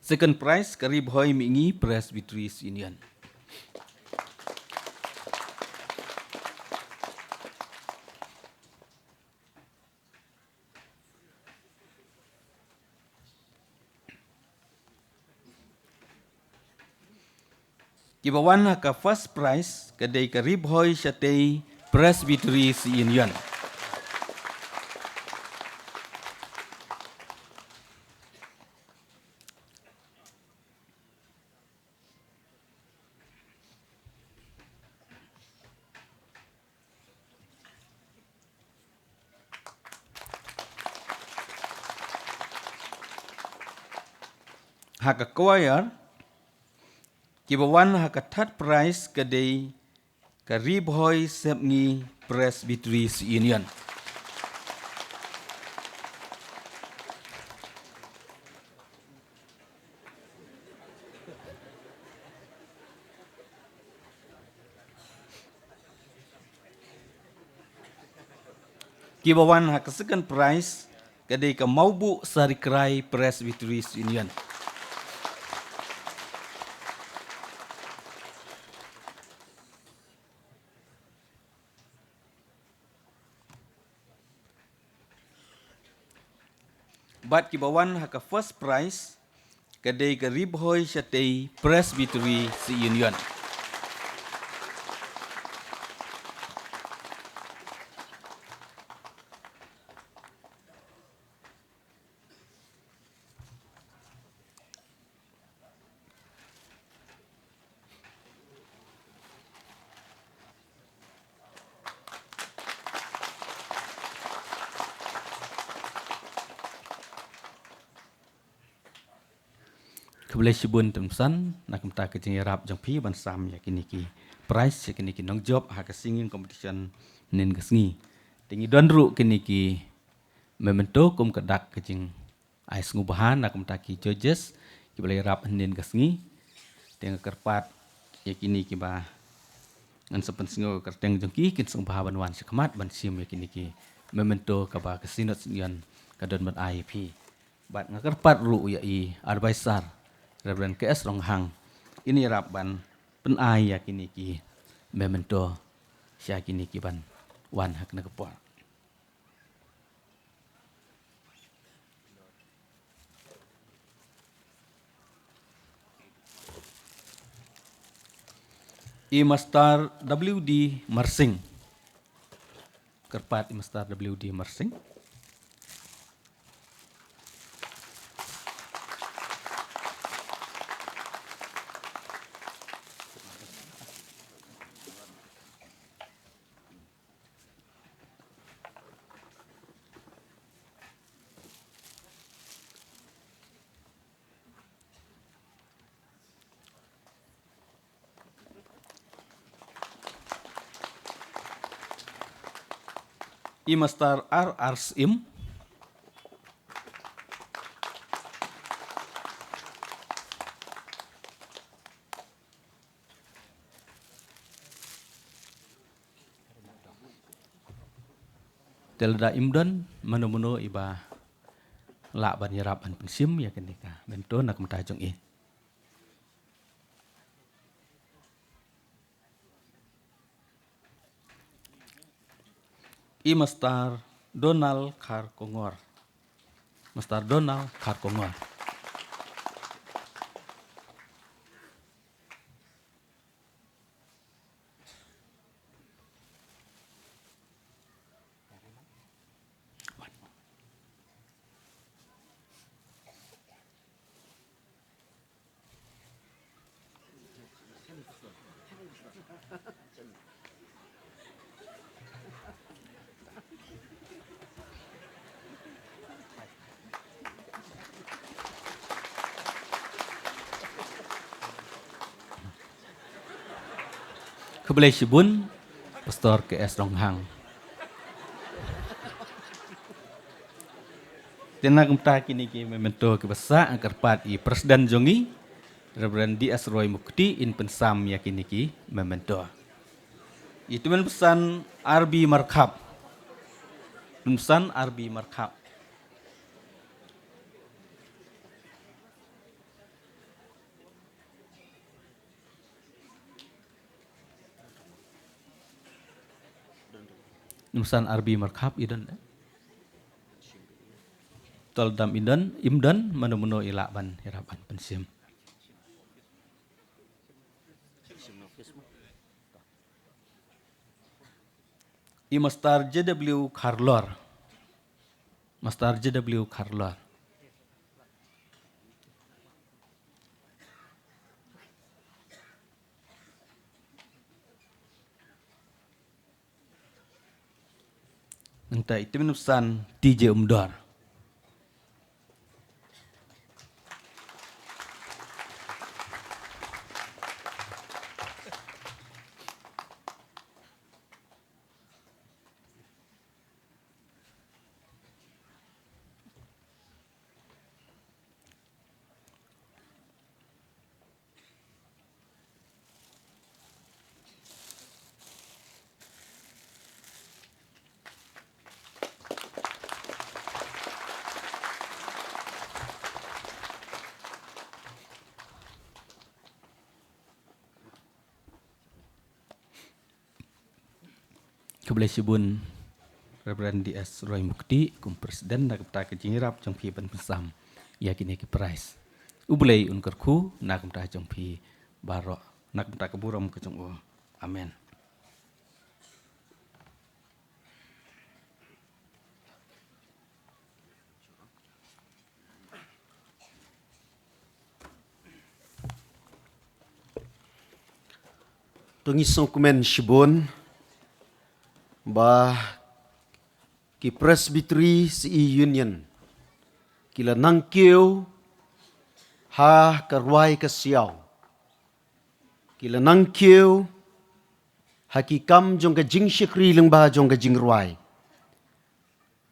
Second prize ka Ri Bhoi Mihngi Presbytery Union. Kiba wan ha ka first prize ka dei ka Ri Bhoi Shatei Presbytery Union. Ha ka choir, kiba wan ha ka third prize ka dei ka Ri Bhoi Sepngi Presbytery Union. Kiba wan ha ka second prize ka dei ka Mawbuh Sarikrai Presbytery Union. Bad kiba wan ha ka first prize ka dei ka Ri Bhoi Shatei Presbytery Union. Khublei shibun Tymmen Basan, na ka bynta ka jingïarap jong phi ban sam ïa kine ki prize, ïa kine ki nongjop ha ka singing competition hynnin ka sngi. Te ngi don ruh kine ki memento kum ka dak ka jing ai sngewbha na ka bynta ki judges kiba la ïarap hynnin ka sngi. Te nga kyrpad ïa kine kiba ngan sa pynsngew ka kyrteng jong ki, kin sngewbha ban wan sha khmat ban shim ïa kine ki memento kaba ka Synod Union ka don ban ai ïa phi. Bad nga kyrpad ruh ïa i advisor Reverend K S Ronghang, in ïarap ban pynai ïa kine ki memento sha kine kiban wan ha kane ka por. I Master W D Marsing. Kyrpad i Master W D Marsing. I Master R R Syiem. Te lada im don mano mano iba lah ban ïarap ban pynshim ïa kane ka memento na ka bynta jong i. I Master Donald Kharkongor. Master Donald Kharkongor. Khublei shibun, Pastor K S Ronghang. Te na ka bynta kine ki memento kiba sah, nga kyrpad i President jong ngi, Reverend D S Roy Mukti, in pynsam ïa kine ki memento. I Tymmen Basan R B Markhap. Tymmen Basan R B Markhap. Tymmen Basan R B Markhap i don, eh? Te lada im don, im don mano mano i lah ban ïarap ban pynshim. I Master J W Kharlor. Master J W Kharlor. Nangta i Tymmen Basan T J Umdor. Blei shibun Reverend D S Roy Mukti kum president na ka bynta ka jingïarap jong phi ban pynsam ïa kine ki prize. U Blei un kyrkhu na ka bynta jong phi baroh, na ka bynta ka burom ka jong u. Amen. To ngi sngewkmen shibun ba ki Presbytery C E Union ki la nang kiew ha ka rwai ka siaw, ki la nang kiew ha ki kam jong ka jingshakri lyngba jong ka jingrwai.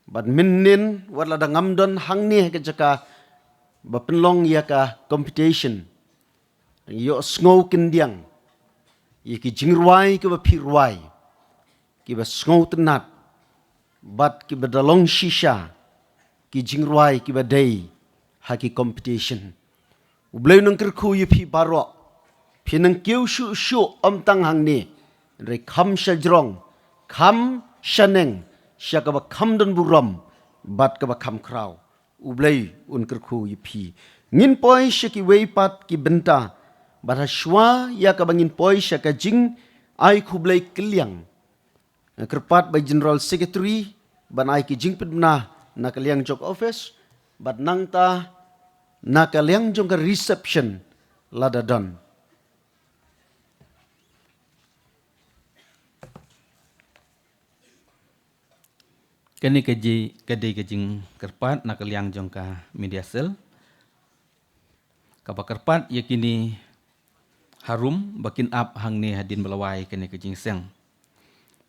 Bad mynnin wat la da ngam don hangne ha ka jaka ba pynlong ïa ka competition, ïohsngew kyndiang ïa ki jingrwai kiba phi rwai, kiba sngewtynnat bad kiba da long shisha ki jingrwai kiba dei ha ki competition. U Blei un kyrkhu ïa phi baroh. Phi nang kiew shuh shuh ym tang hangne, hynrei kham sha jrong, kham sha neng, sha kaba kham don burom bad kaba kham khraw. U Blei un kyrkhu ïa phi. Ngin poi sha kiwei pat ki bynta, bad ha shuwa ïa kaba ngin poi sha ka jingai khublei kylliang, nga kyrpad ba General Secretary ban ai ki jingpynbna na ka liang jong ka office, bad nangta na ka liang jong ka reception lada don. Kane ka ji, ka dei ka jingkyrpad na ka liang jong ka media cell, kaba kyrpad ïa kine ki harum ba kin ap hangne hadien ba la wai kane ka jingïaseng.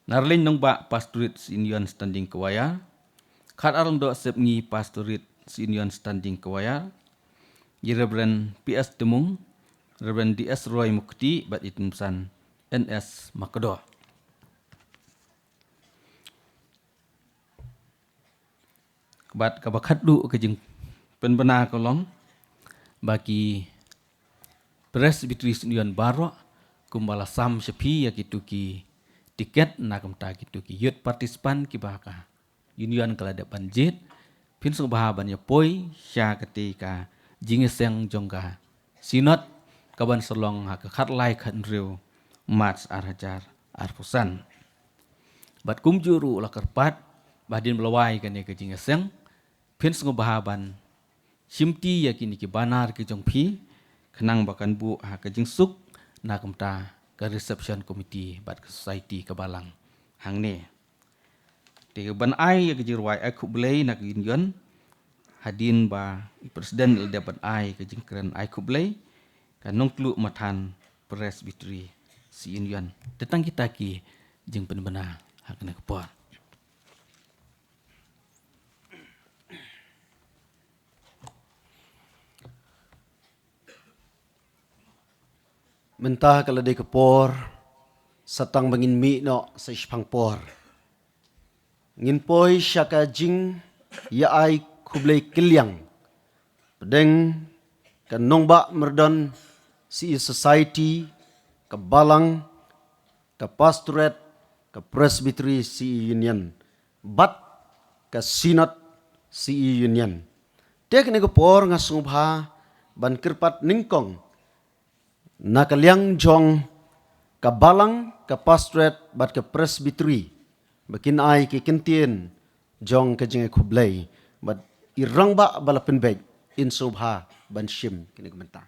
Narlin Nongbah Pastorate Union Standing Choir, Khatar Lyngdoh Sepngi Pastorate Union Standing Choir, ïa Reverend P S Tymung, Reverend D S Roy Mukti bad i Tymsan N S Makdoh. Bad kaba khatduh ka jingpynbna ka long ba ki Presbytery Union baroh kumba la sam sha phi ïa kitu ki tiket na ka bynta kitu ki youth participant kiba ka Union ka la dep ban jied, phin sngewbha ban ïa poi sha kata ka jingïaseng jong ka Synod kaban sa long ha ka khatlai khathynriew March ar hajar arphew san. Bad kumjuh ruh la kyrpad ba hadien ba la wai kane ka jingïaseng, phin sngewbha ban shimti ïa kine ki banner ki jong phi, khnang ba kan buh ha ka jingsuk na ka bynta ka reception committee bad ka society ka balang hangne. Te ban ai ïa ka jingrwai ai khublei na ka Union, hadien ba i President la dep ban ai ka jingkren ai khublei, ka Nongtluh Mathan Presbytery C E Union. Te tang kita ki jingpynbna ha kane ka por. Mynta ka la dei ka por, sa tang ba ngin mih noh sa shiphang por. Ngin poi sha ka jingïa ai khublei kylliang pdeng ka Nongbah Myrdon C E Society, ka Balang, ka Pastorate, ka Presbytery C E Union, bad ka Synod C E Union. Te kane ka por nga sngewbha ban kyrpad nyngkong na ka liang jong ka Balang, ka Pastorate bad ka Presbytery ba kin ai ki kyntien jong ka jingai khublei, bad i rangbah ba la pynbeit in sngewbha ban shim kane ka bynta.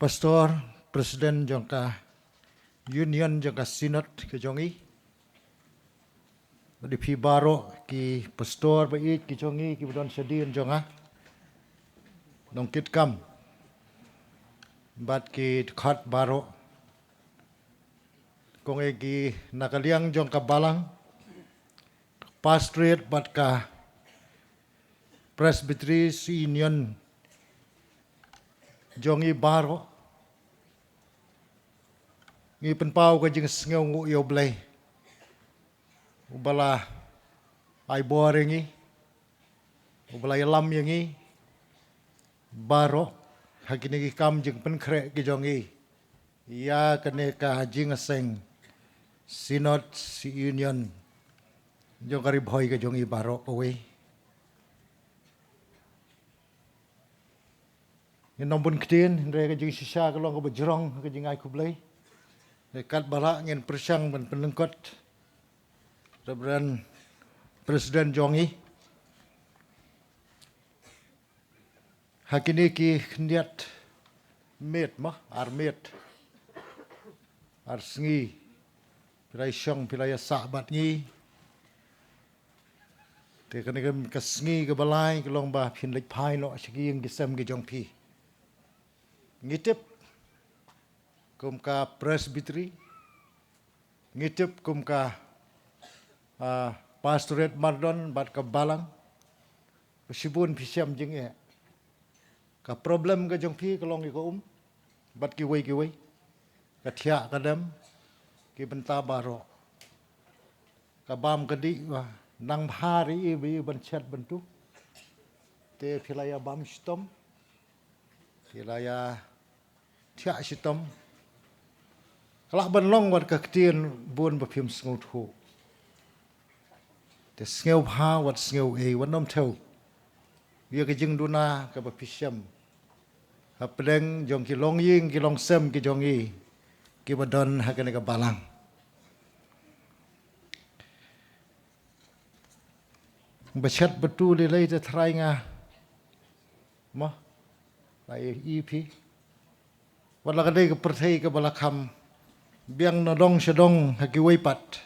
Pastor, President jong ka Union jong ka Synod ka jong i, bad ïa phi baroh ki pastor ba ïeit ki jong i kiba don shadien jong nga, nongkitkam, bad ki dkhot baroh, kong ïa ki na ka liang jong ka Balang, Pastorate bad ka Presbytery C E Union jong i baroh. Ngi pynpaw ka jingsngew nguh ïa U Blei, uba la ai bor ïa ngi, uba la ïalam ïa ngi baroh ha kine ki kam jingpynkhreh ki jong ngi ïa kane ka jingïaseng Synod Union jong ka Ri Bhoi ka jong ngi baroh kawei. Ngin ym bun ktien, hynrei ka jingshisha ka long kaba jrong ka jingai khublei. Katba lah ngin pyrshang ban pynlyngkot Reverend President jong ngi ha kine ki khyndiat miet, mo, ar miet, ar sngi phi la ïashong, phi la ïasah bad ngi. Te kane ka sngi kaba lai ka long ba phin leit phai noh sha ki ïing ki sem ki jong phi. Ngi tip kum ka Presbytery, ngi tip kum ka, ah, Pastorate Mardon bad ka Balang, shibun phi shem jingeh. Ka problem ka jong phi ka long ïa ka um bad kiwei kiwei, ka thiah ka dem, ki bynta baroh. Ka bam ka dih, ba nang bha ri i ba i ban chet ban tu. Te phi la ïa bam shitom, phi la ïa thiah shitom. Ka lah ban long wat ka ktien bun ba phim sngewthuh. Te sngewbha wat sngewei, wat nym thew ïa ka jingduna kaba phi shem hapdeng jong ki longïing ki longsem ki jong ngi kiba don ha kane ka balang. Ba chet ba tu lei lei te trai nga, mo, la ïa i phi. Wat la ka dei ka pyrthei kaba la kham biang na dong sha dong ha kiwei pat,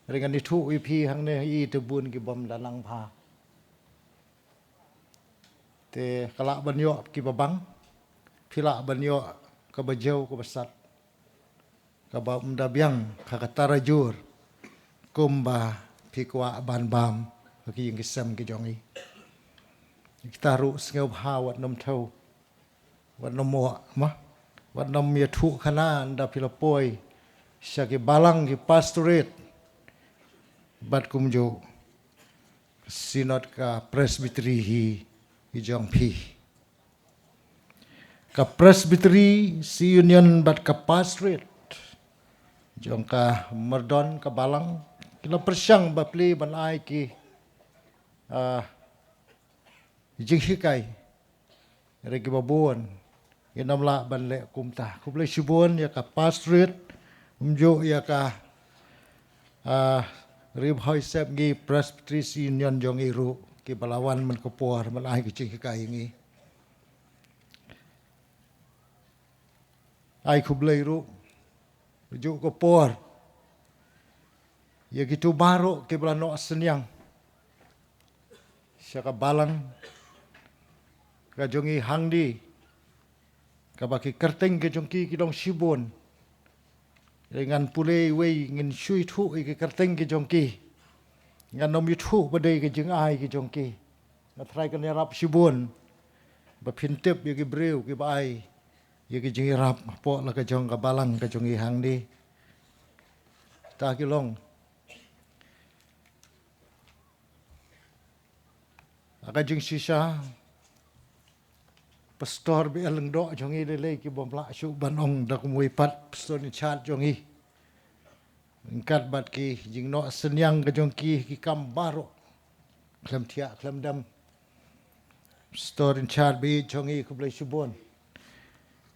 hynrei ngan ithuh ïa phi hangne i te bun ki bym da nang bha. Te ka lah ban ïoh kiba bang, phi lah ban ïoh kaba jew kaba sat, kaba ym da biang ha ka tarajur kumba phi kwah ban bam ha ki ïing ki sem ki jong ngi. Kita ruh sngewbha wat nym thew, wat nym ïoh, mo, wat nym ïathuh khana ynda phi la poi sha ki balang, ki pastorate bad kumjuh Synod, ka Presbytery hi i jong phi. Ka Presbytery, Union bad ka Pastorate jong ka Mardon, ka Balang, ki la pyrshang ba plie ban ai ki, ah, jinghikai, hynrei kiba bun ngin ym lah ban leh kumta. Khublei shibun ïa ka Pastorate, kumjuh ïa ka, ah, Ri Bhoi Sepngi Presbytery Union jong ngi ruh, kiba la wan man ka por ban ai ka jinghikai ïa ngi. Ai khublei ruh, juh ka por, ïa kito baroh kiba la noh synñiang sha ka balang ka jong ngi hangne, kaba ki kyrteng ka jong ki ki long shibun. Ngan pule iwei, ngin shu ithuh ïa ki kyrteng ki jong ki. Ngan ym ithuh ba dei ka jingai ki jong ki. Nga trai kan ïarap shibun ba phin tip ïa ki briew kiba ai ïa ki jingïarap hapoh la ka jong ka balang ka jong ngi hangne. Ta ki long. Ha ka jingshisha, Pastor B L Lyngdoh jong ngi lei lei, ki bym lah shuh ban ong da kumwei pat, Pastor in charge jong ngi. Ryngkat bad ki jingnoh synñiang ka jong ki, ki kam baroh, khlem thiah khlem dem. Pastor in charge bad jong ngi, khublei shibun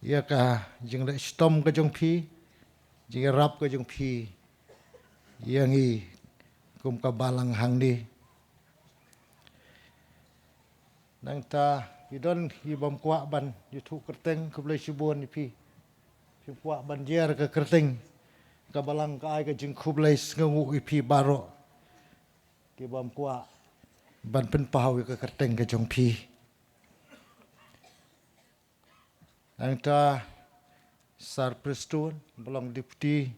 ïa ka jingleh shitom ka jong phi, jingïarap ka jong phi ïa ngi kum ka balang hangne. Nangta ki don ki bym kwah ban ïathuh kyrteng, khublei shibun ïa phi. Phim kwah ban jer ka kyrteng, ka balang ka ai ka jingkhublei sngewnguh ïa phi baroh. Ki bym kwah ban pynpaw ïa ka kyrteng ka jong phi. Nangta Sir Prestone, ba long Deputy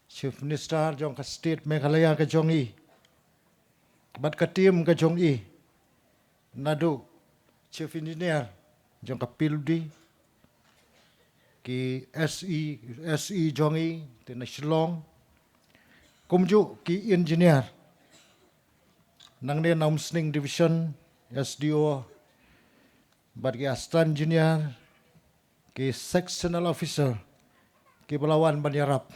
Chief Minister jong ka State Meghalaya ka jong i, bad ka team ka jong i, naduh Chief Engineer jong ka P W D, ki S E, S E jong i te na Shillong, kumjuh ki engineer nangne na Umsning Division, S D O, bad ki assistant engineer, ki sectional officer, ki ba la wan ban ïarap,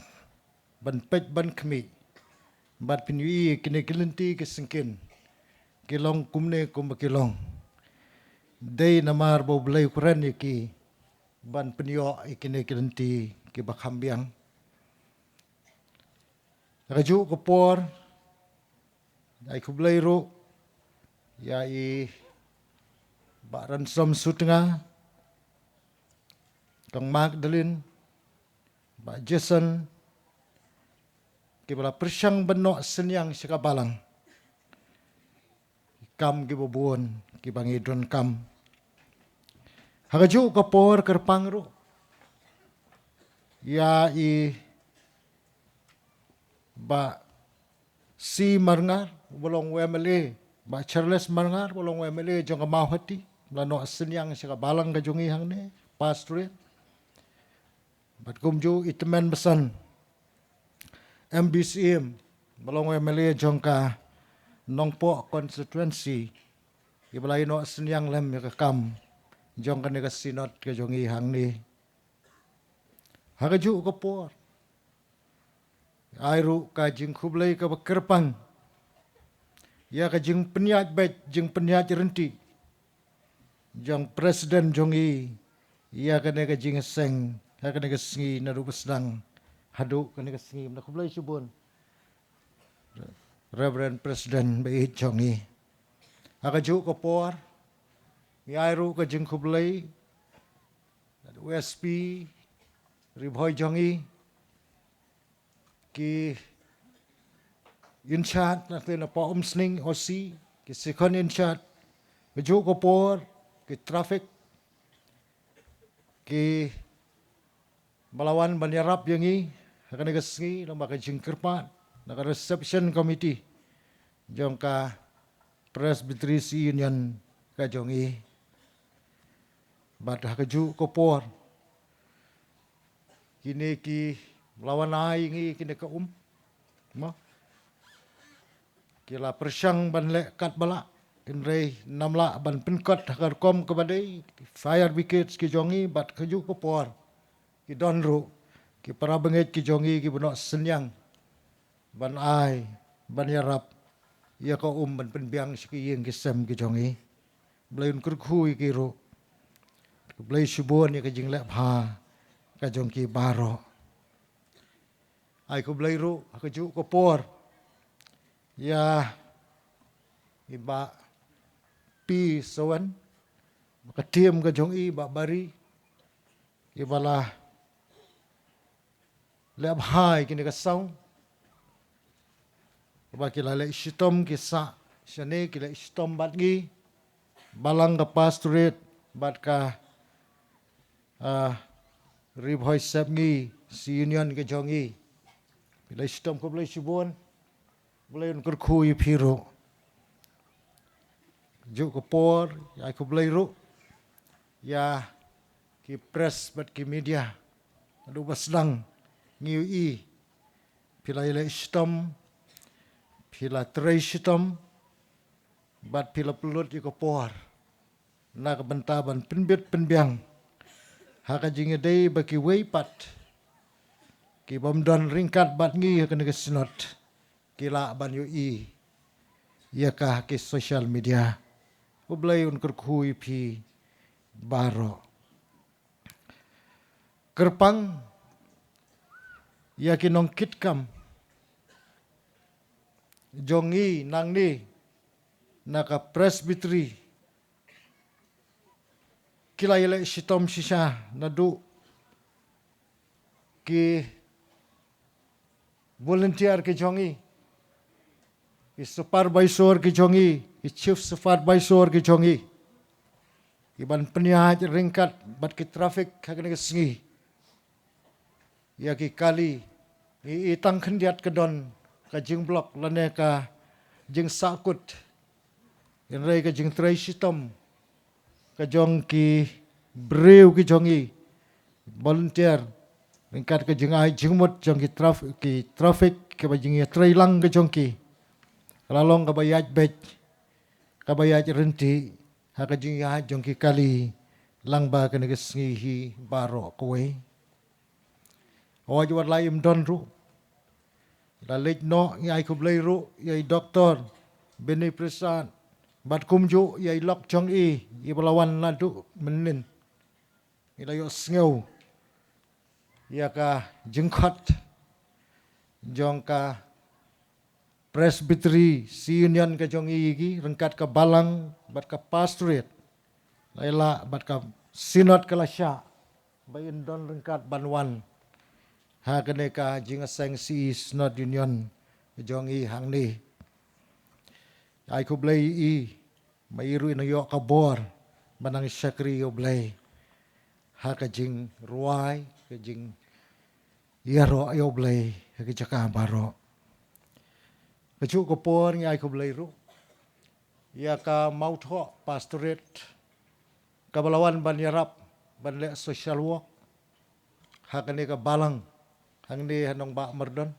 ban peit, ban khmih, bad pynïohi kine ki lynti ki syngkien ki long kumne kumba ki long. Dei namar ba U Blei u kren ïa ki ban pynïoh ïa kine ki lynti ki ba kham biang. Ha kajuh ka por, ai khublei ruh ïa i Bah Ransom Sutnga, Kong Magdalene, Bah Jason, ki ba la pyrshang ban noh synñiang sha ka balang. Ki kam ki ba bun ki ba ngi donkam. Ha kajuh ka por kyrpang ruh ïa i Bah C Marngar, ba long u M L A, Bah Charles Marngar, ba long u M L A jong ka Mawhati, ba la noh synñiang sha ka balang ka jong i hangne, Pastorate. Bad kumjuh i tymmen basan M B C M, ba long u M L A jong ka Nongpoh constituency, i ba la ïa noh synñiang lem ïa ka kam jong kane ka Synod ka jong i hangne. Ha kajuh ka por, ai ruh ka jingkhublei ka ba kyrpang ïa ka jingpynïaid beit, jingpynïaid ryntih jong President jong i ïa kane ka jingïaseng ha kane ka sngi naduh ba sdang haduh kane ka sngi. Khublei shibun Reverend President ba ïeit jong i. Ha kajuh ka por, ngi ai ruh ka jingkhublei ïa u S P Ri Bhoi jong i, ki in charge na khlem na pa Umsning, O C, ki second in charge, kajuh ka por, ki traffic, ki ba la wan ban ïarap ïa ngi ha kane ka sngi, namar ka jingkyrpad na ka reception committee jong ka Presbytery Union ka jong i. Bad ha kajuh ka por, kine ki ba la wan ai ngi kine ka um, ma, ki la pyrshang ban leh katba lah, hynrei ym lah ban pynkut ha ka rukom kaba dei. Fire brigades ki jong i, bad kajuh ka por, ki don ruh ki para bangeit ki jong i ki ba noh synñiang ban ai, ban ïarap ïa ka um, ban pynbiang sha ki ïing ki sem ki jong i. Blei un kyrkhu ïa ki ruh. Khublei shibun ïa ka jingleh bha ka jong ki baroh. Ai khublei ruh ha kajuh ka por ïa i Bah P Sawan, ka team ka jong i, Bah Bari, i ba la leh bha ïa kine ka song, ba ki la leh shitom, ki sah shane, ki leh shitom bad ngi, balang ka Pastorate bad ka, ah, Ri Bhoi Sepngi C Union ka jong i. Phi leh shitom, khublei shibun. Blei un kyrkhu ïa phi ruh. Kajuh ka por, ai khublei ruh ïa ki press bad ki media. Naduh ba sdang ngi ïohi phi la ïaleh shitom, phi la trei shitom, bad phi la pynlut ïa ka por na ka bynta ban pynbit pynbiang ha ka jingïadei ba kiwei pat ki bym don ryngkat bad ngi ha kane ka Synod ki lah ban ïohi ïa ka ha ki social media. U Blei un kyrkhu ïa phi baroh. Kyrpang ïa ki nongkitkam jong ngi nangne na ka Presbytery, ki la ïaleh shitom shisha, naduh ki volunteer ki jong i, ki supervisor ki jong i, ki chief supervisor ki jong i, ki ban pynïaid ryngkat bad ki traffic ha kane ka sngi ïa ki kali. Ngi i tang khyndiat ka don ka jingblock lane ka jingsahkut, hynrei ka jingtrei shitom ka jong ki briew ki jong i volunteer ryngkat ka jingai jingmut jong ki traf-, ki traffic, kaba jingïatreilang ka jong ki ka la long kaba ïaid beit, kaba ïaid rynti ha ka jingïaid jong ki kali lang ba kane ka sngi hi baroh kawei. Hooid, wat la im don ruh, la leit noh, ngi ai khublei ruh ïa i doktor Beni Prasad bad kumjuh ïa i lok jong i, iba la wan naduh mynnin. Ngi la ïohsngew ïa ka jingkhot jong ka Presbytery Synod ka jong i, ki ryngkat ka balang bad ka pastorate. La ïa lah bad ka synod ka la shah ba in don ryngkat ban wan ha kane ka jingïaseng C E Synod Union jong i hangne. Ai khublei i, ma i ruh i nang ïoh ka bor ba nang shakri ïa U Blei ha ka jingrwai, ka jingïaroh ïa U Blei ha ka jaka baroh. Kajuh ka por ngi ai khublei ruh ïa ka Mawthoh Pastorate kaba la wan ban ïarap ban leh social work ha kane ka balang hangne ha Nongbah Myrdon.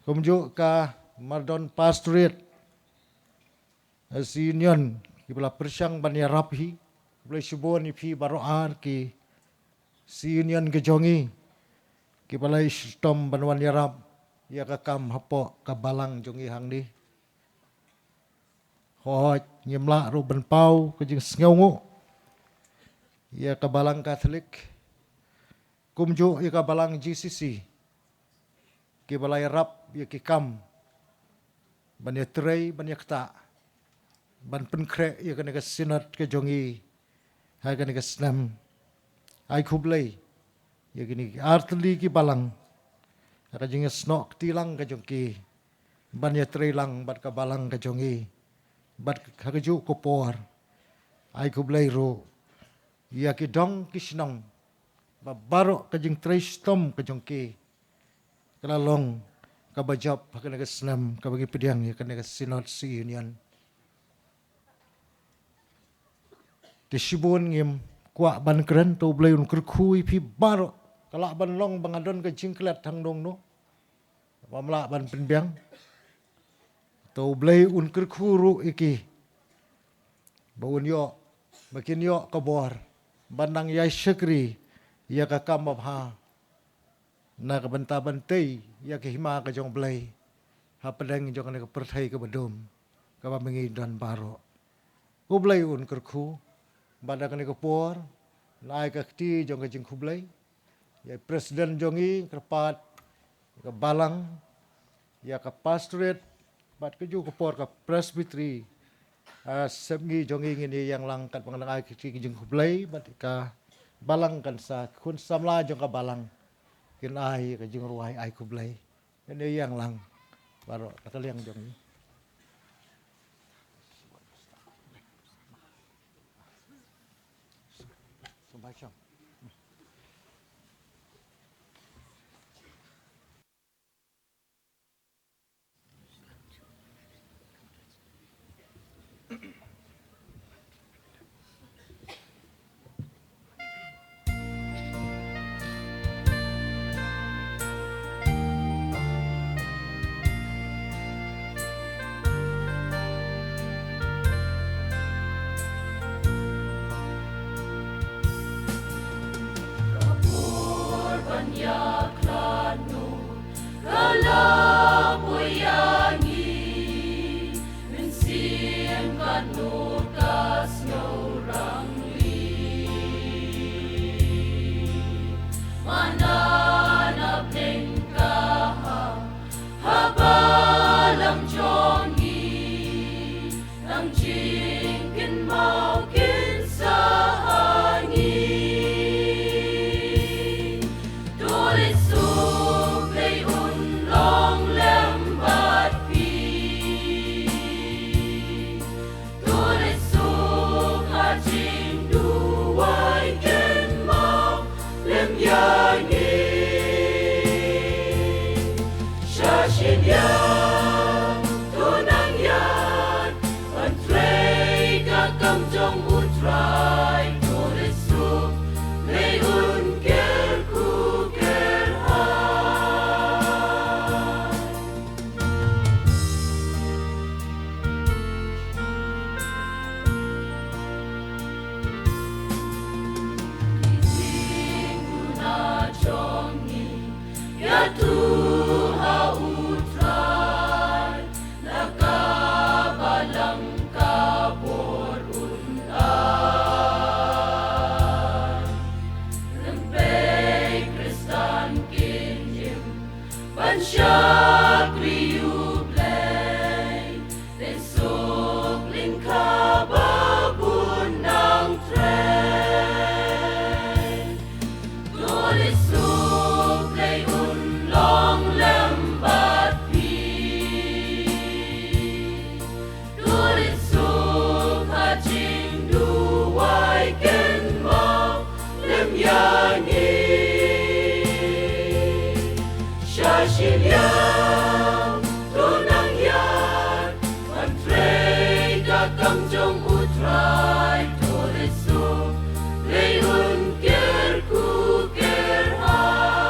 Kumjuh ka Myrdon Pastorate, eh, Synod, kiba la pyrshang ban ïarap hi. Khublei shibun ïa phi baroh ar ki Synod ka jong i kiba la shitom ban wan ïarap ïa ka kam hapoh ka balang jong i hangne. Hooid, ngim lah ruh ban paw ka jingsngewnguh ïa ka balang Katholik, kumjuh ïa ka balang G C C, kiba la ïarap ïa ki kam ban ïatrei, ban ïaktah, ban pynkhreh ïa kane ka synod ka jong i ha kane ka snem. Ai khublei ïa kine ki artylli ki balang ha ka jingïasnoh kti lang ka jong ki ban ïatrei lang bad ka balang ka jong i. Bad ha kajuh ka por ai khublei ruh ïa ki dong ki shnong ba baroh ka jingtrei shitom ka jong ki ka la long kaba jop ha kane ka snem kaba ngi pdiang ïa kane ka Synod C E Union. Te shibun ngim kwah ban kren, to U Blei un kyrkhu ïa phi baroh. Ka lah ban long ba nga don ka jingklet hangno hangno, bym lah ban pynbiang. To U Blei un kyrkhu ruh ïa ki ba un ïoh, ba kin ïoh ka bor ban nang ïai shakri ïa ka kam babha na ka bynta ban tei ïa ka hima ka jong U Blei hapdeng jong kane ka pyrthei kaba dum kaba ma ngi don baroh. U Blei un kyrkhu. Bad ha kane ka por ngan ai ka kti jong ka jingkhublei ïa i president jong i, kyrpad ïa ka balang, ïa ka pastorate bad kajuh ka por ka presbytery. Ah, sepngi jong i ngin ïeng lang katba ngan ai ka kti ka jingkhublei bad ka balang kan sa, khun samla jong ka balang kin ai ka jingrwai ai khublei. Ngin ïeng lang baroh na ka liang jong i. Shakri U Blei, te suk lyngkha ba bun nang trei. To leit suk Blei un long lem bad phi. To leit suk ha jingduwai kynmaw lem ïa ngi. Sha shiliang to nang ïaid ban trei ka kam jong U Trai. To leit suk Blei un kyrkhu kyrhai.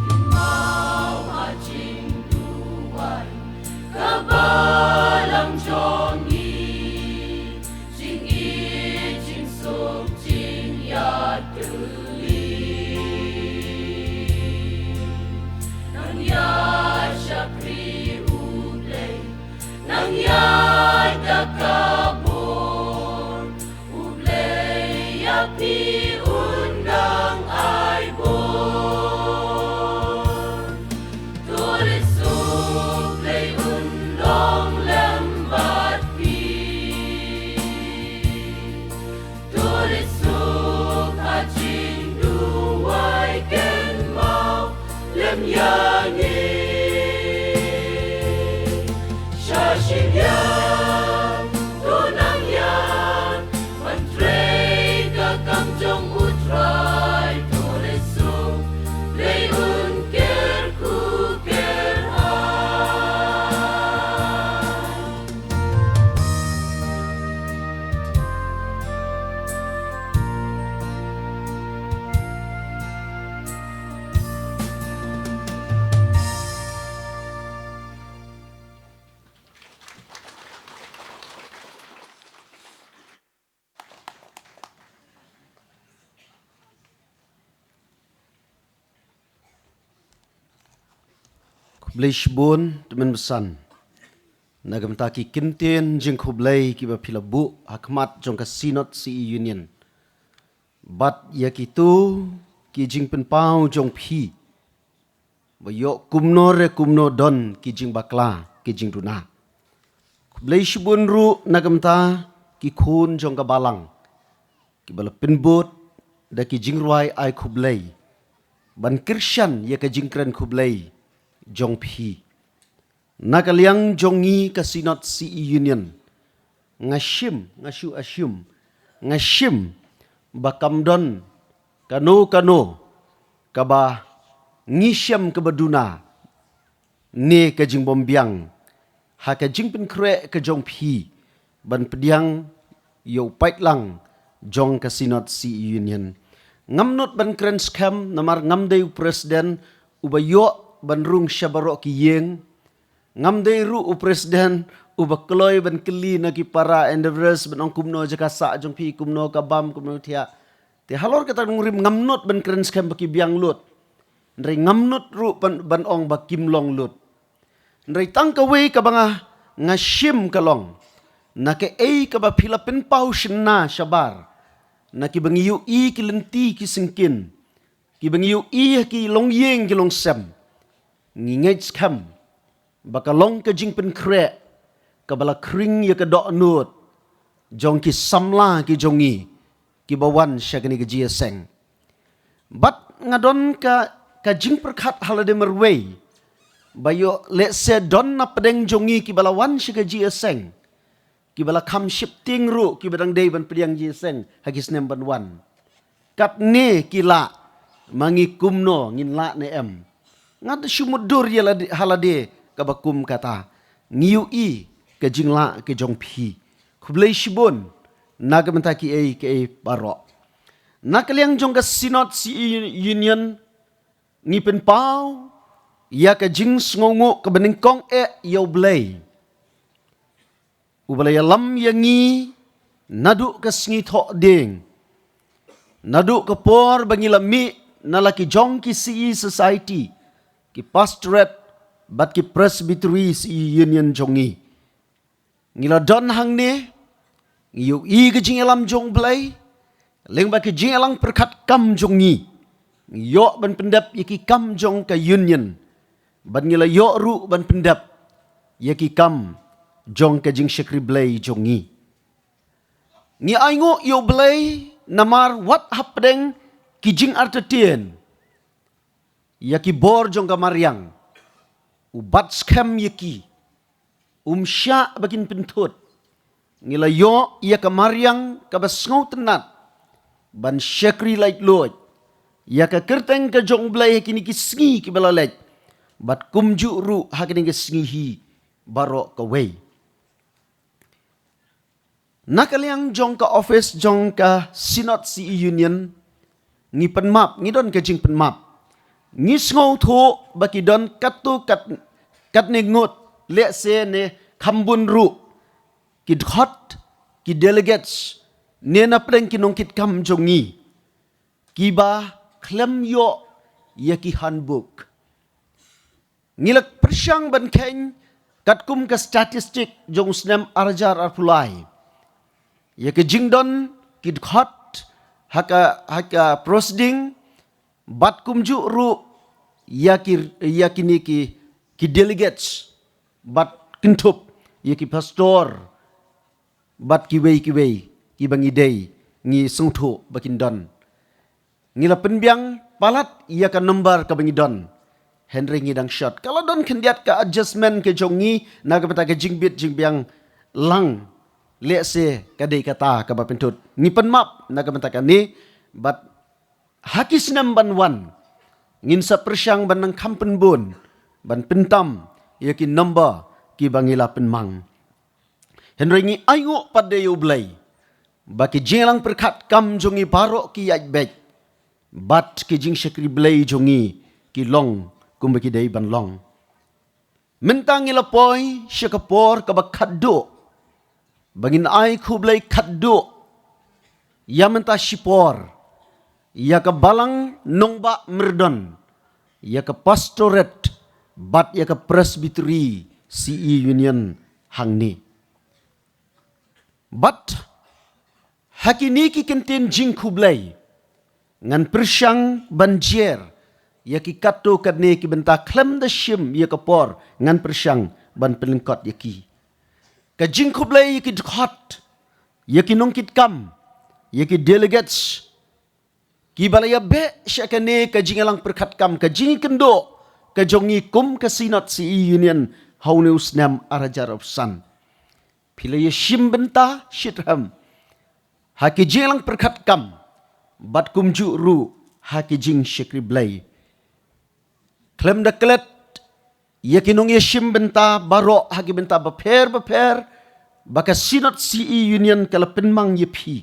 Kynmaw ha jingduwai ka balang jong ngi, jingïeit, jingsuk, jingïatylli. Nang ïa shakri U Blei, nang ïa da ka bor, U Blei ïa phi un nang ai bor. To leit suk Blei un long lem bad phi. To leit suk ha jingduwai kynmaw lem ïa ngi. Sha shiliang to nang ïaid ban trei ka kam jong U Trai. To leit suk Blei un kyrkhu kyrhai. Khublei shibun, tymmen basan. Na ka bynta ki kyntien jingkhublei kiba phi la buh ha khmat jong ka Synod C E Union. Bad ïa kito ki jingpynpaw jong phi. Ba ïoh kumno re kumno don ki jingbakla, ki jingduna. Khublei shibun ruh na ka bynta ki khun jong ka balang. Kiba la pynbud da ki jingrwai ai khublei. Ban kyrshan ïa ka jingkren khublei jong phi. Na ka liang jong ngi ka Synod C E Union. Nga shim, nga shu assume. Nga shim ba kam don kano kano kaba ngi shem kaba duna. Ne ka jingbym biang. Ha ka jingpynkhreh ka jong phi. Ban pdiang ïa u paidlang jong ka Synod C E Union. Ngam nud ban kren skhem namar ngam dei u president uba ïoh ban rung sha baroh ki ïing. Ngam dei ruh u president uba kloi ban kylli na ki para Endeavourers ban ong kumno jaka sah jong phi, kumno ka bam, kumno thiah. Te halor kata ka nongrim ngam nud ban kren skhem ba ki biang lut. Hynrei ngam nud ruh ban, ban ong ba kim long lut. Hynrei tang kawei kaba nga, nga shim ka long. Na kaei kaba phi la pynpaw shynna shabar. Na kiba ngi ïohi ki lynti ki syngkien. Kiba ngi ïohi ha ki longïing ki longsem. Ngi ngeit skhem. Ba ka long ka jingpynkhreh. Kaba la khring ïa ka dohnud. Jong ki samla ki jong ngi. Kiba wan sha kane ka jingïaseng. Bad nga don ka, ka jingpyrkhat ha lade marwei. Ba ïoh lehse don na pdeng jong ngi kiba la wan sha ka jingïaseng. Kiba la kham sheptieng ruh, kiba dang dei ban pdiang jingïaseng, ha ki snem ban wan. Katne ki lah, ma ngi kumno, ngin lah ne em. Nga da shu mutdur ïa lade, ha lade, kaba kum kata. Ngi ïohi, ka jinglah, ka jong phi. Khublei shibun, na ka bynta kiei, kiei baroh. Na ka liang jong ka Synod C E Union, ngi pynpaw, ïa ka jingsngewnguh kaba nyngkong eh ïa U Blei. Uba la ïalam ïa ngi, naduh ka sngi thoh dieng. Naduh ka por ba ngi la mih, na la ki jong ki C E Society, ki Pastorate, bad ki Presbytery C E Union jong ngi. Ngi la don hangne, ngi ïohi ka jingïalam jong U Blei, lyngba ki jingïalang pyrkhat kam jong ngi. Ngi ïoh ban pyndep ïa ki kam jong ka Union, bad ngi la ïoh ruh ban pyndep ïa ki kam jong ka jingshakri Blei jong ngi. Ngi ainguh ïa U Blei namar wat hapdeng ki jingartatien ïa ki bor jong ka mariang, u bat skhem ïa ki, um shah ba kin pynthut. Ngi la ïoh ïa ka mariang kaba sngewtynnat ban shakri laitluid ïa ka kyrteng ka jong U Blei ha kine ki sngi kiba la leit, bad kumjuh ruh ha kine ki sngi hi baroh kawei. Na ka liang jong ka office jong ka Synod C E Union, ngi pynmap, ngi don ka jingpynmap. Ngi sngewthuh ba ki don katto kat, katne ngut, lehse ne kham bun ruh ki dkhot, ki delegates, ne na pdeng ki nongkitkam jong ngi, kiba khlem ïoh ïa ki handbook. Ngi la pyrshang ban kheiñ katkum ka statistic jong u snem ar hajar arphew lai, ïa ka jingdon ki dkhot ha ka, ha ka proceeding, bad kumjuh ruh ïa ki, ïa kine ki, ki delegates, bad kynthup ïa ki pastor, bad kiwei kiwei kiba ngi dei, ngi sngewthuh ba kin don. Ngi la pynbiang palat ïa ka number kaba ngi don. Hynrei ngi dang short. Ka la don khyndiat ka adjustment ka jong ngi na ka bynta ka jingbit jingbiang lang. Lehse ka dei kata kaba pynthut. Ngi pynmap na ka bynta kane, bad ha ki snem ban wan, ngin sa pyrshang ban nang kham pynbun, ban pyntam ïa ki number kiba ngi la pynmang. Hynrei ngi ainguh pat de ïa U Blei ba ki jingïalang pyrkhat kam jong ngi baroh ki ïaid beit, bad ki jingshakri Blei jong ngi ki long kumba ki dei ban long. Mynta ngi la poi sha ka por kaba khatduh, ba ngin ai khublei khatduh ïa mynta shipor ïa ka Balang Nongbah Myrdon, ïa ka Pastorate, bad ïa ka Presbytery C E Union hangne. Bad ha kine ki kyntien jingkhublei, ngan pyrshang ban jer ïa ki katto katne ki bynta. Khlem da shim ïa ka por, ngan pyrshang ban pynlyngkot ïa ki. Ka jingkhublei ïa ki dkhot, ïa ki nongkitkam, ïa ki delegates, kiba la ïabeh sha kane ka jingïalang pyrkhat kam, ka jingïakynduh ka jong ngi kum ka Synod C E Union ha une u snem ar hajar arphew san. Phi la ïashim bynta shitrhem ha ki jingïalang pyrkhat kam, bad kumjuh ruh ha ki jingshakri Blei. Khlem da klet ïa ki nongïashim bynta baroh ha ki bynta bapher bapher ba ka Synod C E Union ka la pynmang ïa phi.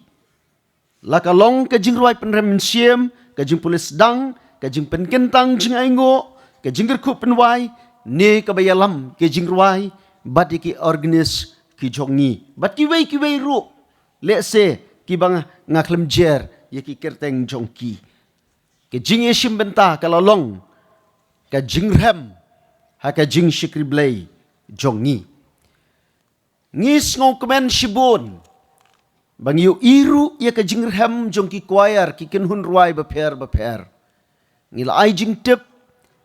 La ka long ka jingrwai pynrem mynsiem, ka jingpule sdang, ka jingpynkyntang jingainguh, ka jingkyrkhu pynwai, ne kaba ïalam ka jingrwai bad ïa ki organist ki jong ngi, bad kiwei kiwei ruh, lehse kiba nga, nga khlem jer ïa ki kyrteng jong ki. Ka jingïashim bynta ka la long ka jingrhem ha ka jingshakri Blei jong ngi. Ngi sngewkmen shibun ba ngi ïohi ruh ïa ka jingrhem jong ki choir, ki kynhun rwai bapher bapher. Ngi la ai jingtip,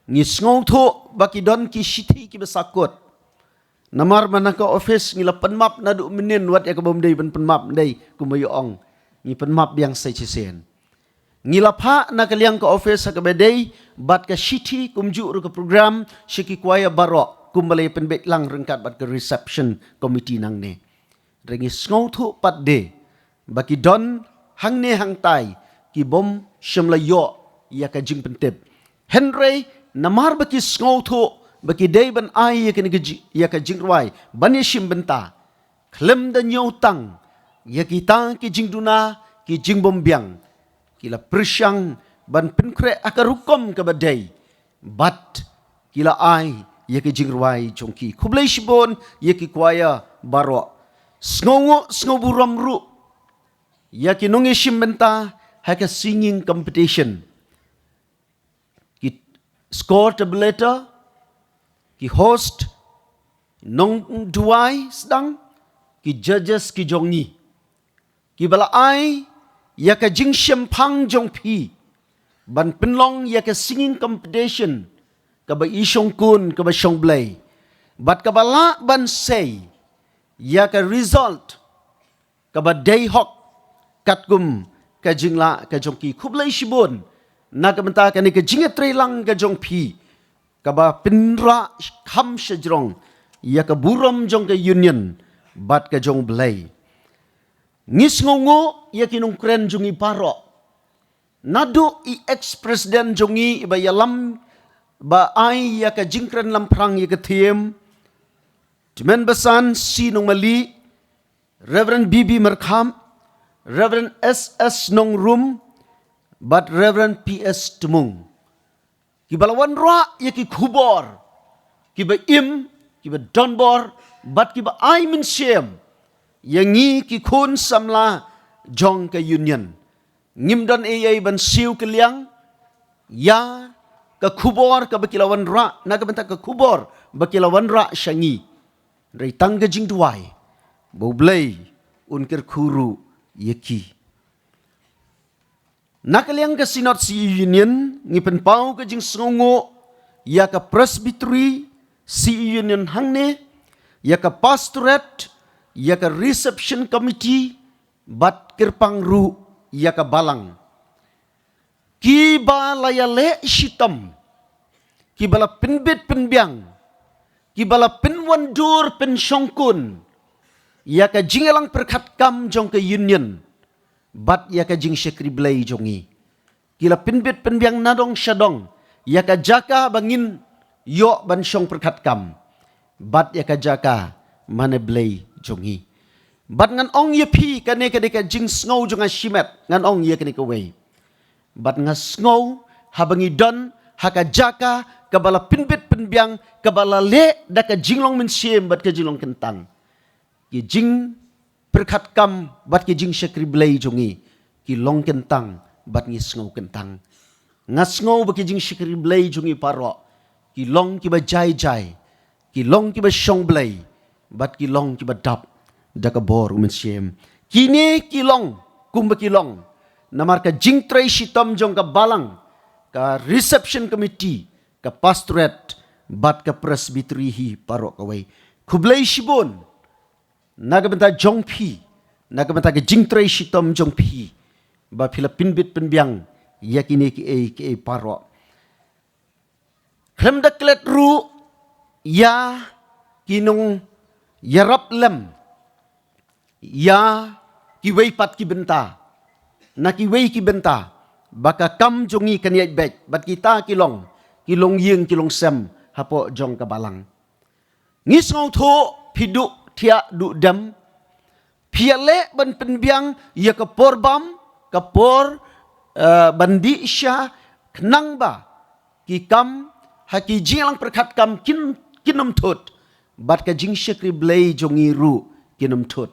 ngi sngewthuh ba ki don ki shithi kiba sakut. Namar ba na ka office ngi la pynmap naduh mynnin, wat ïa kaba ym dei ban pynmap, ym dei kumba ïa ong. Ngi pynmap biang sa shisien. Ngi la phah na ka liang ka office ha kaba dei bad ka shithi kumjuh ruh ka program sha ki choir baroh, kumba la ïa pynbeit lang ryngkat bad ka reception committee nangne. Hynrei ngi sngewthuh pat de ba ki don hangne hangtai ki bym shym la ïoh ïa ka jingpyntip. Hynrei namar ba ki sngewthuh ba ki dei ban ai ïa kane ka ji-, ïa ka jingrwai ban ïashim bynta, khlem da ñiewtang ïa kita ki jingduna, ki jingbymbiang, ki la pyrshang ban pynkhreh ha ka rukom kaba dei, bad ki la ai ïa ka jingrwai jong ki. Khublei shibun ïa ki choir baroh. Sngewnguh, sngewburom ruh ïa ki nongïashim bynta ha ka singing competition. score tabulator, ki host, nongduwai sdang, ki judges ki jong ngi, kiba la ai ïa ka jingshemphang jong phi ban pynlong ïa ka singing competition kaba i shongkun, kaba shongblei, bad kaba lah ban sei ïa ka result kaba dei hok katkum ka jinglah ka jong ki. Khublei shibun na ka bynta kane ka jingïatreilang ka jong phi, kaba pynrah kham shajrong ïa ka burom jong ka Union bad ka jong U Blei. Ngi sngewnguh ïa ki nongkren jong ngi baroh, naduh i ex-president jong ngi iba ïalam, ba ai ïa ka jingkren lamphrang ïa ka theme, Tymmen Basan C Nongmali, Reverend B B Myrkhap, Reverend S S Nongrum, bad Reverend P S Tmung, kiba la wanrah ïa ki khubor kiba im, kiba donbor, bad kiba ai mynsiem ïa ngi ki khun samla jong ka Union. Ngim don ei ei ban siew kylliang ïa ka khubor kaba ki la wanrah, na ka bynta ka khubor ba ki la wanrah sha ngi. Hynrei tang ka jingduwai ba U Blei un kyrkhu ruh ïa ki. Na ka liang ka Synod C E Union, ngi pynpaw ka jingsngewnguh ïa ka Presbytery C E Union hangne, ïa ka Pastorate, ïa ka Reception Committee, bad kyrpang ruh ïa ka Balang, kiba la ïaleh shitom, kiba la pynbit pynbiang, kiba la pynwandur pynshongkun ïa ka jingïalang pyrkhat kam jong ka Union bad ïa ka jingshakri Blei jong ngi. Ki la pynbit pynbiang nadong shadong ïa ka jaka ba ngin ïoh ban shong pyrkhat kam bad ïa ka jaka mane blei jong ngi. Bad ngan ong ïa phi, kane ka dei ka jingsngew jong nga shimet, ngan ong ïa kane kawei. Bad nga sngew haba ngi don ha ka jaka kaba la pynbit pynbiang, kaba la leh da ka jinglong mynsiem bad ka jinglong kyntang, ki jingpyrkhat kam bad ki jingshakri Blei jong ngi ki long kyntang bad ngi sngew kyntang. Nga sngew ba ki jingshakri Blei jong ngi baroh ki long kiba jai jai, ki long kiba shong Blei, bad ki long kiba dap da ka bor U Mynsiem. Kine ki long kumba ki long namar ka jingtrei shitom jong ka Balang, ka Reception Committee, ka Pastorate, bad ka Presbytery hi baroh kawei. Khublei shibun na ka bynta jong phi, na ka bynta ka jingtrei shitom jong phi, ba phi la pynbit pynbiang ïa kine kiei kiei baroh. Khlem da klet ruh ïa ki nongïarap lem ïa kiwei pat ki bynta, na kiwei ki bynta, ba ka kam jong ngi kan ïaid beit, bad kita ki long ki longïing ki longsem hapoh jong ka Balang. Ngi sngewthuh phi duh thiah duh dem, phi ïaleh ban pynbiang ïa ka por bam, ka por, eh, ban dih sha, khnang ba ki kam ha ki jingïalang pyrkhat kam kin, kin ym thut, bad ka jingshakri Blei jong ngi ruh kin ym thut.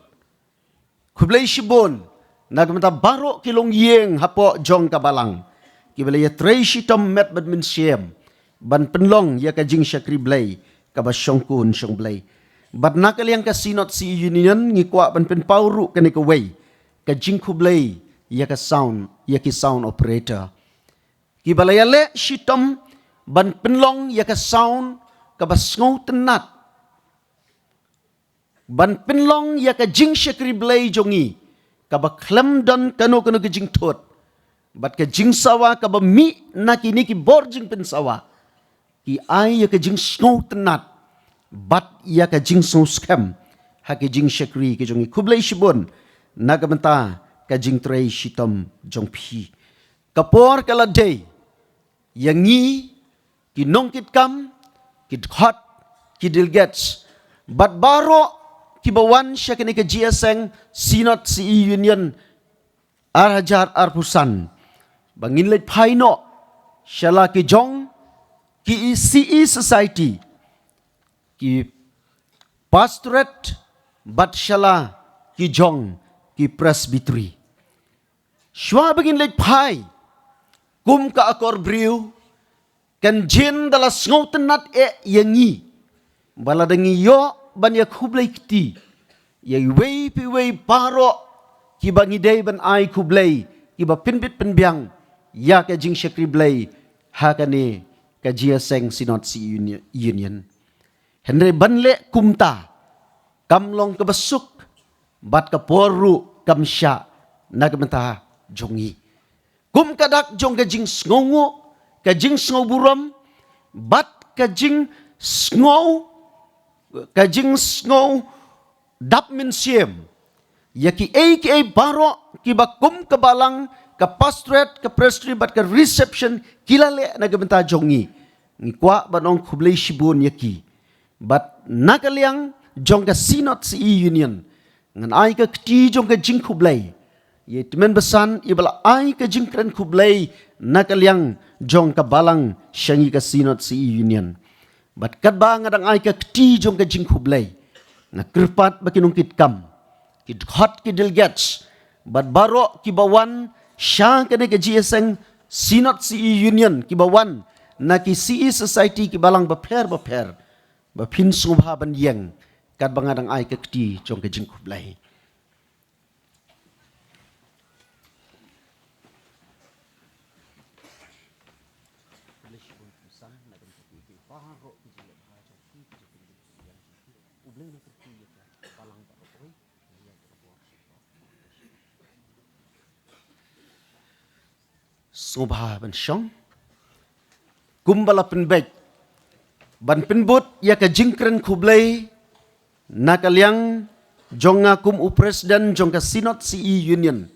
Khublei shibun na ka bynta baroh ki longïing hapoh jong ka Balang, kiba la ïatrei shitom met bad mynsiem ban pynlong ïa ka jingshakri Blei kaba shongkun shongblei. Bad na ka liang ka Synod C E Union, ngi kwah ban pynpaw ruh kane kawei ka jingkhublei ïa ka sound, ïa ki sound operator, kiba la ïaleh shitom ban pynlong ïa ka sound kaba sngewtynnat, ban pynlong ïa ka jingshakri Blei jong ngi kaba khlem don kano kano ka jingthut, bad ka jingsawa kaba mih na kine ki bor jingpynsawa, ki ai ïa ka jingsngewtynnat bad ïa ka jingsngewskhem ha ki jingshakri ki jong ngi. Khublei shibun na ka bynta ka jingtrei shitom jong phi. Ka por ka la dei ïa ngi ki nongkitkam, ki dkhot, ki delegates, bad baroh kiba wan sha kane ka jingïaseng Synod C E Union ar hajar arphew san, ba ngin leit phai noh sha la ki jong ki C E Society, ki Pastorate, bad sha la ki jong ki Presbytery. Shuwa ba ngin leit phai kum ka akor briew, Kan jin da la sngewtynnat eh ïa ngi ba lada ngi ïoh ban ïa khublei kti ïa iwei pa iwei baroh kiba ngi dei ban ai khublei, kiba pynbit pynbiang ïa ka jingshakri Blei ha kane ka Jingïaseng Synod C E Uni-, Union. Hynrei ban leh kumta kam long kaba suk, bad ka por ruh kam shah na ka bynta jong ngi. Kum ka dak jong ka jingsngewnguh, ka jingsngewburom, bad ka jingsngew, ka jingsngew dap mynsiem ïa kiei kiei baroh kiba kum ka balang, ka pastorate, ka presbytery bad ka reception ki la leh na ka bynta jong ngi. Ngi kwah ban ong khublei shibun ïa ki. Bad na ka liang jong ka Synod C E Union, ngan ai ka kti jong ka jingkhublei ïa i tymmen basan iba la ai ka jingkren khublei na ka liang jong ka balang sha ngi ka Synod C E Union. Bad katba nga dang ai ka kti jong ka jingkhublei, nga kyrpad ba ki nongkitkam, ki dkhot, ki delegates, bad baroh kiba wan sha kane ka Jingïaseng Synod C E Union, kiba wan na ki C E Society, ki balang bapher bapher, ba phin sngewbha ban ïeng katba nga dang ai ka kti jong ka jingkhublei. Sngewbha ban shong. Kumba la pynbeit ban pynbud ïa ka jingkren khublei na ka liang jong nga kum u president jong ka Synod C E Union,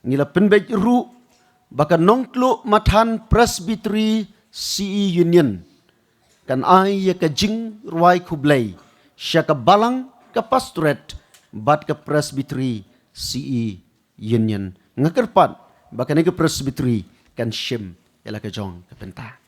ngi la pynbeit ruh ba ka Nongtluh Mathan Presbytery C E Union kan ai ïa ka jingrwai khublei sha ka balang, ka pastorate bad ka Presbytery C E Union. Nga kyrpad ba kane ka Presbytery kan shim ïa la ka jong ka bynta.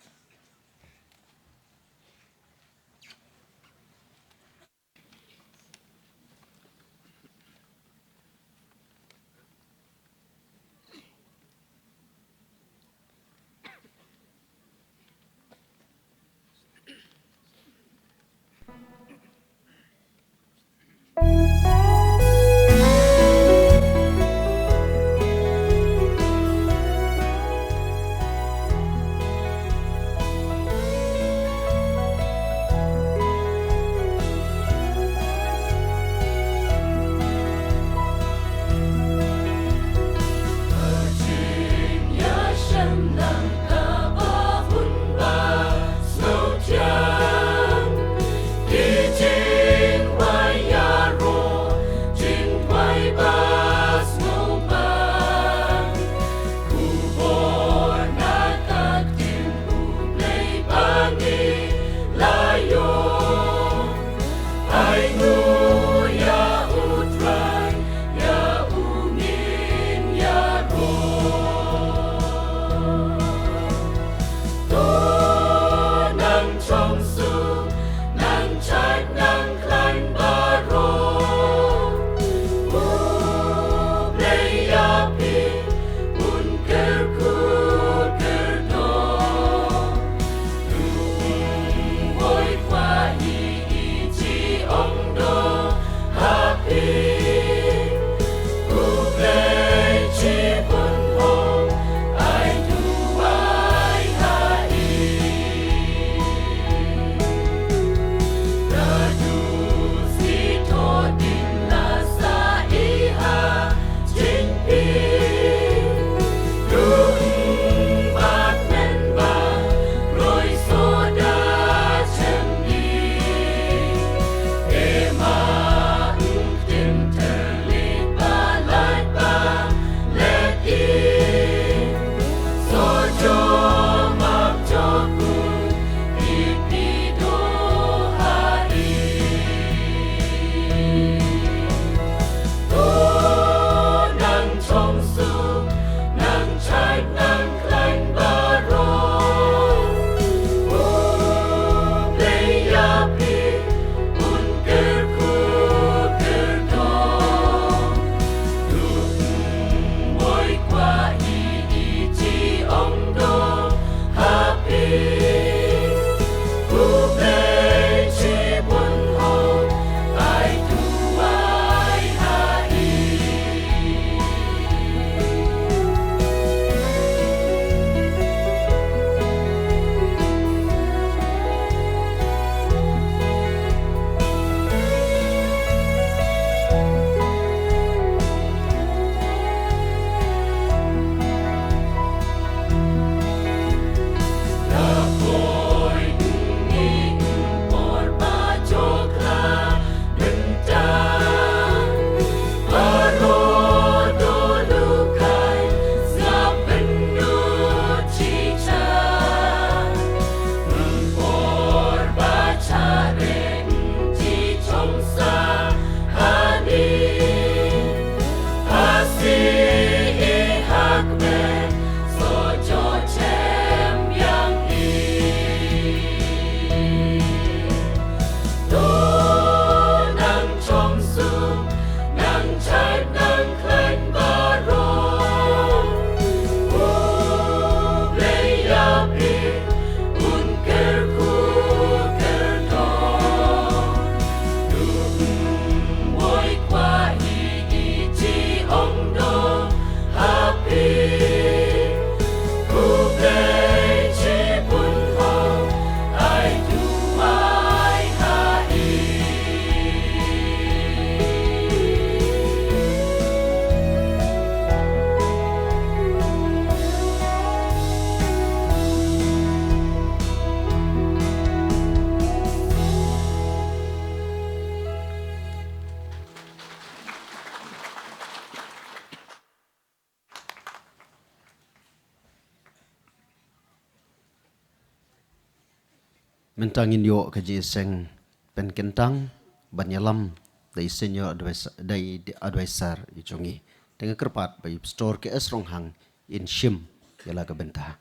Mynta ngin ïoh ka jingïaseng pynkyntang ban ïalam da i senior advisor, da i advisor i jong ngi. Te nga kyrpad ba i pastor K S Ronghang in shim ïa la ka bynta.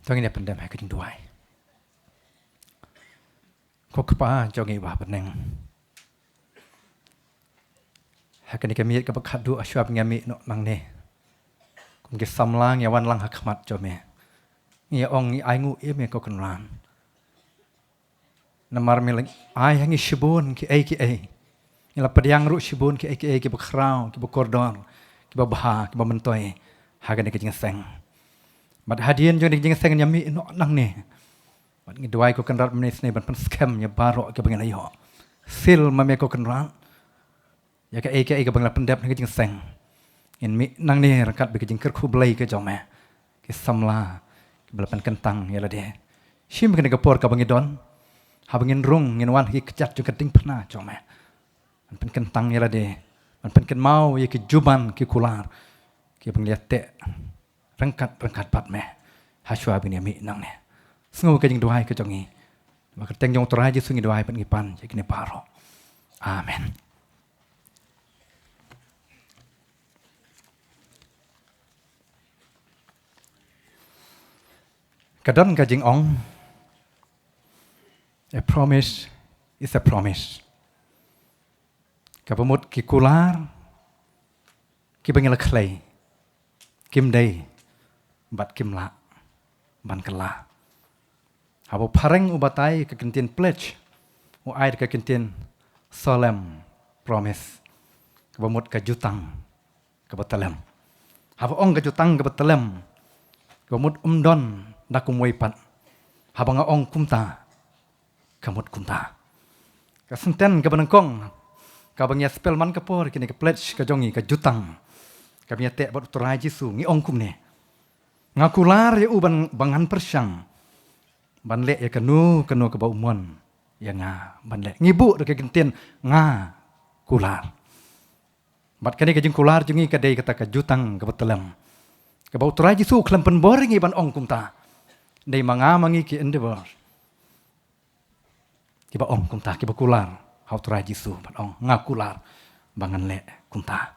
To ngin ïa pyndem ha ka jingduwai. Ko Kpa jong ngi ba ha bneng, ha kane ka miet kaba khatduh hashwa ba ngi ïa mih noh nangne, kum ki samla ngi ïa wan lang ha khmat jong me. Ngi ïa ong ngi ainguh ïa me ko Kynrad. Namar me la ai ha ngi shibun kiei kiei. Ngi la pdiang ruh shibun kiei kiei kiba khraw, kiba kordor, kiba bha, kiba myntoi ha kane ka jingïaseng. Bad hadien jong kane ka jingïaseng ngi ïa mih noh nangne. Bad ngi duwai ko Kynrad mynne shisnei ban pynskhem ïa baroh kiba ngi la ïoh. Seal ma me ko Kynrad ïa kaei kaei kaba ngi la pyndep ha ka jingïaseng. Ngin mih nangne ryngkat bad ka jingkyrkhu Blei ka jong me. Ki samla kiba la pynkyntang ïa lade. Shim kane ka por kaba ngi don, haba ngin rung ngin wan ha ki kjat jong ka diengphna jong me. Ban pynkyntang ïa lade, ban pynkynmaw ïa ki jubab ki kular kiba ngi la teh ryngkat ryngkat bad me hashwa ba ngin ïa mih nangne. Sngew ka jingduwai ka jong ngi. Ha ka kyrteng jong U Trai Jisu ngi duwai bad ngi pan ïa kine baroh. Amen. Ka don ka jingong, a promise is a promise. Kaba mut ki kular kiba ngi la khlei kim dei bad kim lah ban kylla. Haba u phareng u batai ka kyntien pledge, u ai ka kyntien solemn promise, kaba mut ka jutang kaba tyllem. Haba ong ka jutang kaba tyllem, kaba mut ym don da kumwei pat. Haba nga ong kumta, ka mut kumta. Ka senten kaba nyngkong kaba ngi ïa spell man ka por kine ka pledge ka jong ngi, ka jutang kaba ngi ïa teh bad U Trai Jisu, ngi ong kumne: Nga kular ïa u ban, ba ngan pyrshang ban leh ïa kano kano kaba u mon ïa nga ban leh. Ngi buh da ka kyntien nga kular. Bad kane ka jingkular jong ngi ka dei kata ka jutang kaba tyllem, kaba U Trai Jisu u khlem pynbor ïa ngi ban ong kumta. Dei ma nga ma ngi ki endeavor kiba ong kumta, kiba kular ha U Trai Jisu ban ong nga kular ba ngan leh kumta.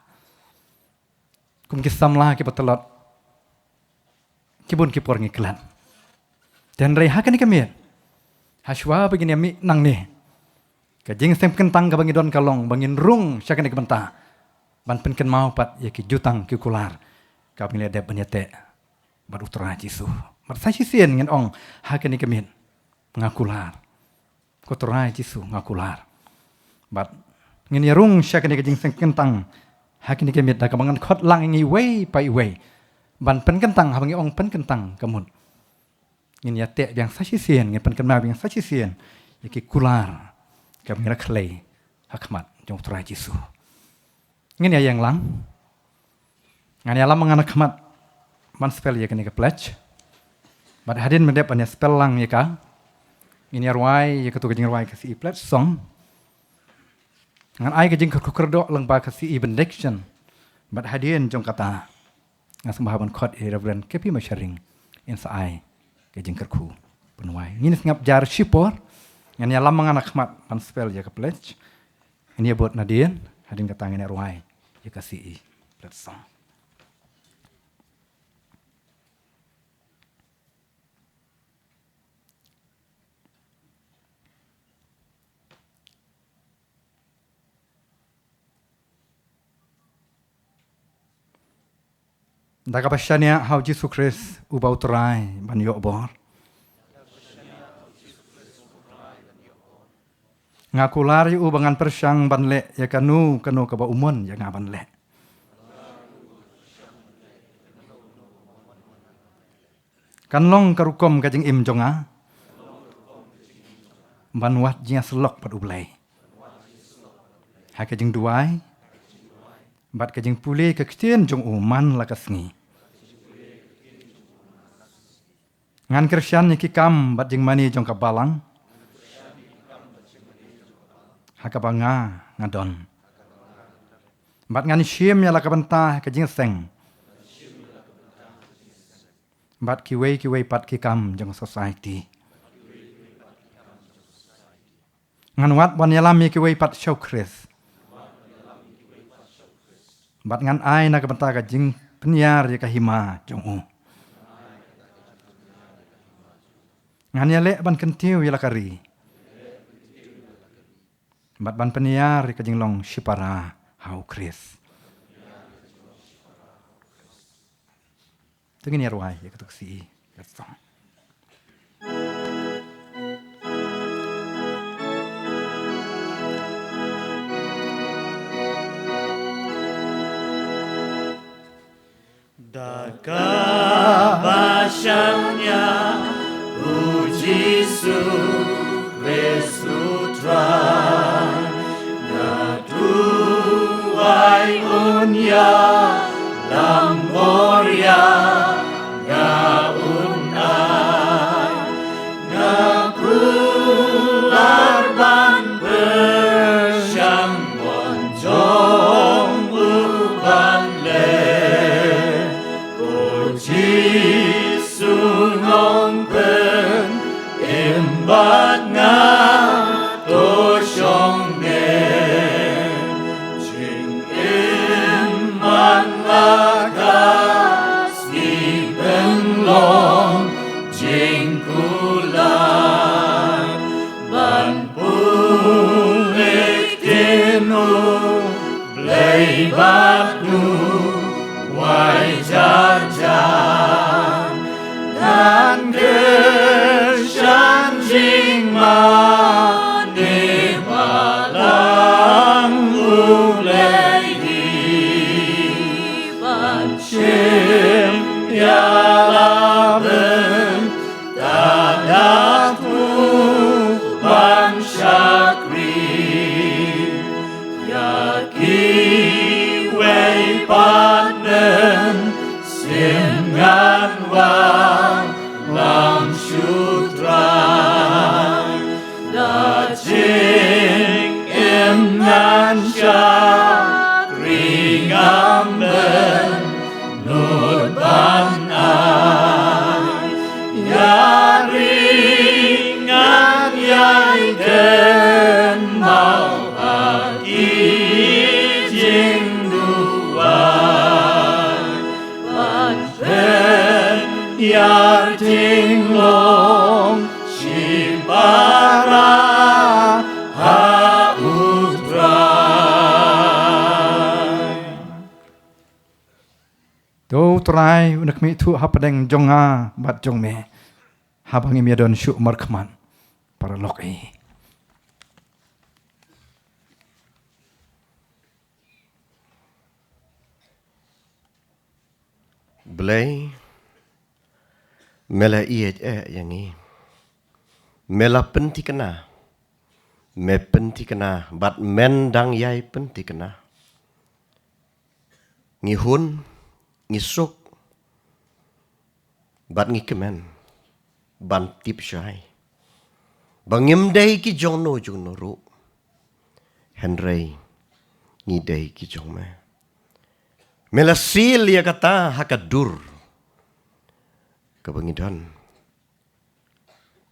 Kum ki samla kiba tlot, ki bun ki por ngi klet. Te hynrei ha kane ka miet, hashwa ba ngin ïa mih nangne, ka jingïaseng pynkyntang kaba ngi don ka long ba ngin rung sha kane ka bynta ban pynkynmaw pat ïa ki jutang ki kular kaba ngi la dep ban ïa teh bad U Trai Jisu. Bad sa shisien ngin ong ha kane ka miet, nga kular. Ko Trai Jisu, nga kular. Bad ngin ïa rung sha kane ka jingïaseng pynkyntang ha kane ka miet da kaba ngan khot lang ïa ngi iwei pa iwei ban pynkyntang. Haba ngi ong pynkyntang ka mut ngin ïa teh biang sa shisien, ngin pynkynmaw biang sa shisien ïa ki kular kaba ngi la khlei ha khmat jong U Trai Jisu. Ngin ïa ïeng lang. Ngan ïalam ma nga na khmat ban spell ïa kane ka pledge. Bad hadien ba dep ban ïa spell lang ïa ka, ngin ïa rwai ïa kato ka jingrwai ka C E pledge song. Ngan ai ka jingkyrkhu kyrdoh lyngba ka C E benediction. Bad hadien jong kata, nga sngewbha ban khot ïa i Reverend K P Masharing in sa ai ka jingkyrkhu pynwai. Ngin sngap jar shipor. Ngan ïalam ma nga na khmat ban spell ïa ka pledge. Ngin ïa bud nadien, hadien kata ngin ïa rwai ïa ka C E pledge song. Da kaba shaniah ha U Jisu Khrist uba U Trai ban ïoh bor, nga kular ïa u ba ngan pyrshang ban leh ïa kano kano kaba u mon ïa nga ban leh. Kan long ka rukom ka jingim jong nga ban wad jingïasyllok bad U Blei. Ha ka jingduwai bad ka jingpule ka ktien jong u man la ka sngi. Ngan kyrshan ïa ki kam bad jingmane jong ka balang ha kaba nga nga don. Bad ngan shim ïa la ka bynta ha ka jingïaseng bad kiwei kiwei pat ki kam jong society. Ngan wad ban ïalam ïa kiwei pat sha u Khrist. Bad ngan ai na ka bynta ka jingpynïar ïa ka hima jong u. Ngan ïaleh ban kyntiew ïa la ka ri bad ban pynïar ïa ka jinglong shipara ha u Khrist. Te ngin ïa rwai ïa kato ka C E ka song. Da kaba shaniah u Jisu Khrist u Trai, nga duwai un ïalam bor ïa nga, un ai nga kular ban pyrshang mon jong u ban leh. Ko Jisu, nga pynïap bad nga to shong ne. Jingim man la ka sngi pynlong jingkular ban pule ktien u Blei bad duwai jar jar. Ngan kyrshan jingmane balang u Blei hi ban shim ïa la bynta da u ban shakri ïa kiwei pat mynsiem. Ngan wallam sha u Trai da jingim, ngan shakri, ngam bynnud ban ai ïa ri. Ngan ïai kynmaw ha ki jingduwai ban pynïar jinglong shipara ha u Trai. To u Trai un ïa khmih thuh hapdeng jong nga bad jong me haba ngim ïadon shuh markhmat. Paralok ïa Blei, me la ïeit eh ïa ngi. Me la pynthikna. Me pynthikna bad men dang ïai pynthikna. Ngi hun, ngi suk bad ngi kmen ban tip shai ba ngim dei ki jongno jongno ruh, hynrei ngi dei ki jong me. Me la seal ïa kata ha ka dur kaba ngi don.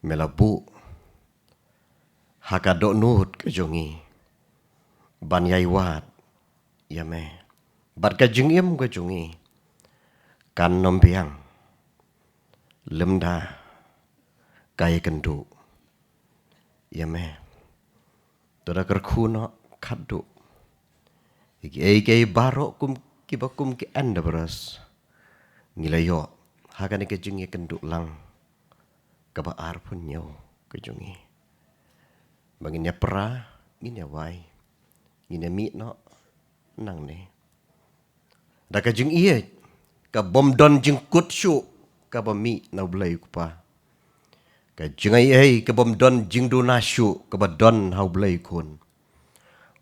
Me la buh ha ka dohnud ka jong ngi ban ïai wad ïa me. Bad ka jingim ka jong ngi kan nym biang lymda ka ïakynduh ïa me. To da kyrkhu noh khadduh ïa kiei kiei baroh kum kiba kum ki endeavors ngi la ïoh ha kane ka jingïakynduh lang kaba arphew hynñiew ka jong ngi. Ba ngin ïa pra, ngin ïa wai, ngin ïa mih noh nangne da ka jingïeit ka bym don jingkut shuh kaba mih na U Blei U Kpa, ka jingaiei ka bym don jingduna shuh kaba don ha U Blei U Khun.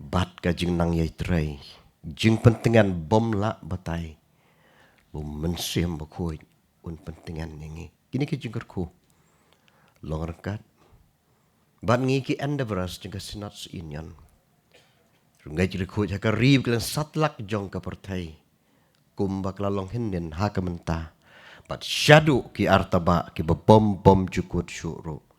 bad ka jingnang ïai trei, jingpyntngen bym lah batai, ba U Mynsiem Bakhuid un pyntngen ïa ngi. Kine ki jingkyrkhu long ryngkat bad ngi ki endeavors jong ka Synod Union. Rung ngi ki kyrkhu ha ka ri bad ki lyngsat lak jong ka pyrthei, kumba ka la long hynnin ha ka mynta, bad shaduh ki artabah kiba bym bymjukut shuh ruh.